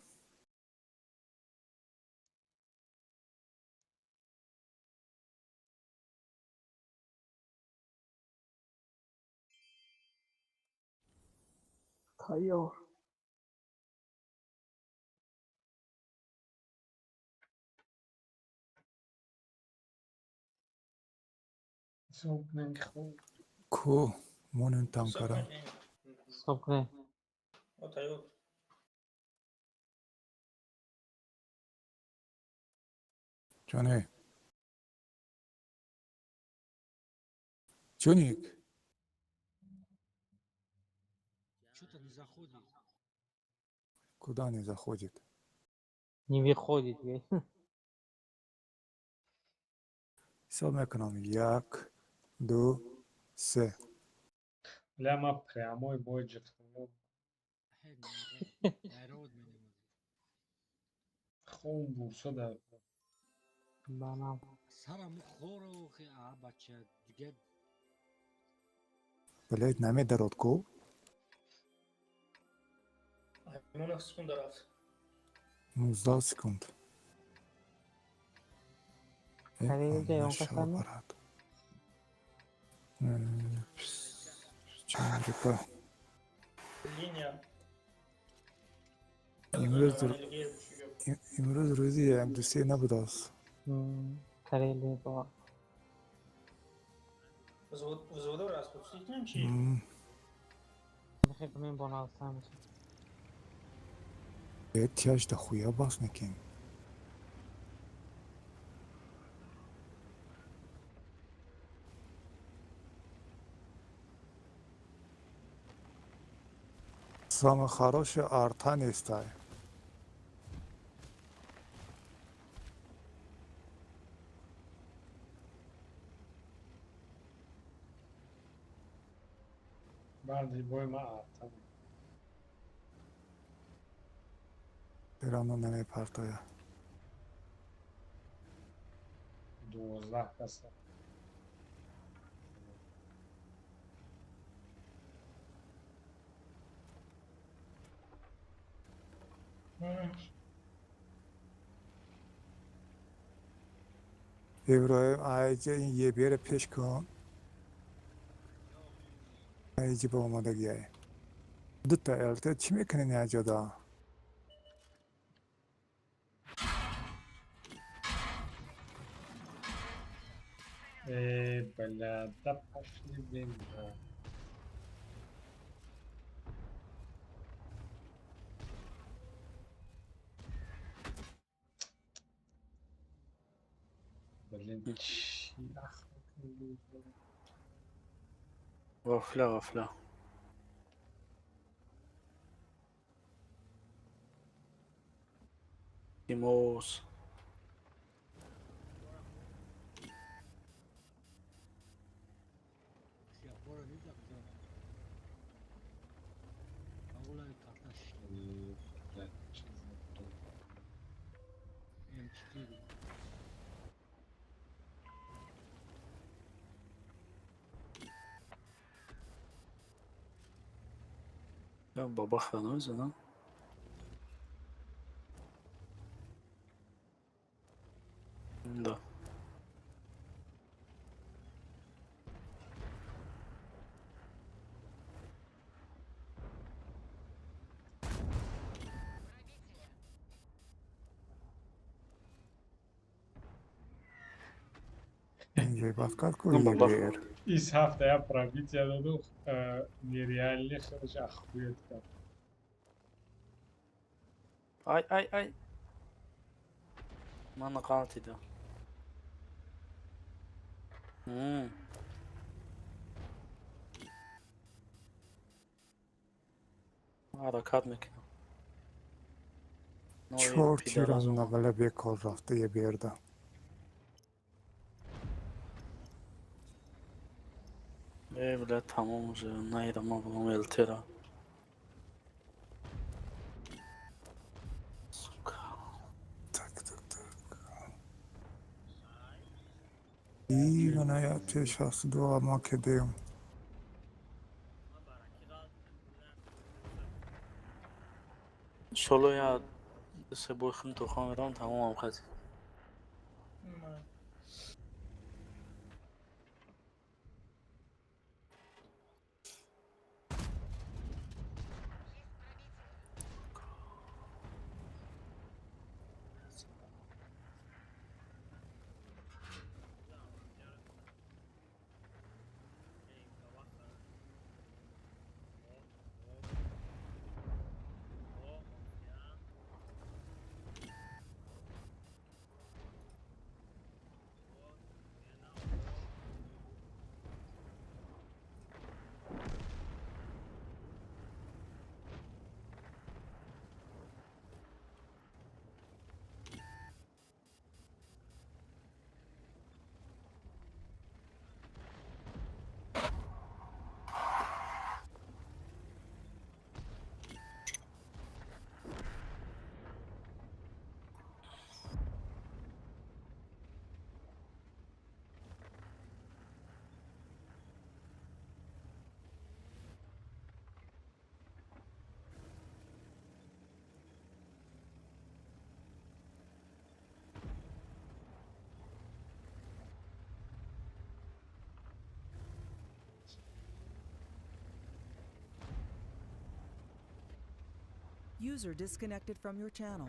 Тайёр. Ҳисоб кунем ки хуб. Ку монем танкара. Стоп кунем. О, тайёр. Ҷоне. Ҷоник. Что-то не заходит. Куда не заходит? Не выходит. Ҳисоб мекунам. Як, ду, се. Бля, ма прямой бой ҷихтам. Народ менемад. Хом бурса дар. Банам. Сарам хоро, а бача, дига Блядь, намедарод ку? 19 секунда рафт. 19 секунд. Карелда ён касами? Чамрика. Линия. Имрӯз рӯзи як ду се набудааст. Карелия бо. Взводо распустить чи? Мехе кунем бо навса меша. Тяж да хуя бас мекин. Самый хороший арта нестай. Барди бой ма арта. Эрану намепартоя. 12 каса. Иброҳим, айҷа ин ебера пеш кун. Айҷи ба омодагиай. Дута ЛТ чӣ мекунед аҷода? Э, бля, да пошли, блин, да. Блин, чи Вафля, вафля. Тимос. Бабах намезанам. Да. Из ҳафта я пробитие даду нереальный худаш ахует кард. Ай, ай, ай. Мана қалтида. Ҳаракат мекунам. Чор тирам нағала бекор рафта еберда. Э, бля, тамом уже, наидам булам ЛТ-ра. Сука. Так, так, так. Ивана, Т62 македем. Соло я се бой хун то хамерам тамом хати. User disconnected from your channel.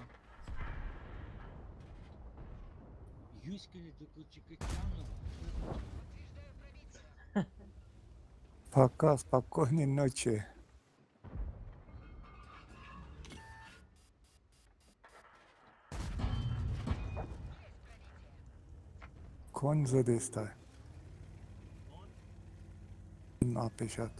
Пока, спокойной ночи. Конь задестай. Напешат.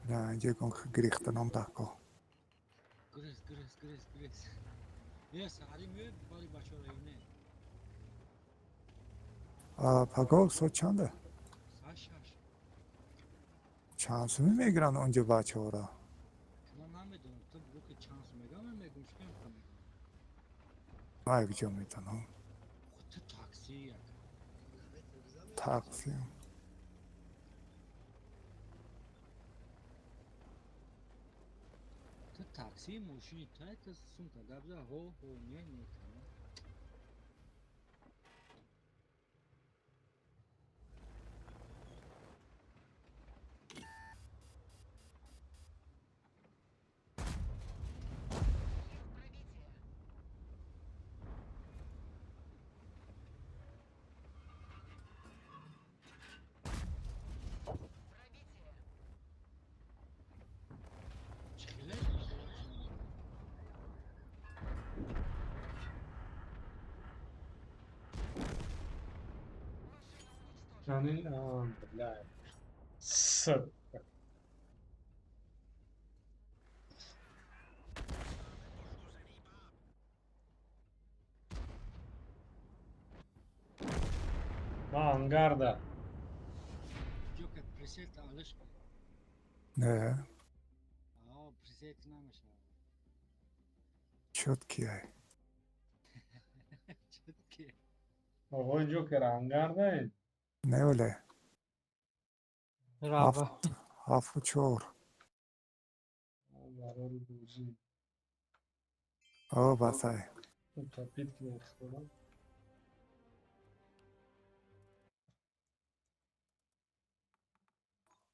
На, инҷа кон гирифтанам тако. Грыз, грыз, грыз, грыз. Не, саҳарӣ меои бали бачаро ё не? А паго соат чанда? Соат 6. Чанд сумӣ мегиранд онҷо бачаҳоро? Ман намедонам, ту бугӯ ки чанд сум мегирам, ман мегӯм чӣ мегӯм. Ман якҷо медонам. Ту такси як. Такси. Ту такси мошини тай ту сумка гап за ҳо ҳо не не тамом. Бля. Сука. Ма ангарда. Ҷокер пресет алиш. Не. А, пресет намешава. Чёткий ай. Чёткий. Ого, Ҷокер ангарда ин. Не оле. Рава. 7-4. Барори бозӣ. О, басай. Утопит мехӯрам.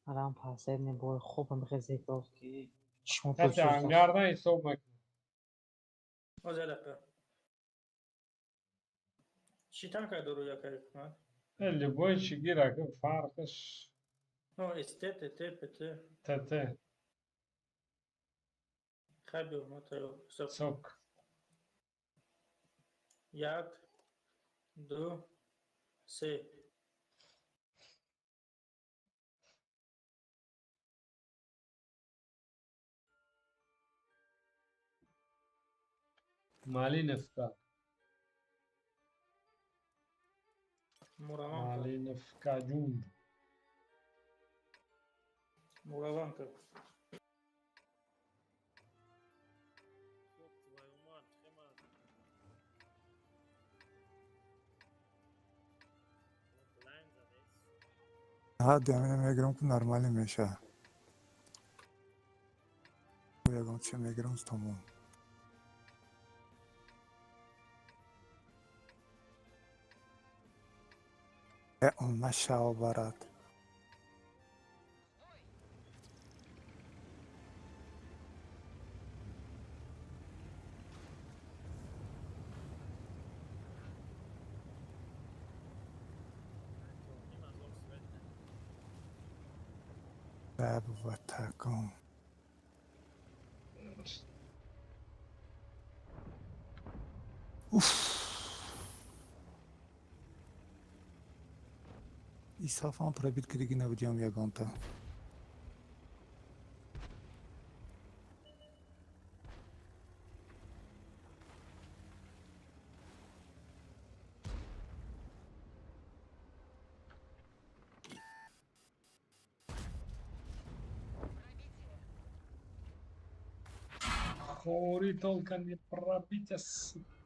Алан последний бой хуб мехезиков ки чишмо Кати ангарда ҳисоб мекунам. Оз як дақиқа. Чӣ танка дору якай ҳукумат? Любой чӣ гира, ки фарқш Ну, СТ, ТТ, ПТ. ТТ. Хай биё, ма тайёр. Ҳисоб. Сок. 1, 2, 3. Малиновка. Мураванка. Малиновка ҷун. Мураванка. Ёб твою мать, хема. Блайн задес. Ҳа, дамина мегирам ки нормалӣ меша. Ягон чи мегирам тамом. Э, он нашава барад. Баба таком. Уф. Исафам пробит кардагӣ набудиам ягонта. Хори только не пробить, сука.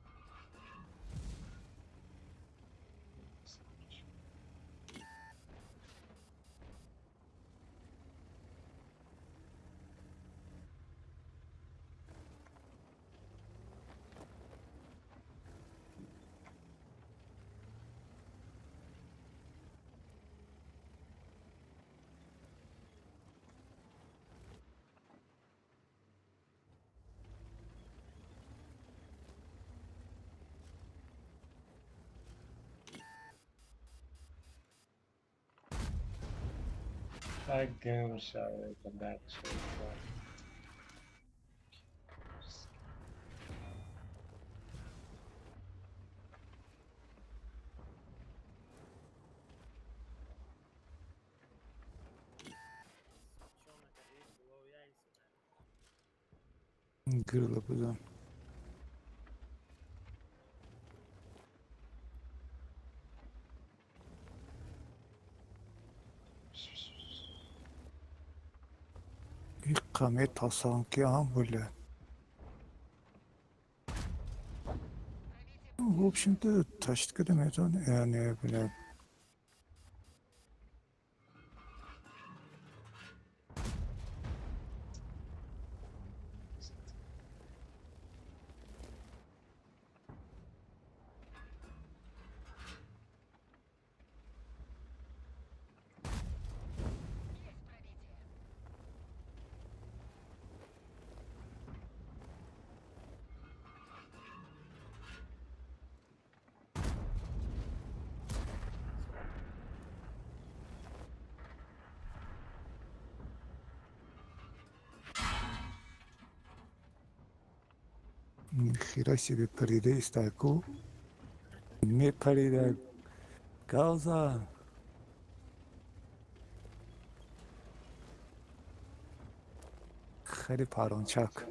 Гам шавед, бача. Гирла бизан. Иққа метасам ки ам бля. В общем-то, тащит када метавон, не, бля. Нихера себе парида истайку. Мепарида газа. Хари парончак.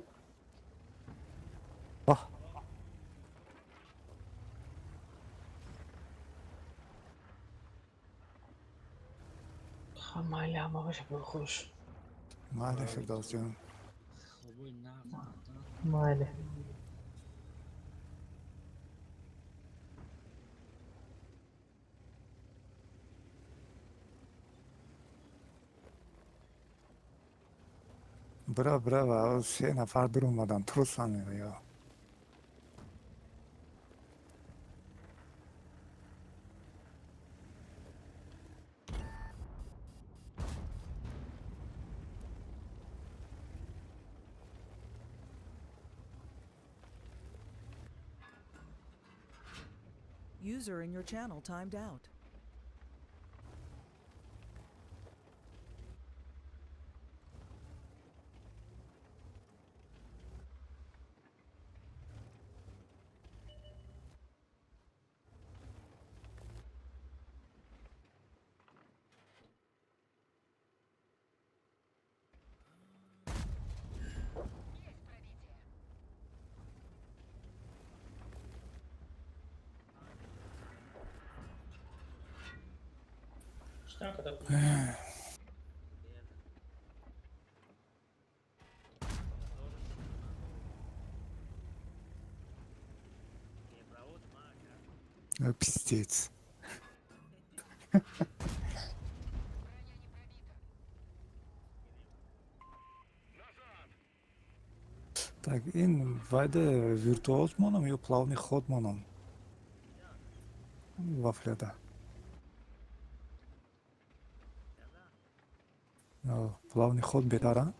Вах. Майли, ҳамааш хуш. Майли, Фирдавс ҷон. Хобои нағз. Майли. Бра, бра, се нафар дуромадан, трусам ё. User in your channel timed out. Пиздец. Так, ин вайда виртуоз монам ё плавный ход монам? Вафляда. Плавный ход беҳтар, а?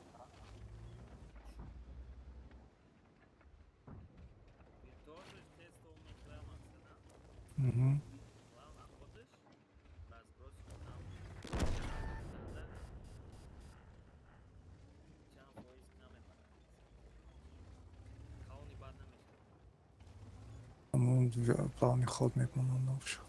Мгм. Ҳамун плавный ход мемонам навшо.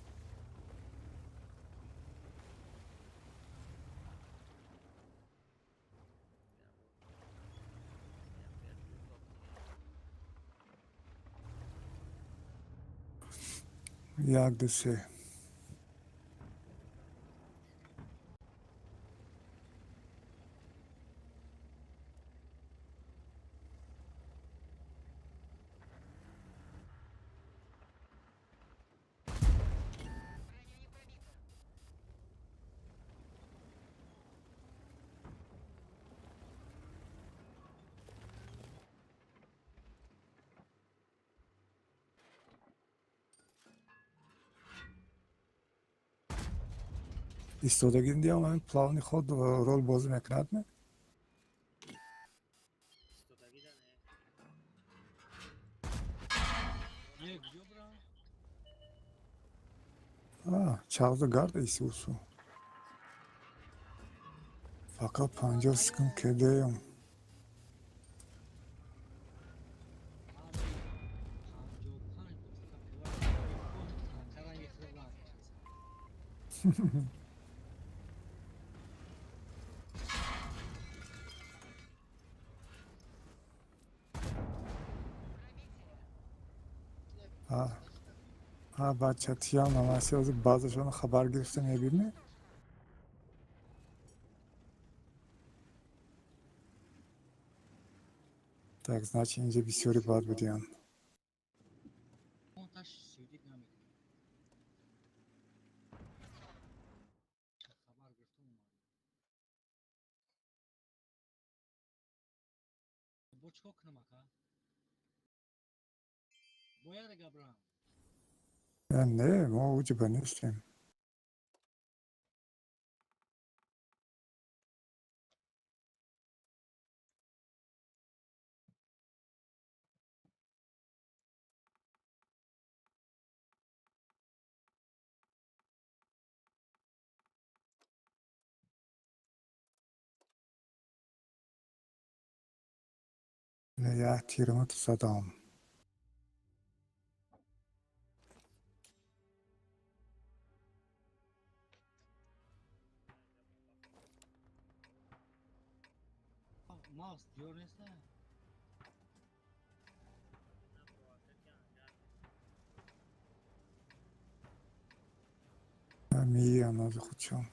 Як, ду, се. Истодагӣ диам ҳамин плавный ход рол бозӣ мекунад ме? Не, куҷо бирам? Чағзу гард исусу. Пока 50 секунд кедаем. 55 бутылка пива танкаранги худам накашаса. А бача тиям намаси ҳозир баъзешон хабар гирифта мебинӣ? Так, значит, инҷа бисёри бад будиян. Монтаж судить намекунад. Хабар гирифтам, омадам. Бо чикор кунам, ака? Бояд габрам. Не, мо уҷиба нестем. Як тирмату задам. Мавс диёр неста? Мия нози худшон.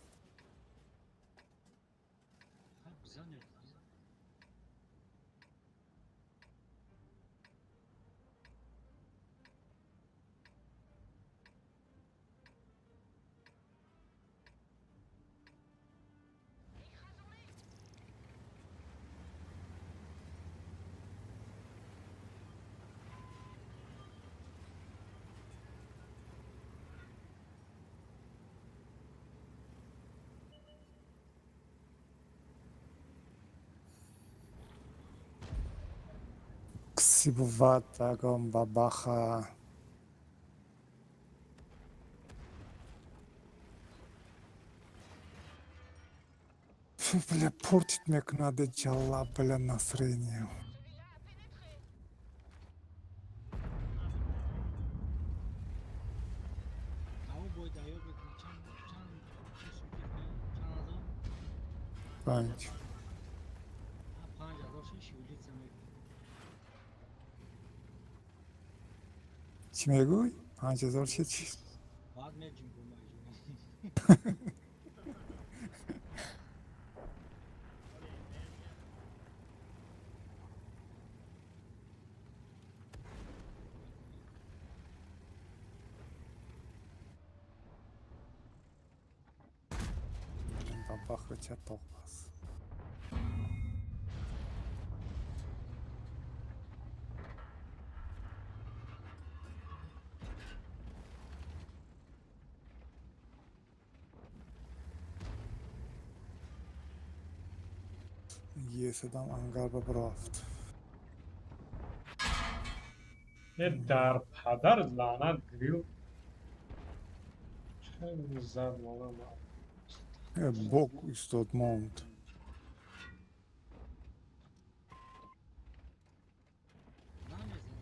Бизан. Кси бувад ягон бабаха. Бля, портить мекунад ҷалла, бля, настроение. Дао бой даёр мекунад, чанд чанд чи судить чанд ҳазор? 5. 5000 ши шивлица мекунад. Чӣ мегӯй? 5000 чи чи? Баъд меҷим бо маҷмӯъ. Бабахро ча тоқ бас. Еседам ангар ба рафт. Е, дар падар лаънат, грил. Чӣ зад мона? Бок истод монд. Намезанам.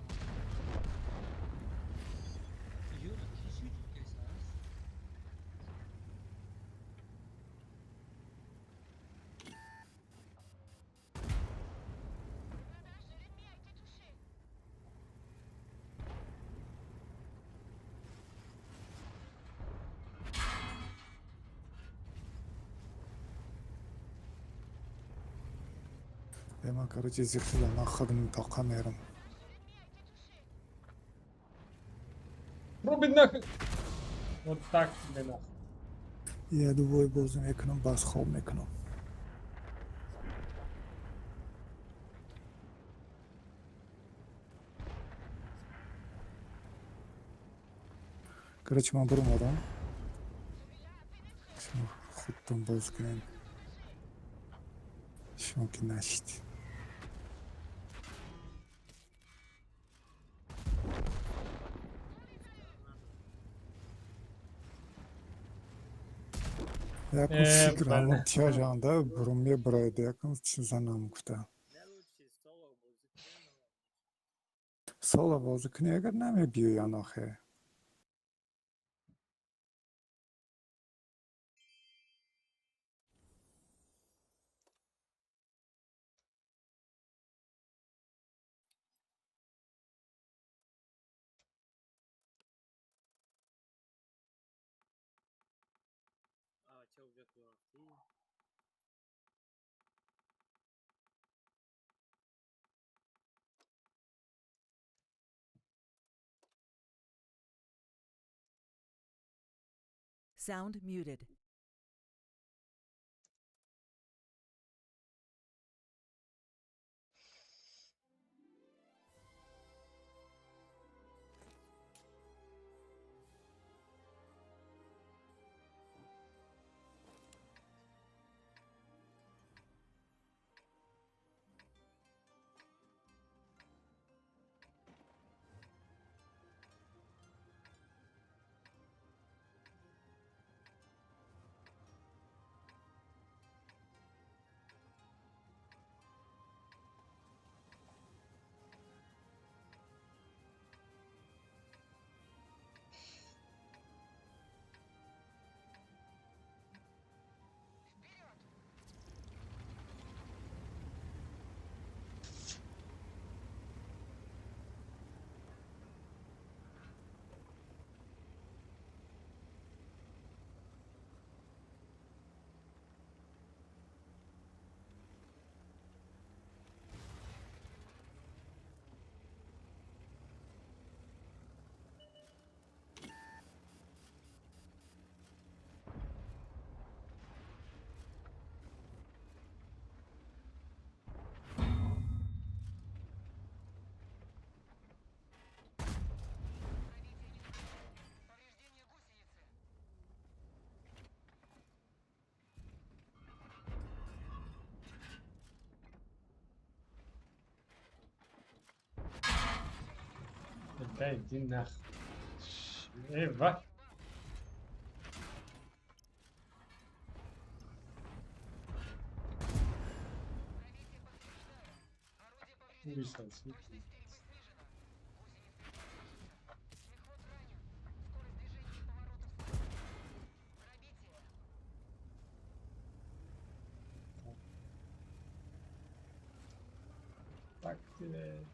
Юра, ки судить кесааст? Ман, короче, зиқ шудам, ман худам тоқа мерам. Руби нахуй. Вот так тебе нахуй. Я ду бой бозӣ мекунам, бас хоб мекунам. Короче, ман биромадам. Шумо худтон боз кунед. Шумо ки нашид. Якун фикр ҳамон тяжанда бурун мебарояд, якун занам гуфта. Соло бозӣ кунӣ, агар намебиёян охе. Sound muted. Да иди нах. Эй, ва. Хуй соси. Так тебе.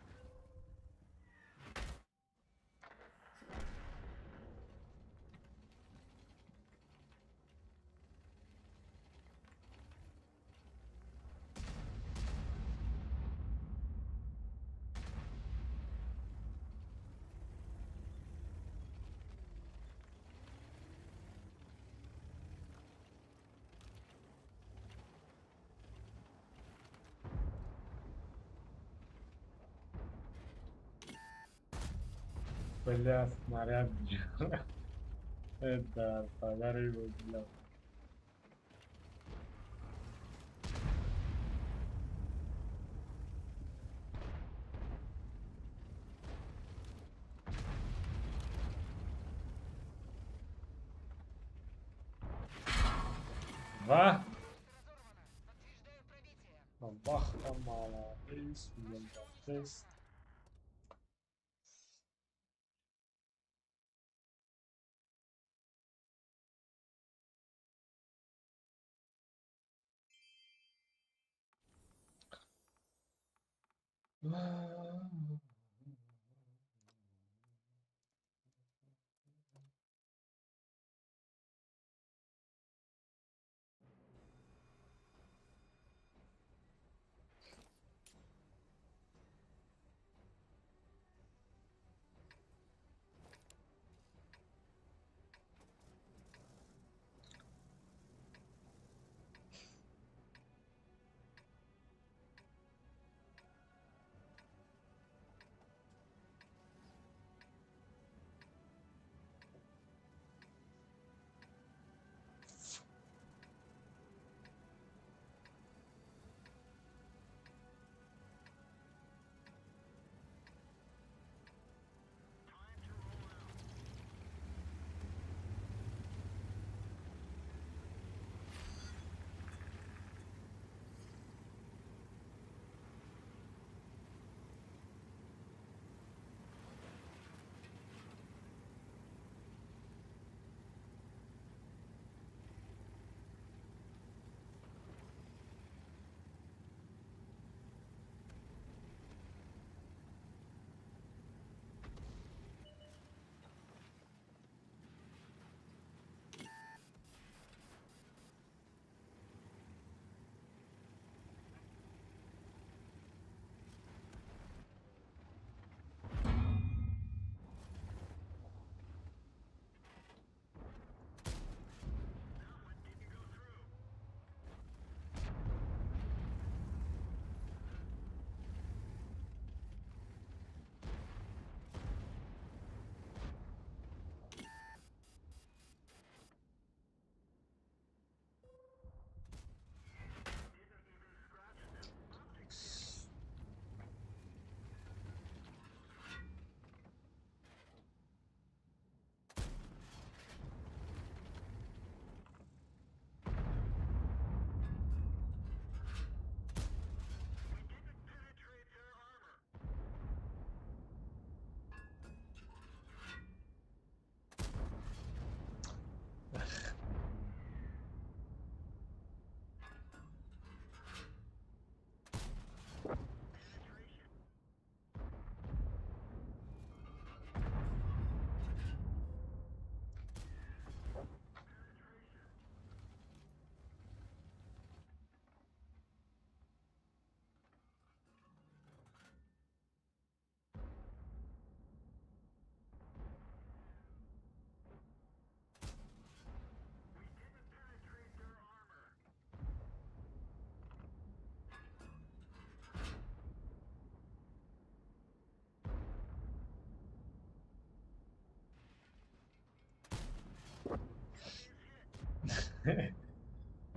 Бля, снаряд. Это подарил, бля. Два. Бахта мало. Тест.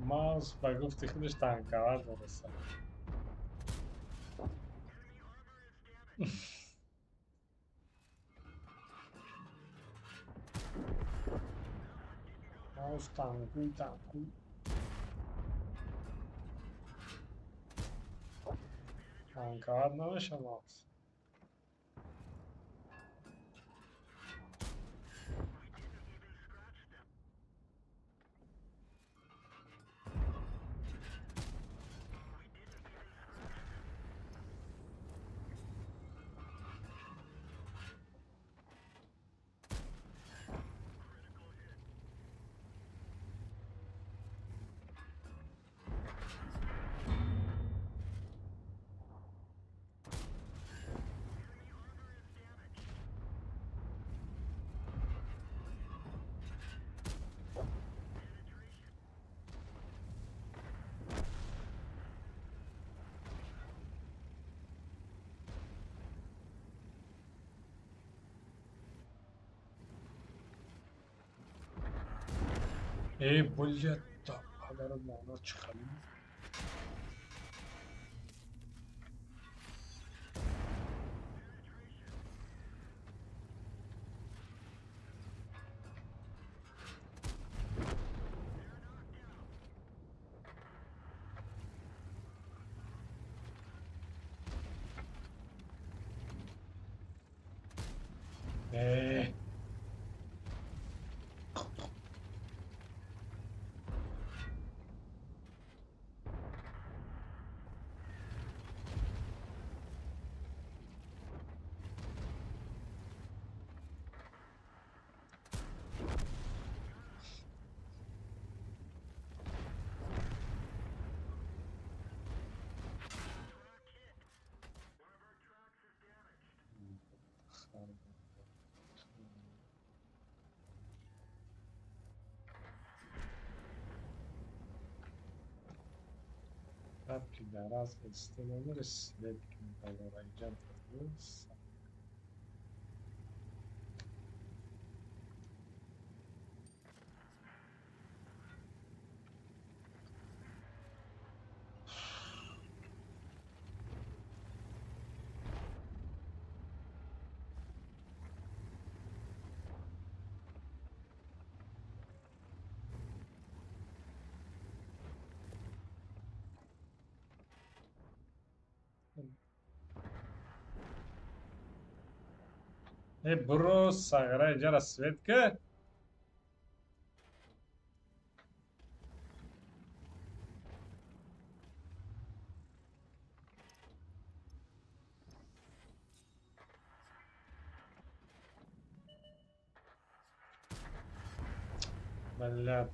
Маус ба гуфти худаш танковар дореса. Маус танкуй, танкуй. Танковар намеша маус. Э, блядь, да, падару модар чӣ хали. Э. Да, пидорас, стенари свет балора иҷа буд. Э, бро, сағира иҷара свет ка? Бля.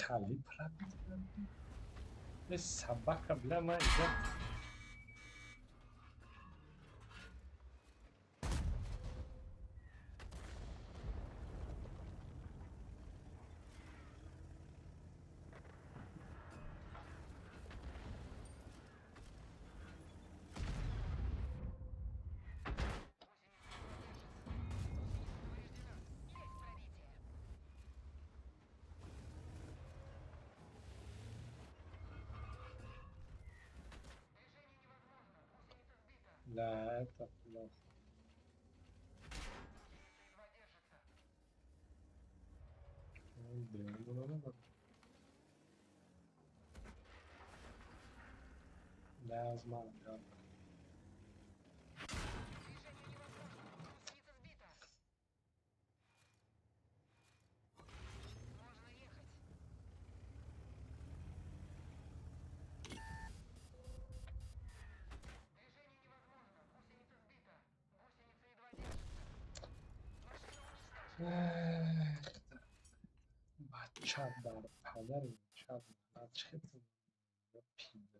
Кали пробить кардӣ? Собака, бля, ма иҷа. Да, это плохо. Да, знаю, да. Бача дар падари чап чӣ пида.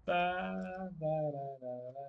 Та-да-ра-ра-ра.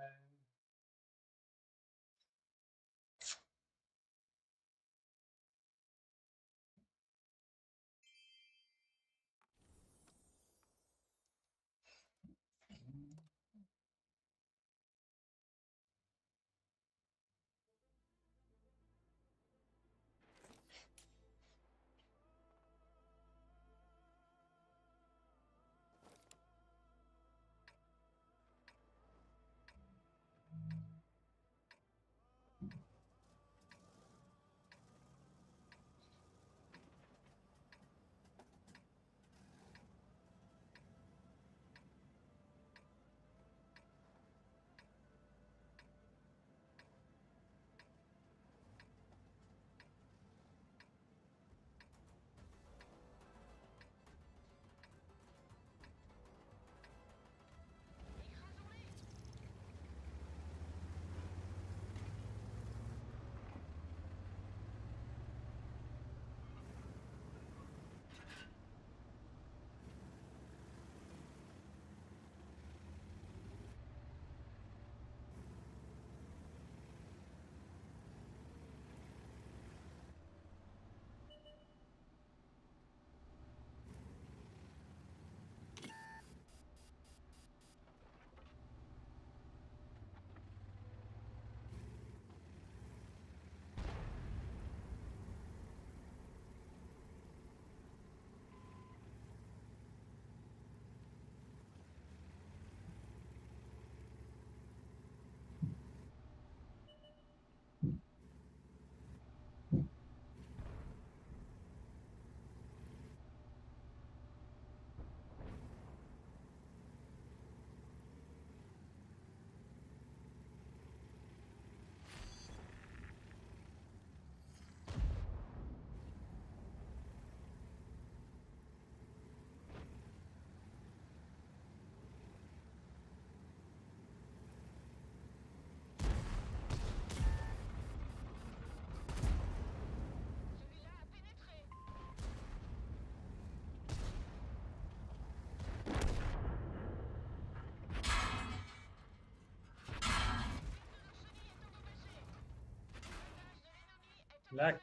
Лак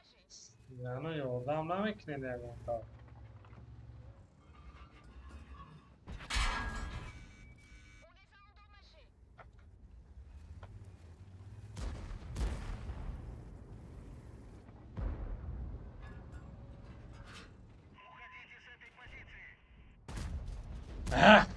яно ёрдам намекунед ягон тавр. Ах!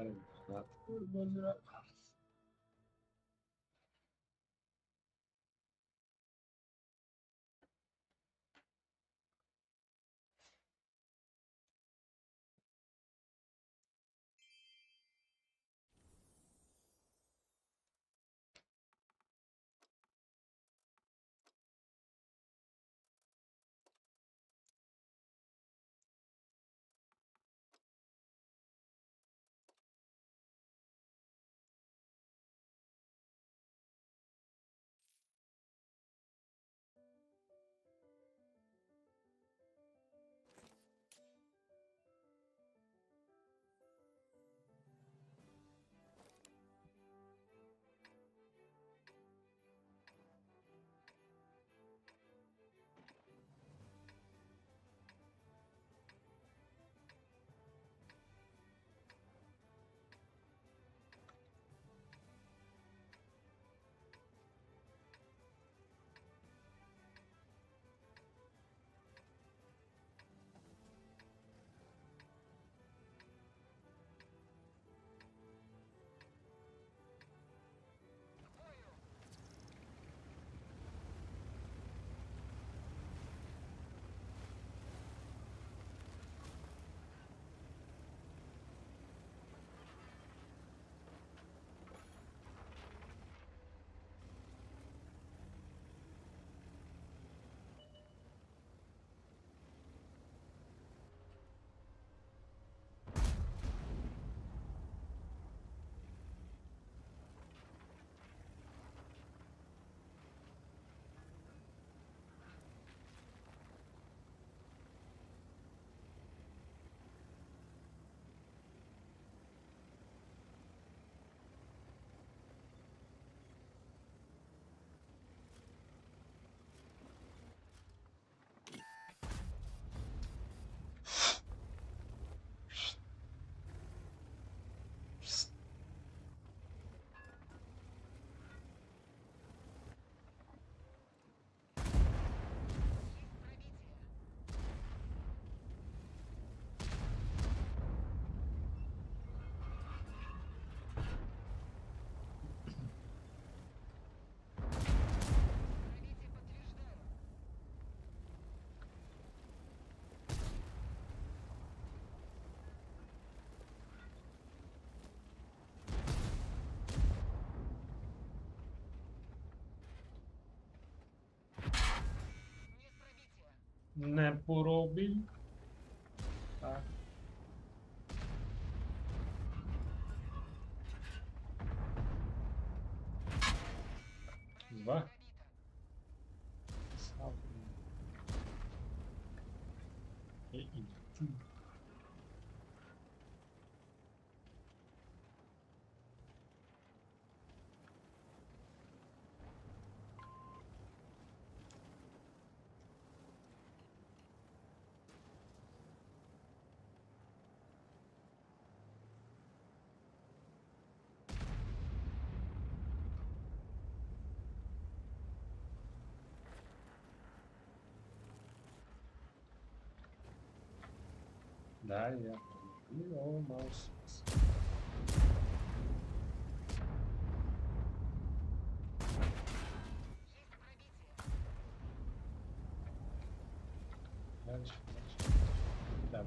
Бародари меҳнат бозира. Не поробил. Так. Два. Да, я пробил маус. Дальше, дальше. Да.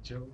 Joe.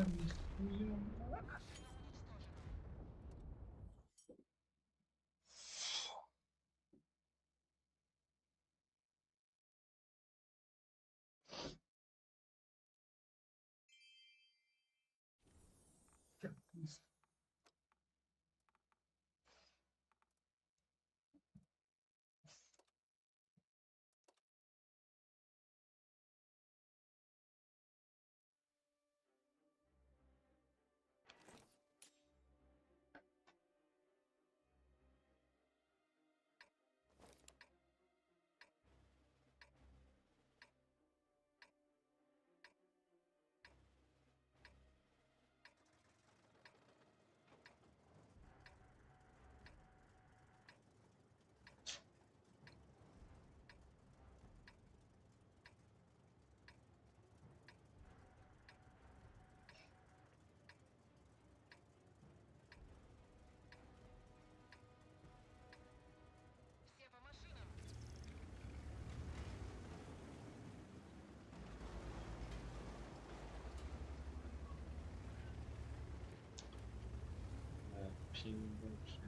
Нихуя. Пин вообще.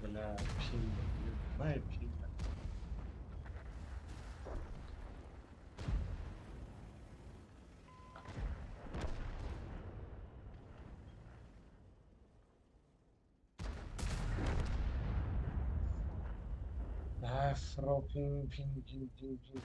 Бля, пинг, любая пинг. Афро, пинг, пинг, пинг, пинг, пинг.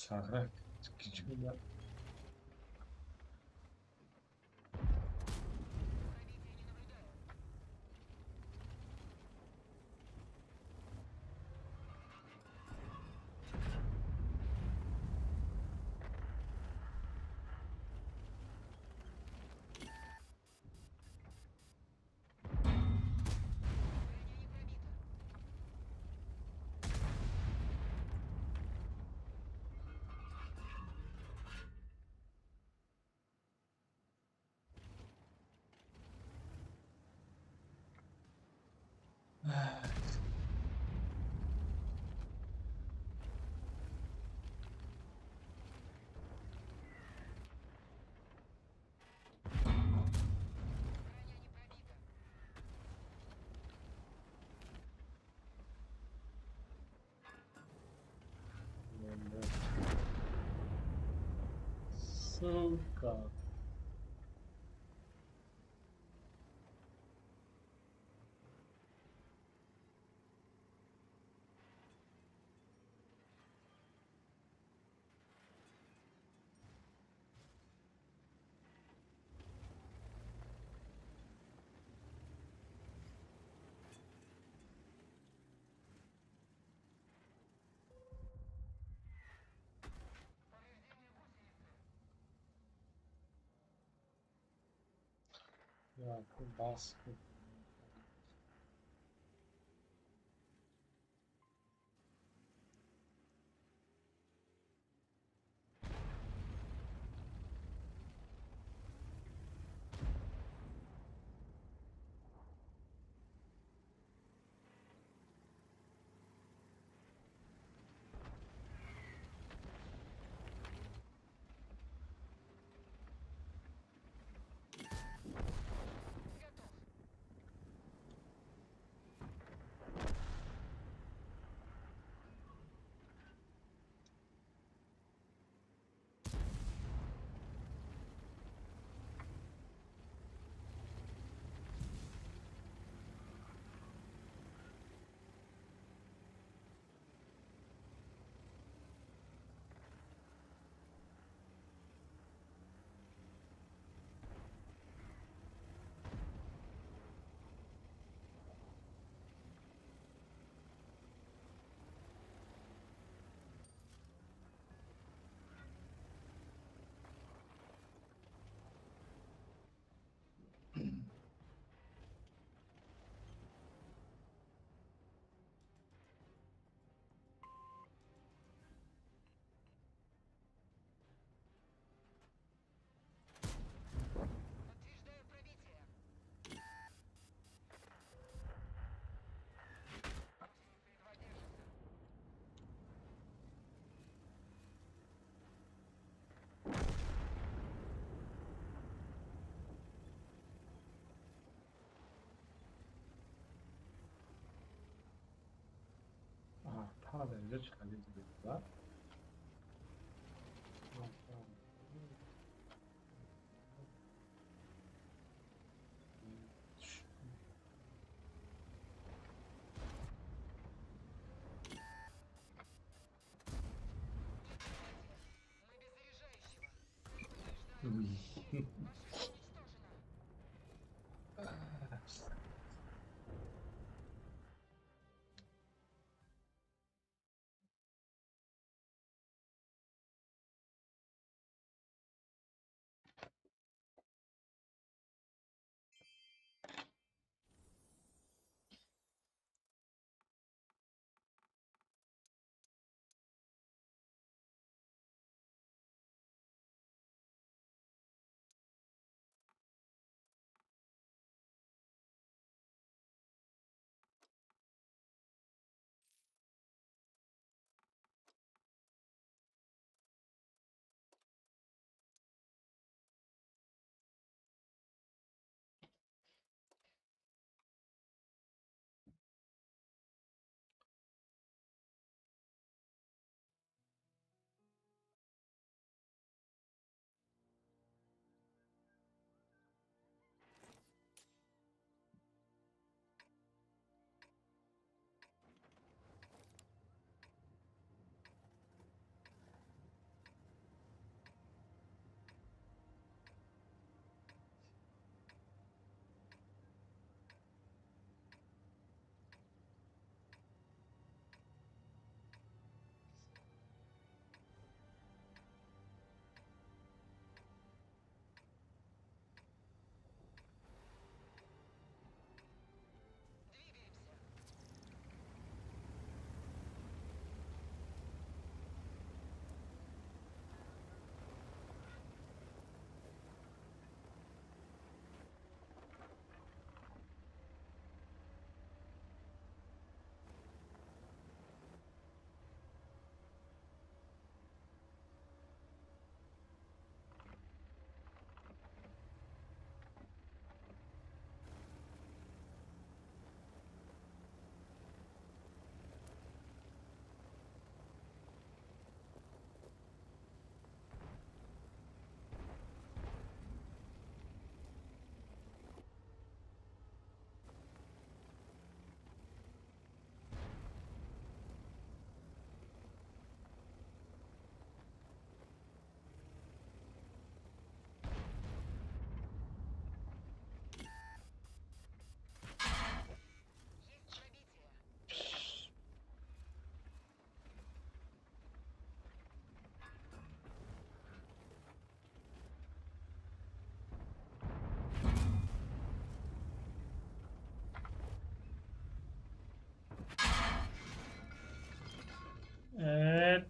Писарак кичуда. Сука. Я баску. Ара дар инҷо чӣ хеле дида?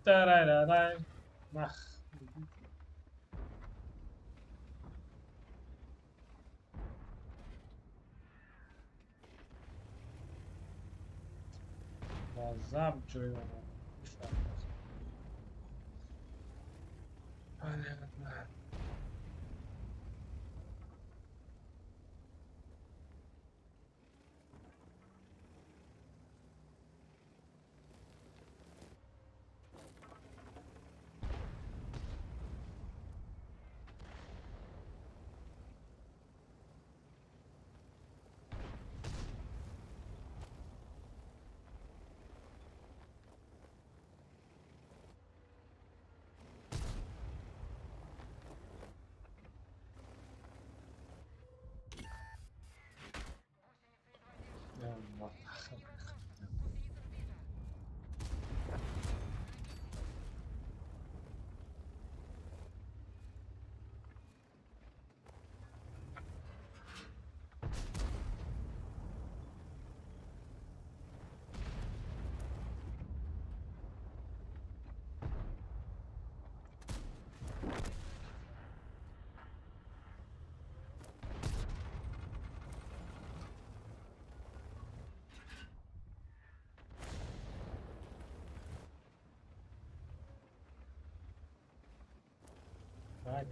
Тарарарай. Нах. Базаб ҷой омад. Понятно. Vai,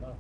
Да.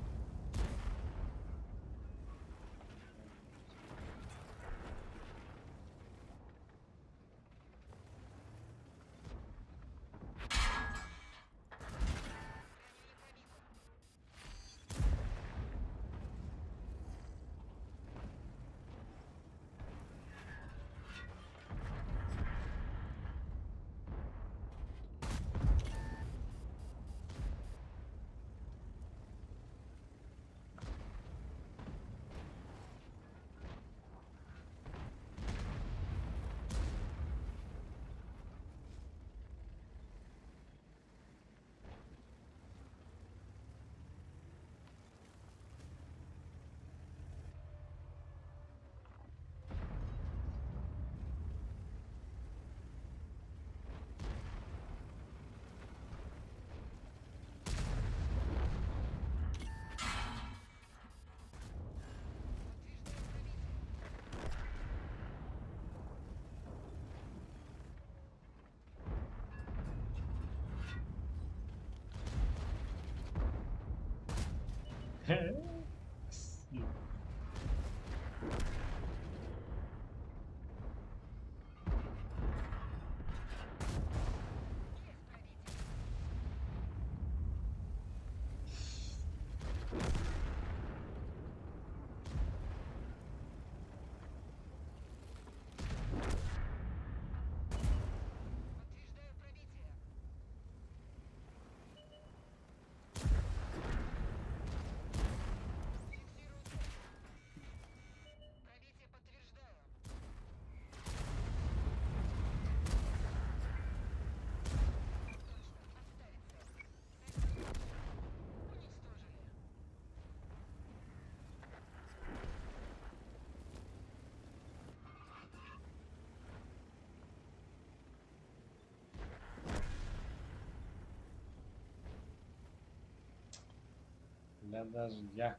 Я даже я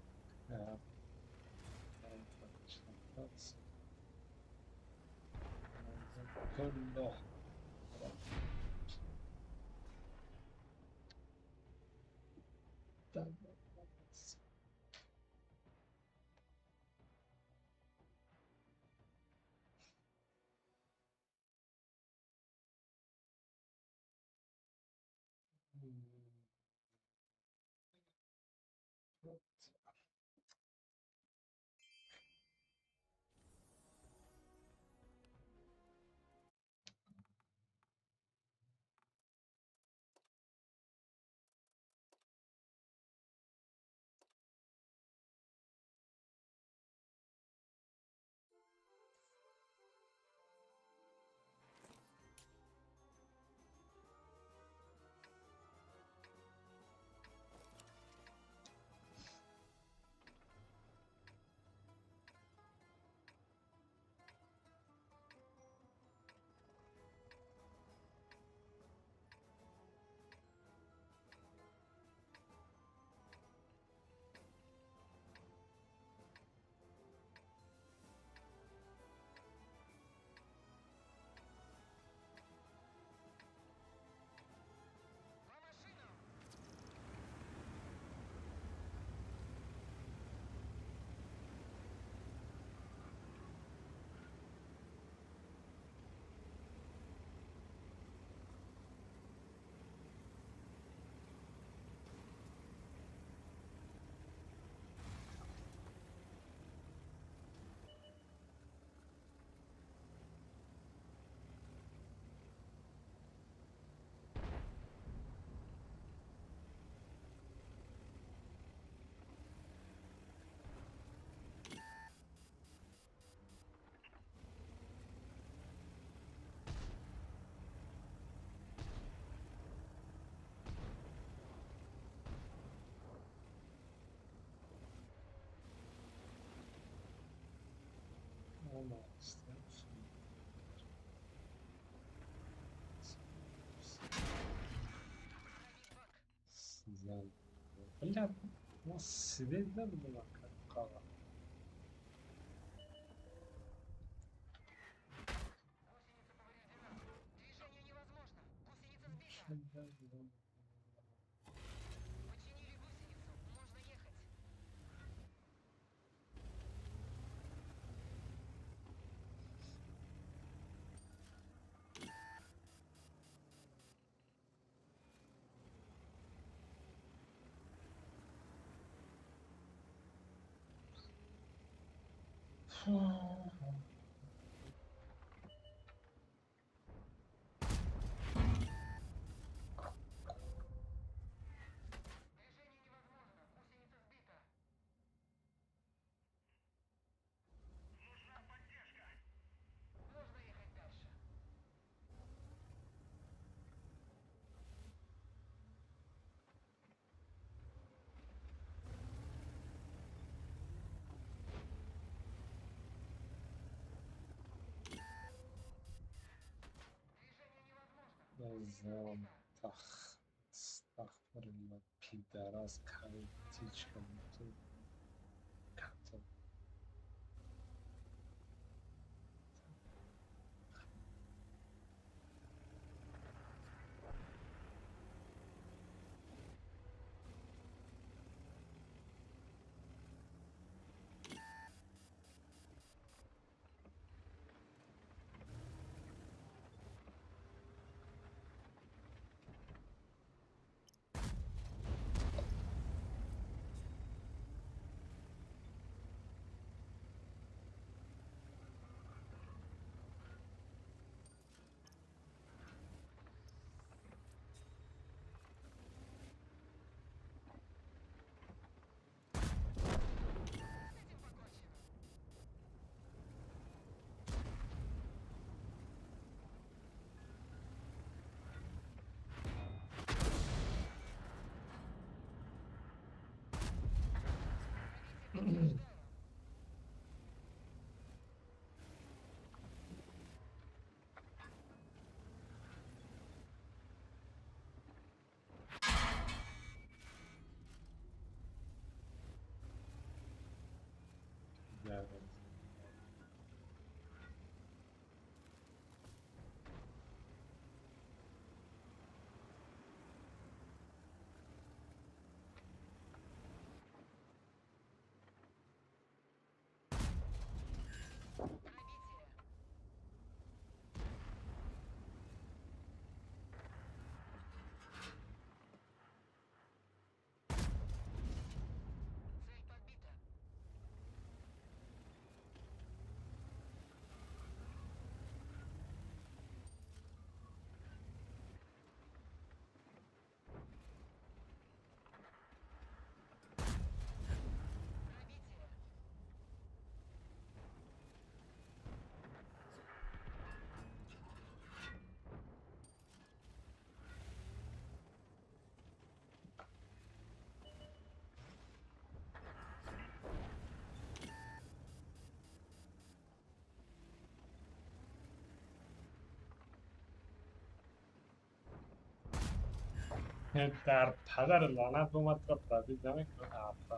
Бля, ну сидеть надо было как кава. Тах, астағфируллоҳ, пидарас, калитичка, катоб. Дар падар лаънат бомад, тра пробит намекунад арта.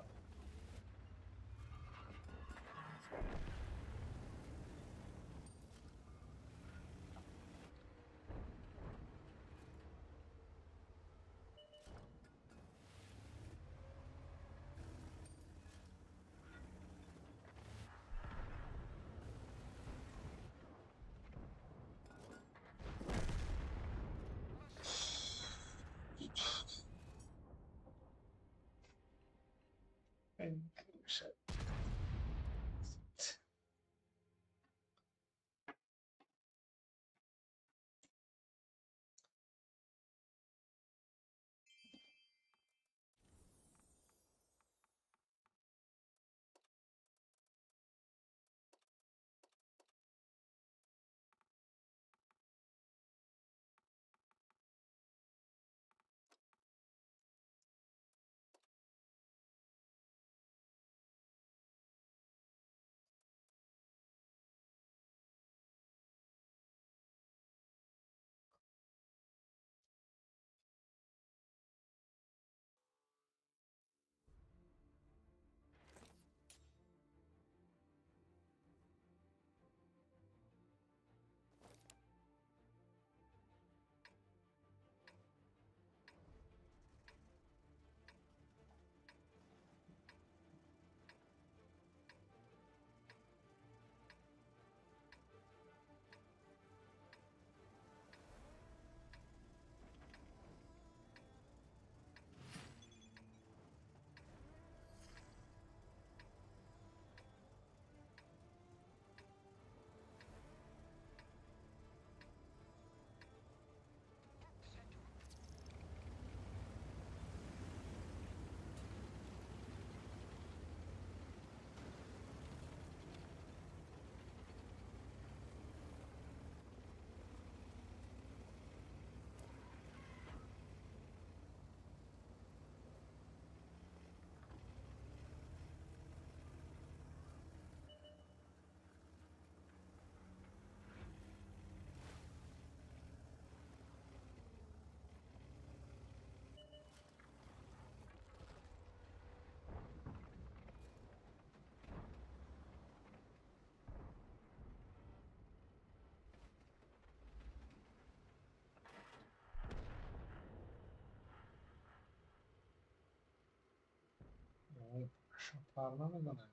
Пар намезанад.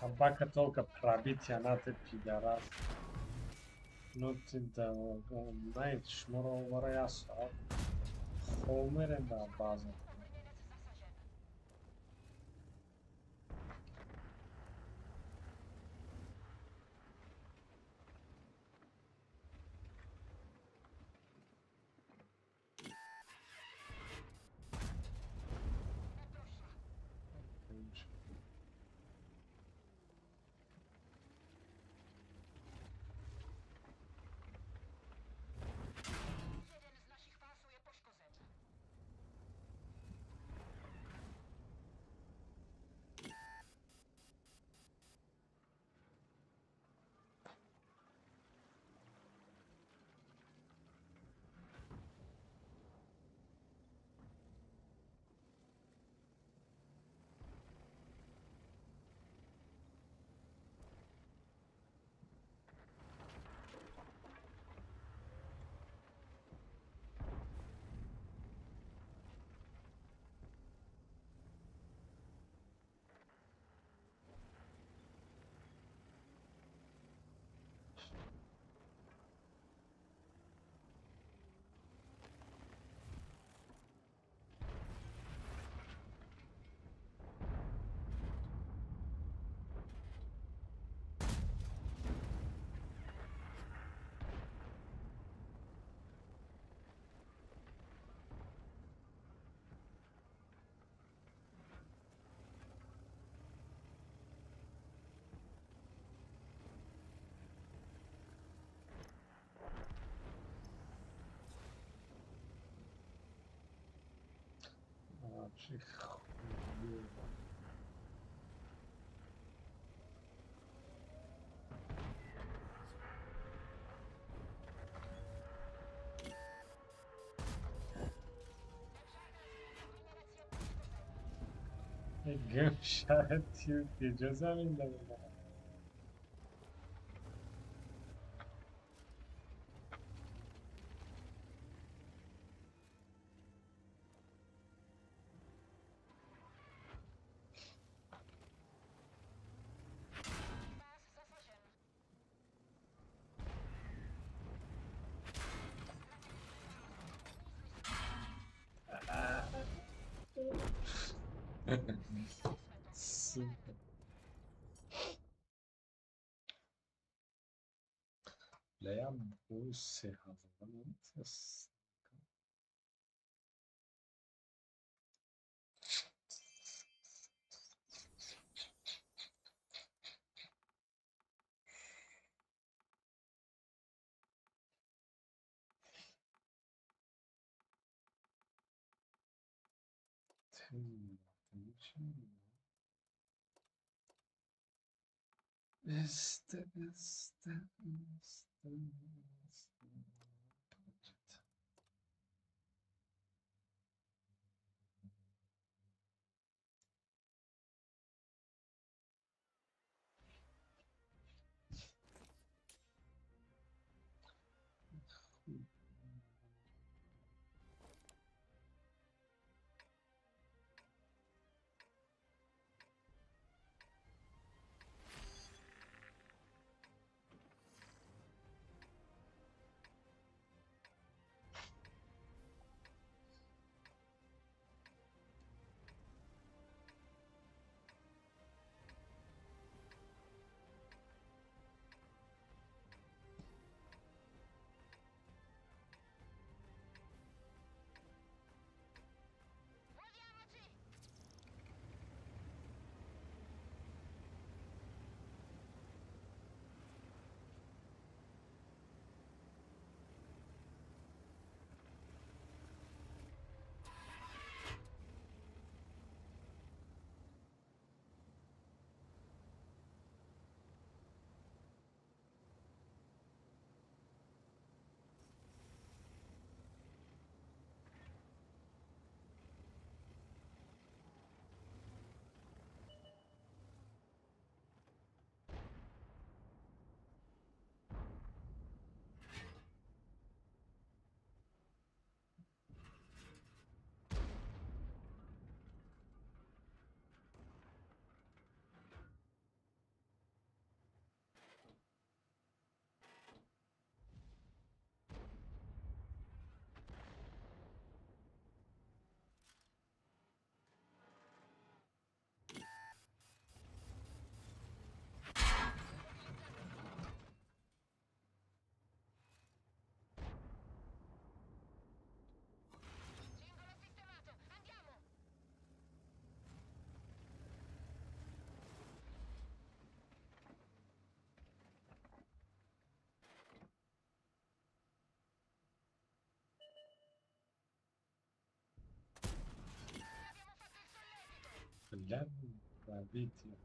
Собака только пробития на ты пидорас. Ну ты да, знаете, шмуро варясо. Хомерен да база. Вообще хуй. Гм шояд тир куҷо замин дамина. Сука. Бля, я бой се Este, este, este, este. Для пробития.